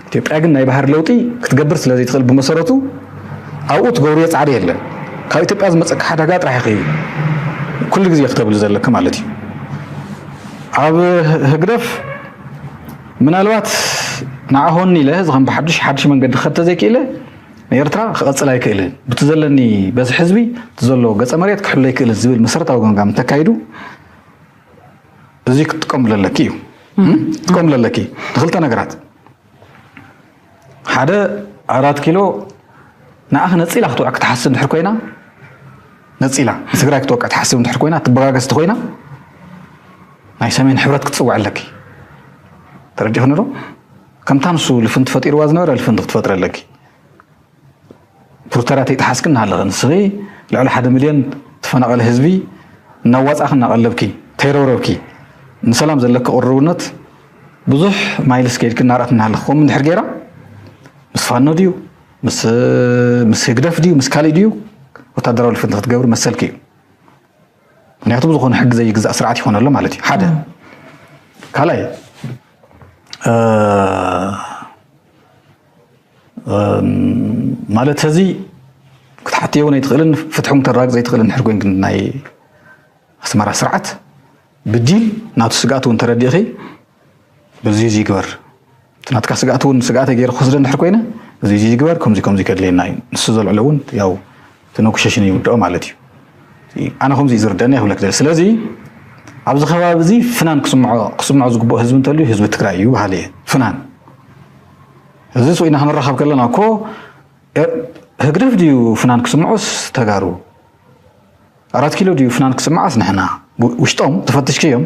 ኢትዮጵያ ግን ናይ ባህር ለውጢ ክትገብር ስለ ዘይትኽእል ብመሰረቱ ኣብኡ ትገብርዮ ፃዕሪ የለን ካብ ኢትዮጵያ ዝመፀካ ሓደጋ ጥራሕ ኢኺ ኩሉ ግዜ ክተብል ዘለኪ ማለት እዩ ኣብ ህግደፍ ምናልባት ንዓሆን ኢለ እዚ ከም ብሓዱሽ ሓዱሽ መንገዲ ክኸድ ተዘይክእለ ንኤርትራ ክቐፅል ኣይክእልን ብቲ ዘለኒ በዚ ህዝቢ እቲ ዘሎ ገፀ መሬት ክሕሎ ኣይክእልን ዝብል መሰረታዊ ገምጋም እንተካይዱ እዚ ክትጥቀምሉ ኣለኪ እዩ ክትጥቀምሉ ኣለኪ ንክልተ ነገራት ሓደ ኣራት ኪሎ ንዓኺ ነፂላ ክትወዕ ክትሓስብ እንድሕር ኮይና ነፂላ ንትግራይ ክትወቅዕ ትሓስብ እንድሕር ኮይና ትበጋገስ እንተኮይና ናይ ሰሜን ሕብረት ክትፅውዕ ኣለኪ ተረዲኹኒ ዶ ከምታ ንሱ ልፍንቲ ፈጢርዋ ዝነበረ ልፍንቲ ክትፈጥሪ ኣለኪ ፕሪቶርያ ተይጠሓስኪ እናሃለኺ ንስኺ ልዕሊ ሓደ ሚልዮን ዝተፈናቐለ ህዝቢ እናዋፃእኺ እናቐለብኪ ተይረብረብኪ ንሰላም ዘለኪ ቅርርብነት ብዙሕ ማይልስ ከይድኪ እናረኣት እናሃለኺ ከምኡ እንድሕር ገይራ ምስ ፋኖ ድዩ ምስ ምስ ህግደፍ ድዩ ምስ ካሊእ ድዩ ወታደራዊ ልፍንቲ ክትገብሪ መሰልኪ እዩ ምክንያቱ ብዝኾነ ሕጊ ዘይግዛእ ስርዓት ይኾነ ኣሎ ማለት እዩ ሓደ ካልኣይ ማለት እዚ ክትሓትዮ እውን ኣይትኽእልን፣ ፍትሒ እውን ተራግጽ ኣይትኽእልን። ድሕር ኮይን ግን ናይ ኣስመራ ስርዓት ብዲል ናቱ ስግኣት እውን ተረዲእኺ በዚ እዚ ይግበር፣ እቲ ናትካ ስግኣት እውን ስግኣተ ገይረ ክወስደ እንድሕር ኮይነ እዚ እዚ ይግበር፣ ከምዚ ከምዚ ከድልየና እዩ፣ ንሱ ዘልዕሎ እውን ያው እቲ ነጎሽሽን ይውድኦ ማለት እዩ። ኣነ ከምዚ እዩ ዝርደኒ ይብለክ ዘለ። ስለዚ ኣብዚ ከባቢ እዚ ፍናን ክስምዖ ክስምዖ ዝግብኦ ህዝቢ እንተልዩ ህዝቢ ትግራይ እዩ በሃሊ እየ። ፍናን እዚ ስኢና ክንራኸብ ከለና እኮ ህግደፍ ድዩ ፍናን ክስምዖስ ተጋሩ ኣራት ኪሎ ድዩ ፍናን ክስምዓስ ንሕና ውሽጦም ተፈትሽክዮም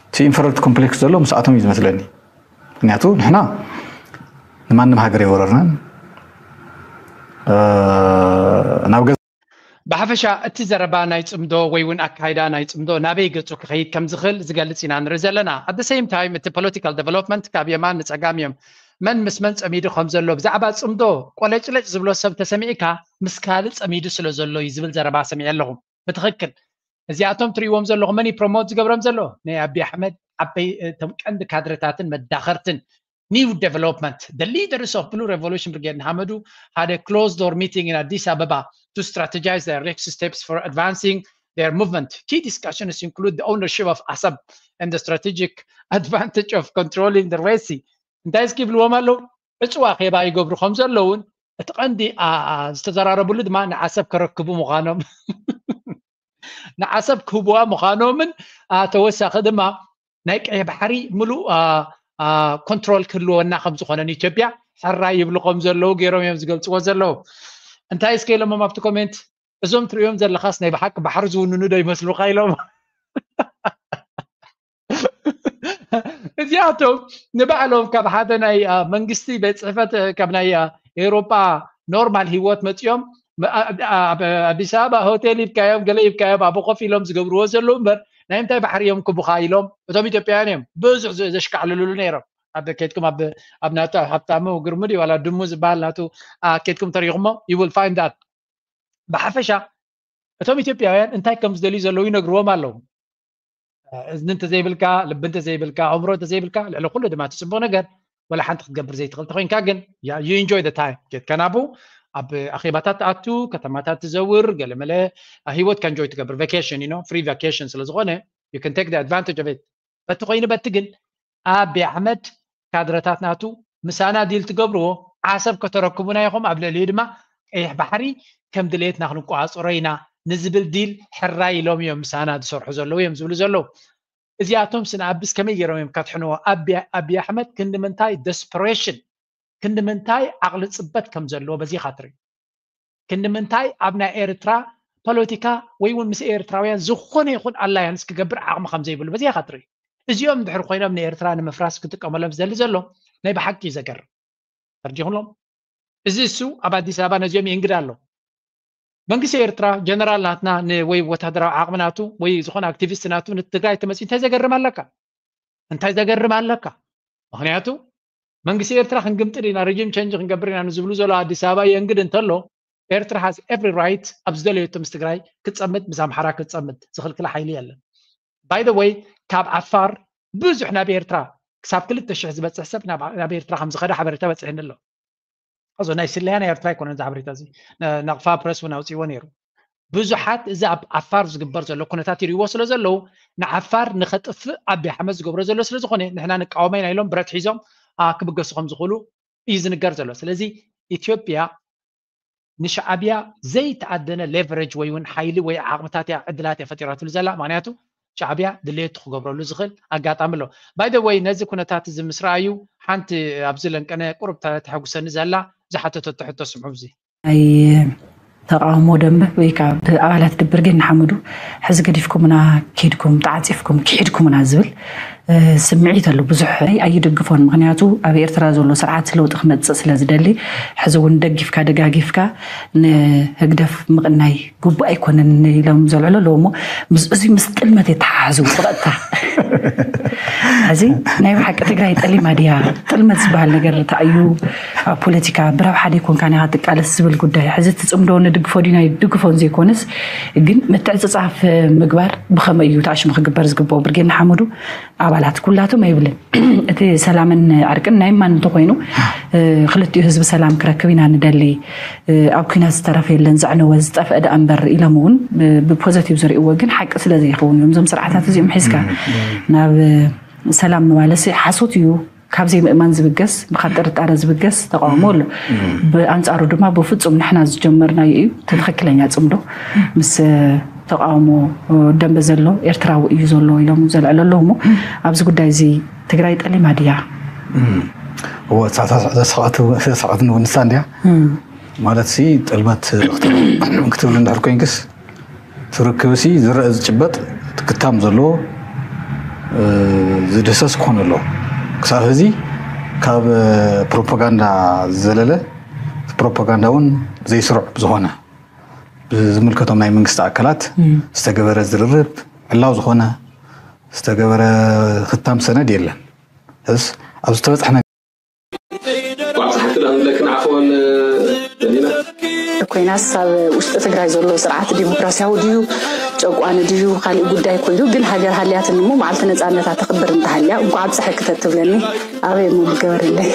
እቲ ኢንፈረንቲ ኮምፕሌክስ ዘሎ ምስኣቶም እዩ ዝመስለኒ። ምክንያቱ ንሕና ንማንም ሃገር የወረርናን ናብ ገዛ ብሓፈሻ እቲ ዘረባ ናይ ፅምዶ ወይ እውን ኣካይዳ ናይ ፅምዶ ናበይ ገፁ ክኸይድ ከም ዝኽእል ዝገልፅ ኢና ንርኢ ዘለና። ኣደ ሴም ታይም እቲ ፖለቲካል ዴቨሎፕመንት ካብ የማን ንፀጋም እዮም። መን ምስ መን ፀሚዱ ከም ዘሎ ብዛዕባ ፅምዶ ቆለጭለጭ ዝብሎ ሰብ ተሰሚዕካ ምስ ካልእ ፀሚዱ ስለ ዘሎ እዩ ዝብል ዘረባ ሰሚዐ ኣለኹ። ብትኽክል እዚኣቶም ትርእይዎም ዘለኹም መን እዩ ፕሮሞት ዝገብሮም ዘሎ? ናይ ኣቢ ኣሕመድ ዓበይ እቶም ቀንዲ ካድረታትን መዳኸርትን new development. The leaders of Blue Revolution Brigade Nihamadou had a closed door meeting in Addis Ababa to strategize their next steps for advancing their movement. Key discussions include the ownership of Assab and the strategic advantage of controlling the Red Sea. እንታይ እስኪ ይብልዎም ኣለዉ? ዕፅዋ ኬባ ይገብሩ ከም ዘለውን እቲ ቀንዲ ዝተዘራረብሉ ድማ ንዓሰብ ከረክቡ ምዃኖም ንዓሰብ ክህብዋ ምዃኖምን ተወሳኺ ድማ ናይ ቀይ ባሕሪ ምሉእ ኮንትሮል ክህልወና ከም ዝኾነ ንኢትዮጵያ ሕራይ ይብሉ ከም ዘለዉ ገይሮም እዮም ዝገልፅዎ ዘለዉ። እንታይ እስከ ኢሎሞም ኣብቲ ኮሜንት? እዞም ትርእዮም ዘለኻስ ናይ ብሓቂ ባሕሪ ዝውንኑ ዶ ይመስሉካ ኢሎም። እዚኣቶም ንባዕሎም ካብ ሓደ ናይ መንግስቲ ቤት ፅሕፈት ካብ ናይ ኤውሮጳ ኖርማል ህይወት መፂኦም ኣብ ኣዲስ ኣበባ ሆቴል ይብካዮም ገለ ይብካዮም ኣብኡ ኮፍ ኢሎም ዝገብርዎ ዘለዉ እምበር ናይ ምንታይ ባሕሪ እዮም ክቡኻ ኢሎም። እቶም ኢትዮጵያውያን እዮም ብዙሕ ዘሽካዕልሉሉ ነይሮም። ኣብ ከድኩም ኣብ ናቱ ሃብታሙ ግርሙ ድዩ ዋላ ድሙ ዝበሃል ናቱ ከድኩም ተሪኹሞ you will find that። ብሓፈሻ እቶም ኢትዮጵያውያን እንታይ ከም ዝደልዩ ዘለዉ ይነግርዎም ኣለዉ። እዝኒ እንተዘይብልካ ልቢ እንተዘይብልካ ኣእምሮ እንተዘይብልካ ልዕሊ ኩሉ ድማ እቲ ፅቡቅ ነገር ወላ ሓንቲ ክትገብር ዘይትኽእል ተኮይንካ ግን you enjoy the time። ኬድካ ናብኡ ኣብ ኣኼባታት ትኣቱ፣ ከተማታት ትዘውር፣ ገለመለ ህይወትካ enjoy ትገብር። ቫኬሽን you know free vacation ስለ ዝኾነ you can take the advantage of it። በቲ ኮይኑ በቲ ግን ኣቢ ኣሕመድ ካድረታት ናቱ ምሳና ዲል ትገብርዎ ዓሰብ ከተረክቡና ኢኹም ኣብ ልዕሊኡ ድማ ቀይሕ ባሕሪ ከም ድሌትና ክንቆፃፀሮ ኢና ንዝብል ዲል ሕራይ ኢሎም እዮም ምሳና ዝሰርሑ ዘለዉ እዮም ዝብሉ ዘለዉ። እዚኣቶም ስንኣብስ ከመይ ገይሮም እዮም ከድሕንዎ? ኣቢ ኣሕመድ ክንዲ ምንታይ ደስፐሬሽን ክንዲ ምንታይ ዓቕሊ ፅበት ከም ዘለዎ በዚ ኢኻ ትርኢ። ክንዲ ምንታይ ኣብ ናይ ኤርትራ ፖለቲካ ወይ እውን ምስ ኤርትራውያን ዝኾነ ይኹን ኣላያንስ ክገብር ዓቕሚ ከም ዘይብሉ በዚ ኢኻ ትርኢ። እዚኦም እንድሕር ኮይኖም ንኤርትራ ንምፍራስ ክጥቀመሎም ዝደሊ ዘሎ ናይ ብሓቂ እዩ ዘገርም። ተርዲኹሎም እዚ እሱ ኣብ ኣዲስ ኣበባ ነዚኦም ይእንግድ ኣሎ። መንግስቲ ኤርትራ ጀነራል ናትና ወይ ወታደራዊ ዓቕሚ ናቱ ወይ ዝኾነ ኣክቲቪስት ናቱ ንትግራይ ተመፅኡ እንታይ ዘገርም ኣለካ? እንታይ ዘገርም ኣለካ? ምክንያቱ መንግስቲ ኤርትራ ክንግምጥል ኢና ሬጂም ቸንጅ ክንገብር ኢና ንዝብሉ ዘሎ ኣዲስ ኣበባ የእንግድ እንተሎ ኤርትራ has every right ኣብ ዝደለየቶ ምስ ትግራይ ክትፀምድ ምስ ኣምሓራ ክትፀምድ ዝኽልክላ ሓይሊ የለን። By the way ካብ ዓፋር ብዙሕ ናብ ኤርትራ ክሳብ ክልተ ሽሕ ዝበፅሕ ሰብ ናብ ኤርትራ ከም ዝኸደ ሓበሬታ በፂሕኒ ኣሎ። እዞ ናይ ስለያ ናይ ኤርትራ ኣይኮነን እዚ ሓበሬታ እዚ። ናቕፋ ፕረስ እውን ኣውፅእዎ ነይሩ። ብዙሓት እዚ ኣብ ዓፋር ዝግበር ዘሎ ኩነታት ይርእይዎ ስለ ዘለዉ ንዓፋር ንኸጥፍእ ኣቢ ኣሕመድ ዝገብሮ ዘሎ ስለ ዝኾነ ንሕና ንቃወሞ ኢና ኢሎም ብረት ሒዞም ክብገሱ ከም ዝኽእሉ እዩ ዝንገር ዘሎ። ስለዚ ኢትዮጵያ ንሻዕብያ ዘይተኣደነ ሌቨሬጅ ወይ እውን ሓይሊ ወይ ዓቕምታት እያ ዕድላት እያ ፈጢራትሉ ዘላ። ምክንያቱ ሻዕብያ ድሌቱ ክገብረሉ ዝኽእል ኣጋጣሚ ኣሎ። By the way ነዚ ኩነታት እዚ ምስ ረኣዩ ሓንቲ ኣብዚ ለንቀነ ቁሩብ ተሐጉሰኒ ዘላ ዝሓተተቶ ሕቶ ስምዑ። እዚ ናይ ተቃውሞ ደንበ ወይ ከዓ ብኣባላት ድብር ግን ንሓምዱ ሕዚ ገዲፍኩምና ኪድኩም ተዓፂፍኩም ክሒድኩምና ዝብል ስምዒት ኣሎ። ብዙሕ ኣይድግፎን። ምክንያቱ ኣብ ኤርትራ ዘሎ ስርዓት ለውጢ ክመፅእ ስለ ዝደሊ ሕዚ እውን ደጊፍካ ደጋጊፍካ ንህግደፍ ምቕናይ ግቡእ ኣይኮነን ኢሎም ዘልዕሉ ኣለዉ። እሞ እዚ ምስ ጥልመት የተሓሕዙ ብቐጥታ ሕዚ ናይ ብሓቂ ትግራይ ጠሊማ ድያ? ጥልመት ዝበሃል ነገር እንታይ እዩ? ኣብ ፖለቲካ ብረብሓ ደይኮንካ ኒኻ ትቃለስ ዝብል ጉዳይ ሕዚ እቲ ፅምዶ ንድግፎ ዲና ይድግፎን ዘይኮነስ ግን ምትዕፅፃፍ ምግባር ብኸመይ እዩ ተኣሽሙ ክግበር ዝግብኦ? ብርጌድ ንሓመዱ ኣባላት ኩላቶም ኣይብልን። እቲ ሰላምን ዕርቅን ናይ ማን እንተኮይኑ ክልቲኡ ህዝቢ ሰላም ክረክብ ኢና ንደሊ። ኣብ ኩናት ዝተረፈ የለን፣ ዘዕነወ ዝጠፍአ ደኣ እምበር ኢሎም እውን ብፖዘቲቭ ዝርእይዎ ግን ሓቂ ስለ ዘይኸውን እዮም። እዞም ስርዓታት እዚኦም ሒዝካ ናብ ሰላም ምባለሲ ሓሶት እዩ። ካብ ዘይምእማን ዝብገስ፣ ካብ ጥርጣረ ዝብገስ ተቃውሞ ኣሎ። ብኣንጻሩ ድማ ብፍጹም ንሕና ዝጀመርናዮ እዩ፣ እቲ ትኽክለኛ ጽምዶ ምስ ተቃውሞ ደንበ ዘሎ ኤርትራዊ እዩ ዘሎ ኢሎም ዘልዕሉ ኣለዉ። እሞ ኣብዚ ጉዳይ እዚ ትግራይ ጠሊማ ድያ? እዎ፣ እታ ሰዓት እውን ንሳ እንድያ። ማለት ሲ ጥልመት ክትብል እንድሕር ኮይንክስ፣ ትርክብ ሲ ዝረአ ዝጭበጥ ክታም ዘለዎ ዝድህሰስ ክኾን ኣለዎ። ክሳብ ሕዚ ካብ ፕሮፓጋንዳ ዝዘለለ፣ ፕሮፓጋንዳ እውን ዘይስሩዕ ብዝኾነ፣ ብዝምልከቶም ናይ መንግስቲ ኣካላት ዝተገበረ ዝርርብ፣ ዕላዊ ዝኾነ ዝተገበረ ክታም ሰነድ የለን። ሕስ ኣብ ዝተበፅሐ ቋዕ ፀሓይ ክዳን ለክን ዓፈወን ደሊና ኮይናስ ኣብ ውሽጢ ትግራይ ዘሎ ስርዓት ዲሞክራሲያዊ ድዩ ጨቋኒ ድዩ ካሊእ ጉዳይ ኮይኑ፣ ግን ሃገር ሃልያትን እሞ መዓልቲ ነፃነታ ተኽብር እንተሃልያ እንኳዕ ኣብፀሐኪ ተትብለኒ ኣበይ እሞ ምገበረለይ።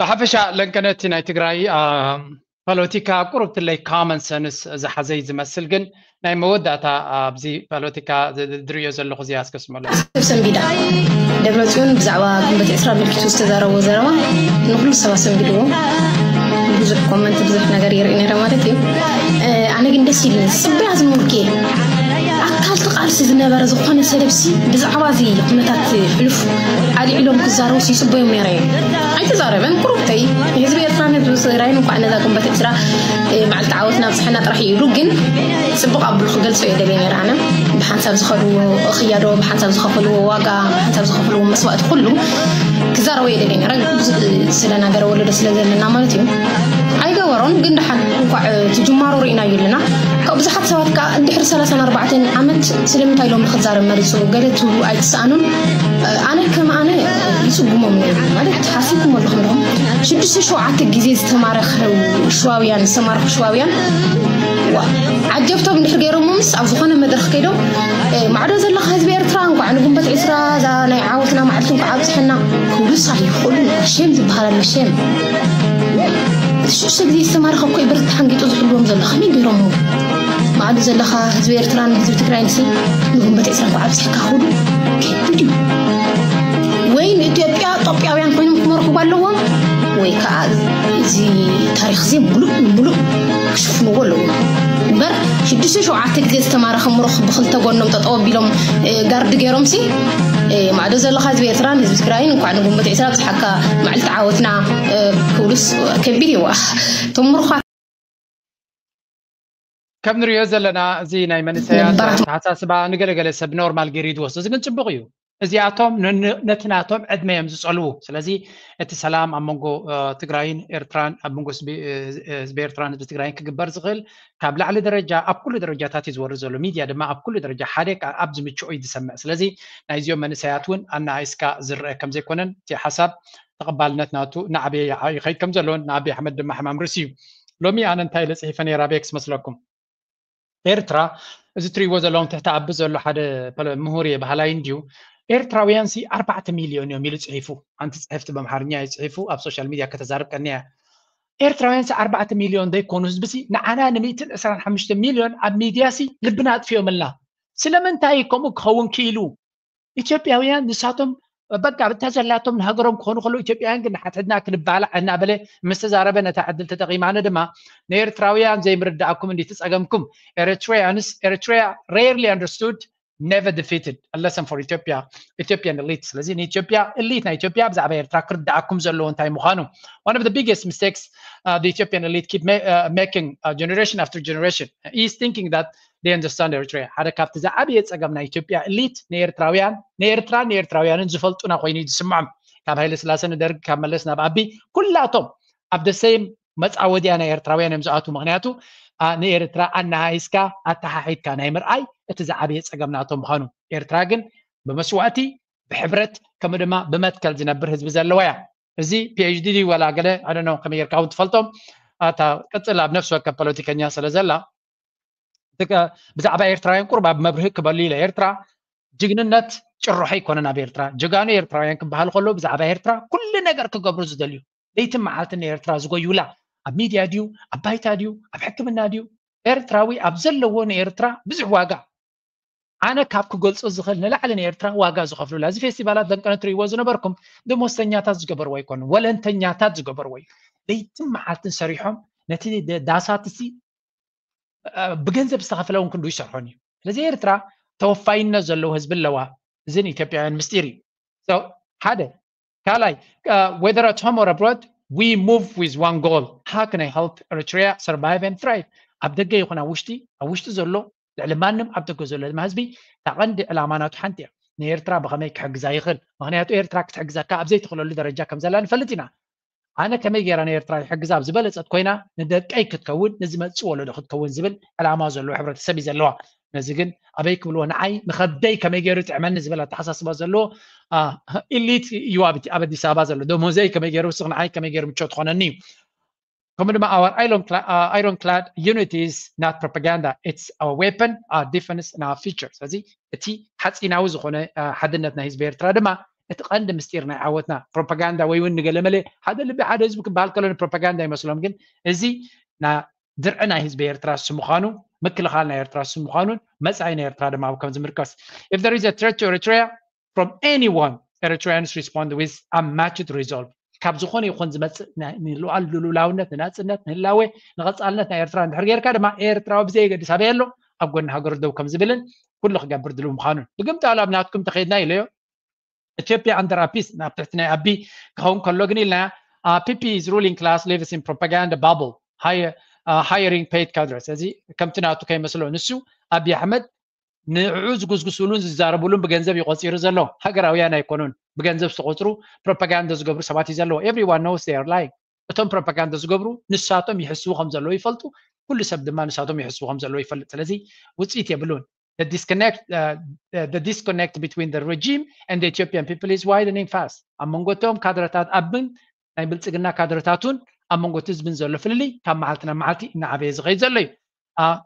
ብሓፈሻ ለንከነቲ ናይ ትግራይ ፖለቲካ ቁሩብ ትለይ common sense ዝሓዘይ ዝመስል፣ ግን ናይ መወዳእታ ኣብዚ ፖለቲካ ዝርእዮ ዘለኹ እዚኣ ኣስከስመሎ። ሰብ ሰንቢዳ ደብረፅዮን ብዛዕባ ግንቦት ዕስራ ኣመልኪቱ ዝተዛረቦ ዘረባ ንኩሉ ሰብ ኣሰንቢድዎ። ብዙሕ ኮመንት ብዙሕ ነገር ይርኢ ነይረ ማለት እዩ። ኣነ ግን ደስ ኢልኒ ስቢያ ዝምልክ ኣካል ተቃልሲ ዝነበረ ዝኾነ ሰለብሲ ብዛዕባ እዚ ኩነታት ሕሉፍ ኣልዒሎም ክዛረቡ ይፅበዮም ነይረ። ኣይተዛረበን ቁሩብተይ ንህዝቢ ኤርትራን ህዝቢ ትግራይን እንኳዕ ነዛ ግንቦት ዕስራ መዓልቲ ዓወትና ኣብፅሐና ጥራሕ እዩ ኢሉ ግን ፅቡቕ ኣብሉ ክገልፆ እየ ደልየ ነይረ ኣነ ብሓንሳብ ዝኸድዎ እኽያዶ ብሓንሳብ ዝኸፈልዎ ዋጋ ብሓንሳብ ዝኸፈልዎ መስዋእቲ ኩሉ ክዛረቦ እየ ደልየ ነይረ። ስለናገረ ወለዶ ስለ ዘለና ማለት እዩ። ኣይገበሮን ግን ደሓን እንኳዕ እቲ ጅማሮ ርኢናዮ ኣለና። ካብ ብዙሓት ሰባት ከዓ እንድሕር ሰላሳን ኣርባዕተን ዓመት ስለምንታይ ሎሚ ክዛረብ መሪፁ ገለ ትብሉ ኣይትሰኣኑን። ኣነ ከም ኣነ ይፅጉሞም ነይሩ ማለት ሓሲብኩም ኣለኹም ዲኹም ሽዱሽተ ሸውዓተ ግዜ ዝተማረኸ ሽዋውያን ዝተማረኹ ሽዋውያን ዓጀብቶም እንድሕር ገይሮሞምስ ኣብ ዝኾነ መድረኽ ከይዶም ማዕዶ ዘለኻ ህዝቢ ኤርትራ እንኳዕ ንግንቦት ዕስራ እዛ ናይ ዓወትና መዓልቲ እንኳዕ ኣብፅሐና ክብሉስ ኣይኽእሉን። ሼም ዝበሃል ኣሎ ሼም። ሽዱሽተ ግዜ ዝተማረኸ እኮ እዩ ብረት ተሓንጊጡ ዝሕልዎም ዘሎ ከመይ ገይሮሞ? ማዕዶ ዘለኻ ህዝቢ ኤርትራን ህዝቢ ትግራይን ሲ ንግንቦት ዕስራ እንኳዕ ኣብፅሐካ ክብሉ ከቢድ እዩ። ወይ ንኢትዮጵያ ኢትዮጵያውያን ኮይኖም ክመርሕዋ ኣለዎም ወይ ከዓ እዚ ታሪኽ እዚ ሙሉእ ንሙሉእ ክሽፍንዎ ኣለዎም እምበር ሽዱሽተ ሸውዓተ ግዜ ዝተማረኸ ምሩኽ ብክልተ ጎኖም ጠጠው ኣቢሎም ጋርድ ገይሮም ሲ ማዕዶ ዘለኻ ህዝቢ ኤርትራን ህዝቢ ትግራይን እንኳዕ ንግንቦት ዕስራ ኣብፅሓካ መዓልቲ ዓወትና ክብሉስ ከቢድ እዩ። እቶም ምሩኻት ከም ንሪኦ ዘለና እዚ ናይ መንእሰያት ኣተሓሳስባ ንገለገለ ሰብ ኖርማል ገይሩ እዩ ዝወስዶ። እዚ ግን ፅቡቕ እዩ። እዚኣቶም ነቲ ናቶም ዕድመ እዮም ዝፀልዉ። ስለዚ እቲ ሰላም ኣብ መንጎ ትግራይን ኤርትራን ኣብ መንጎ ህዝቢ ኤርትራን ህዝቢ ትግራይን ክግበር ዝኽእል ካብ ላዕሊ ደረጃ ኣብ ኩሉ ደረጃታት እዩ ዝወርድ ዘሎ። ሚድያ ድማ ኣብ ኩሉ ደረጃ ሓደ ኣብ ዝምችኦ እዩ ዝሰምዕ። ስለዚ ናይዚኦም መንእሰያት እውን ኣናኣይስካ ዝረአ ከምዘይኮነን እቲ ሓሳብ ተቐባልነት ናቱ እናዓበየ ይኸይድ ከም ዘሎን ንኣቢ ኣሕመድ ድማ ሕማም ርእሲ እዩ። ሎሚ ኣነ እንታይ ኢለ ፅሒፈ ነይረ ኣበይ ክስመስለኩም? ኤርትራ እዚ ትሪእዎ ዘለኹም ትሕቲ ኣቢ ዘሎ ሓደ ምሁር እየ ባህላይ እንድዩ ኤርትራውያን ሲ ኣርባዕተ ሚልዮን እዮም ኢሉ ፅሒፉ። ሓንቲ ፅሕፍቲ በምሓርኛ እዩ ፅሒፉ ኣብ ሶሻል ሚድያ ከተዛርብ ቀኒያ። ኤርትራውያን ሲ ኣርባዕተ ሚልዮን ዘይኮኑ ህዝቢ ሲ ንዓና ን ሚእትን ዕስራን ሓሙሽተ ሚልዮን ኣብ ሚድያ ሲ ልብና ኣጥፊኦምልና። ስለምንታይ ከምኡ ክኸውን ክኢሉ? ኢትዮጵያውያን ንሳቶም በቃ ብታ ዘላቶም ንሃገሮም ክኾኑ ከለዉ ኢትዮጵያውያን ግን ንሓድሕድና ክንባላዕ እናበለ ምስ ተዛረበ ነታ ዕድል ተጠቒማ ኣነ ድማ ንኤርትራውያን ዘይምርዳእኩም እንዲ ትጸገምኩም Eritreans Eritrea rarely understood never defeated a lesson for Ethiopia Ethiopian elite ስለዚ ንኢትዮጵያ elite ናይ ኢትዮጵያ ብዛዕባ ኤርትራ ክርዳኣኩም ዘለዎ እንታይ ምዃኑ one of the biggest mistakes uh, the Ethiopian elite keep ma- uh, making uh, generation after generation is thinking that they understand Eritrea ሓደ ካብቲ ዝዓበየ ጸገም ናይ ኢትዮጵያ elite ንኤርትራውያን ንኤርትራን ንኤርትራውያንን ዝፈልጡና ኮይኑ እዩ ዝስምዖም ካብ ሃይለ ስላሰ ንደርግ ካብ መለስ ናብ ኣቢ ኩላቶም ኣብ the same መጻወድያ ናይ ኤርትራውያን እዮም ዝኣትዉ ምክንያቱ ንኤርትራ ኣናሃይስካ ኣተሓሒድካ ናይ ምርኣይ እቲ ዝዓበየ ጸገም ናቶም ምዃኑ ኤርትራ ግን ብመስዋእቲ ብሕብረት ከምኡ ድማ ብመትከል ዝነብር ህዝቢ ዘለዋ እያ እዚ PhD ድዩ ዋላ ገለ I don't know ከመይ ጌርካ እውን ትፈልጦም ኣታ ቅጽል ኣብ ነፍሲ ወከፍ ፖለቲከኛ ስለ ዘላ ብዛዕባ ኤርትራውያን ቁሩብ ኣብ መብርሂ ክበሉ ኢለ ኤርትራ ጅግንነት ጭርሖ ኣይኮነን ኣብ ኤርትራ። ጀጋኑ ኤርትራውያን ክበሃል ከሎ ብዛዕባ ኤርትራ ኩሉ ነገር ክገብሩ ዝደልዩ፣ ለይትን መዓልትን ንኤርትራ ዝጎዩላ፣ ኣብ ሚድያ ድዩ፣ ኣብ ባይታ ድዩ፣ ኣብ ሕክምና ድዩ፣ ኤርትራዊ ኣብ ዘለዎ ንኤርትራ ብዙሕ ዋጋ፣ ኣነ ካብ ክገልጾ ዝኽእል ንላዕሊ ንኤርትራ ዋጋ ዝኸፍሉላ። እዚ ፌስቲቫላት ደንቀነ ትርእይዎ ዝነበርኩም ደሞዝተኛታት ዝገበርዎ ኣይኮኑን፣ ወለንተኛታት ዝገበርዎ እዩ። ለይትን መዓልትን ሰሪሖም ነቲ ዳሳት ብገንዘብ ዝተኸፈለ እውን ክንዱ ይሰርሖን እዩ። ስለዚ ኤርትራ ተወፋይነት ዘለዎ ህዝቢ ኣለዋ። እዚ ንኢትዮጵያውያን ምስጢር እዩ። ሓደ ካልኣይ፣ whether at home or abroad, we move with one goal. How can I help Eritrea survive and thrive? ኣብ ደገ ይኹን ኣብ ውሽጢ፣ ኣብ ውሽጢ ዘሎ ልዕሊ ማንም ኣብ ደገ ዘሎ ድማ ህዝቢ እታ ቀንዲ ዕላማ ናቱ ሓንቲ እያ። ንኤርትራ ብኸመይ ክሕግዛ ይኽእል? ምኽንያቱ ኤርትራ ክትሕግዘካ ኣብ ዘይትኽእለሉ ደረጃ ከም ዘላ ንፈልጥ ኢና። ኣነ ከመይ ገይራ ንኤርትራ ይሕግዛ ኣብ ዝበለጸት ኮይና ንደቀይ ክትከውን ንዝመጽእ ወለዶ ክትከውን ዝብል ዕላማ ዘለዎ ሕብረተሰብ እዩ ዘለዋ። ነዚ ግን ኣበይ ክብልዎ ንዓይ ንኸብደይ ከመይ ገይሩ ይጥዕመኒ ዝብል ኣተሓሳስባ ዘለዎ ኢሊት እዩ ኣብ ኣዲስ ኣበባ ዘሎ። ደሞዘይ ከመይ ገይሩ ውስኽ ንዓይ ከመይ ገይሩ ምቾት ትኾነኒ እዩ። ከምኡ ድማ our ironclad unity is not propaganda, it's our weapon, our defense and our future። ስለዚ እቲ ሓፂናዊ ዝኾነ ሓድነት ናይ ህዝቢ ኤርትራ ድማ እቲ ቀንዲ ምስጢር ናይ ዓወትና። ፕሮፓጋንዳ ወይ እውን ንገለመለ ሓደ ልቢ ሓደ ህዝቢ ክበሃል ከሎ ንፕሮፓጋንዳ ይመስሎም፣ ግን እዚ ድርዒ ናይ ህዝቢ ኤርትራ እሱ ምዃኑ፣ ምክልኻል ናይ ኤርትራ እሱ ምዃኑን መጻኢ ናይ ኤርትራ ድማ ኣብ ከም ዝምርከስ። If there is a threat to Eritrea from anyone, Eritreans respond with unmatched resolve. ካብ ዝኾነ ይኹን ዝመጽእ ንሉዓል ልሉላውነት፣ ንናጽነት፣ ንህላዌ፣ ንቐጻልነት ናይ ኤርትራ እንድሕር ጌርካ ድማ ኤርትራዊ ብዘየገድስ ኣበይ ኣሎ ኣብ ጎኒ ሃገሩ ደው ከም ዝብልን ኩሉ ክገብር ድልው ምዃኑን። ብግምጣሉ ኣብ ናትኩም ተኸይድና ኢለዮ። ኢትዮጵያ under Abiy፣ ናብ ትሕቲ ናይ ኣቢ ክኸውን ከሎ ግን ኢልና PP is ruling class lives in propaganda bubble, hiring paid cadres። እዚ ከምቲ ናቱ ከይመስሎ ንሱ ኣቢ ኣሕመድ ንዕኡ ዝጉስጉስሉን ዝዛረብሉን ብገንዘብ እዩ ቆፂሩ ዘሎ። ሃገራውያን ኣይኮኑን፣ ብገንዘብ ዝተቆፅሩ ፕሮፓጋንዳ ዝገብሩ ሰባት እዩ ዘለዎ። Everyone knows they are lying። እቶም ፕሮፓጋንዳ ዝገብሩ ንሳቶም ይሕስቡ ከም ዘለዉ ይፈልጡ። ኩሉ ሰብ ድማ ንሳቶም ይሕስቡ ከም ዘለዉ ይፈልጥ። ስለዚ ውፅኢት የብሉን። The disconnect, uh, the disconnect between the regime and the Ethiopian people is widening fast. ኣብ መንጎ እቶም ካድረታት ኣብን ናይ ብልፅግና ካድረታቱን ኣብ መንጎ እቲ ህዝብን ዘሎ ፍልልይ ካብ መዓልቲ ናብ መዓልቲ እናዓበየ ዝኸይድ ዘሎ እዩ።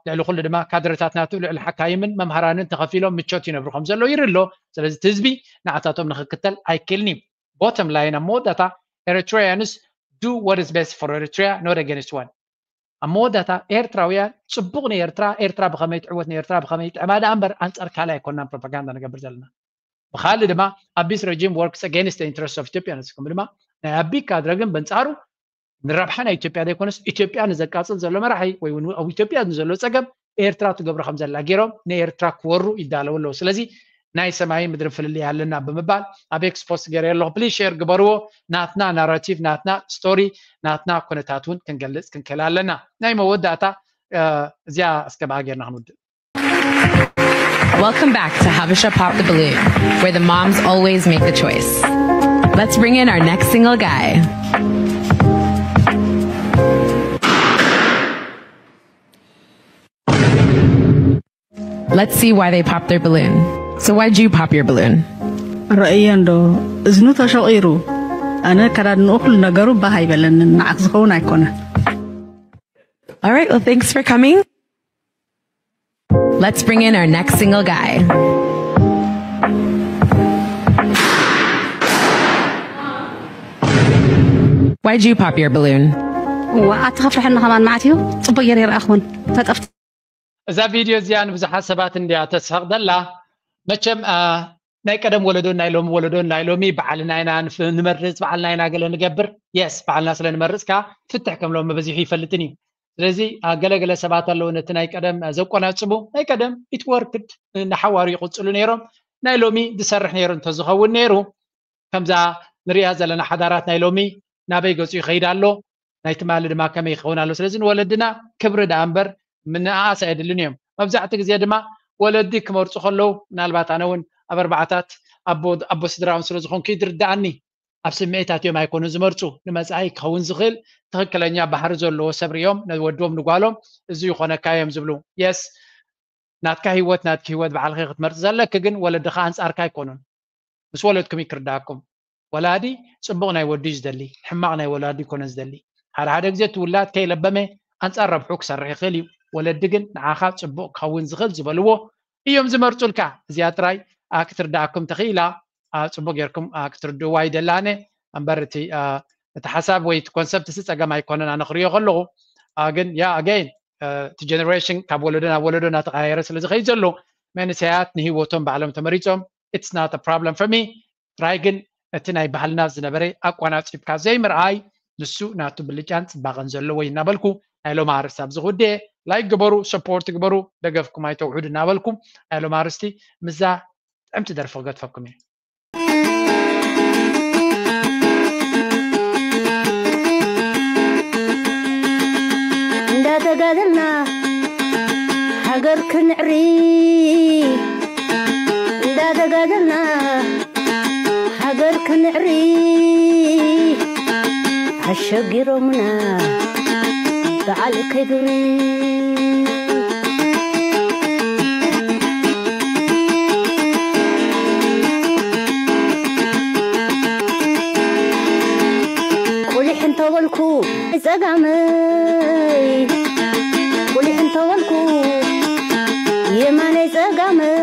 ልዕሊ ኩሉ ድማ ካድረታት ናቱ ልዕሊ ሓካይምን መምሃራንን ተኸፊሎም ምቾት ይነብሩ ከም ዘሎ ይርኢ ኣሎ። ስለዚ እቲ ህዝቢ ንዓታቶም ንክክተል ኣይክእልን እዩ። Bottom line፣ ኣብ መወዳእታ Eritreans do what is best for Eritrea, not against one። ኣብ መወዳእታ ኤርትራውያን ጽቡቕ ንኤርትራ፣ ኤርትራ ብኸመይ ትዕወት፣ ንኤርትራ ብኸመይ ይጥዕማ ደኣ እምበር ኣንጻር ካልእ ኣይኮንናን ፕሮፓጋንዳ ንገብር ዘለና። ብኻልእ ድማ ኣቢስ regime works against the interest of Ethiopians። ከምኡ ድማ ናይ ኣቢ ካድረ ግን በንጻሩ ንረብሓ ናይ ኢትዮጵያ ዘይኮነስ ኢትዮጵያ ንዘቃጽል ዘሎ መራሒ ወይ እውን ኣብ ኢትዮጵያ ንዘሎ ጸገም ኤርትራ ትገብሮ ከም ዘላ ገይሮም ንኤርትራ ክወሩ ይዳለዉ ኣለዉ። ስለዚ ናይ ሰማይን ምድርን ፍልልይ ኣለና ብምባል ኣብ ኤክስ ፖስት ገይረ ኣለኹ። ፕሊዝ ሼር ግበርዎ። ናትና ናራቲቭ፣ ናትና ስቶሪ፣ ናትና ኩነታት እውን ክንገልጽ ክንክእል ኣለና። ናይ መወዳእታ እዚኣ እስከ ብኣ ጌርና ክንውድእ። Welcome back to Habesha Pop the Balloon, where the moms always make the choice. Let's bring in our next single guy. Let's see why they popped their balloon. So why'd you pop your balloon? ረእየ እንዶ እዝኑ ተሸቒሩ። ኣነ ከዳድንኡ ኩሉ ነገሩ ባህ ኣይበለንን፣ ንዓኽ ዝኸውን ኣይኮነን። All right, well, thanks for coming. Let's bring in our next single guy. Why'd you pop your balloon? ዋ ኣትኸፍርሐኒ ከማን መዓት እዩ። ጽቡቅ ገይረ ይረኣኹን ተጠፍቲ እዛ ቪድዮ እዚኣ ንብዙሓት ሰባት እንድያ ተስሕቕ ዘላ። መቸም ናይ ቀደም ወለዶን ናይ ሎሚ ወለዶን ናይ ሎሚ በዓልና ኢና ንመርፅ፣ በዓልና ኢና ገለ ንገብር። የስ፣ በዓልና ስለ ንመርፅ ከዓ ፍትሕ ከም ሎሚ በዚሑ ይፈልጥን እዩ። ስለዚ ገለገለ ሰባት ኣለዉ ነቲ ናይ ቀደም ዘቆናፅቡ። ናይ ቀደም ኢት ወርክድ ንሓዋሩ ይቕፅሉ ነይሮም። ናይ ሎሚ ዝሰርሕ ነይሩ እንተዝኸውን ነይሩ ከምዛ ንሪኣ ዘለና ሓዳራት ናይ ሎሚ ናበይ ገፁ ይኸይድ ኣሎ፣ ናይ ትማሊ ድማ ከመይ ይኸውን ኣሎ። ስለዚ ንወለድና ክብሪ ደኣ እምበር ምንእኣስ ኣየድልን እዮም። መብዛሕቲ ግዜ ድማ ወለዲ ክመርፁ ከለዉ ምናልባት ኣነ እውን ኣብ ኣርባዓታት ኣቦ ኣቦ ስድራ እውን ስለ ዝኾንኩ ይድርድኣኒ። ኣብ ስምዒታት እዮም ኣይኮኑን ዝመርፁ። ንመፃኢ ክኸውን ዝኽእል ትኽክለኛ ባህሪ ዘለዎ ሰብ ሪኦም ንወዶም ንጓሎም እዚ ይኾነካ እዮም ዝብሉ። የስ ናትካ ህይወት ናትኪ ህይወት ባዕልኺ ክትመርፂ ዘለኪ፣ ግን ወለድኻ ኣንፃርካ ኣይኮኑን። ምስ ወለድኩም ይክርዳኣኩም። ወላዲ ፅቡቕ ናይ ወዱ እዩ ዝደሊ፣ ሕማቕ ናይ ወላዲ ይኮነን ዝደሊ። ሓደ ሓደ ግዜ እቲ ውላድ ከይለበመ ኣንፃር ረብሑ ክሰርሕ ይኽእል እዩ። ወለዲ ግን ንዓኻ ፅቡቕ ክኸውን ዝኽእል ዝበልዎ እዮም ዝመርፁልካ። እዚኣ ጥራይ ክትርዳእኩም ተኽኢላ፣ ፅቡቅ ጌርኩም ክትርድእዋ ይደላነ። እምበር እቲ እቲ ሓሳብ ወይ እቲ ኮንሰፕት ሲ ፀገም ኣይኮነን ኣነ ክሪኦ ከለኹ። ግን ያ ኣገይን እቲ ጀነሬሽን ካብ ወለዶ ናብ ወለዶ እናተቀያየረ ስለ ዝኸይድ ዘሎ መንእሰያት ንህይወቶም ባዕሎም ተመሪፆም it's not problem for me። ጥራይ ግን እቲ ናይ ባህልና ዝነበረ ኣቋናፂብካ ዘይምርኣይ ንሱ ናቱ ብልጫን ፅባቐን ዘለዎ እዩ እናበልኩ ናይ ሎም ኣርስቲ ኣብዚ ክውድየ። ላይክ ግበሩ፣ ሰፖርት ግበሩ፣ ደገፍኩም ኣይተውሕዱ እናበልኩ ናይ ሎም ኣርስቲ ምዛ ጥዕምቲ ደርፊ ክገድፈኩም እዩ። እንዳተጋደልና ሃገር ክንዕሪ እንዳተጋደልና ሃገር ክንዕሪ ኣሸጊሮምና በዓል ከይዱሪ ቁሊሕ እንተበልኩ ጸጋመይ ቁሊሕ እንተበልኩ የማነይ ጸጋመይ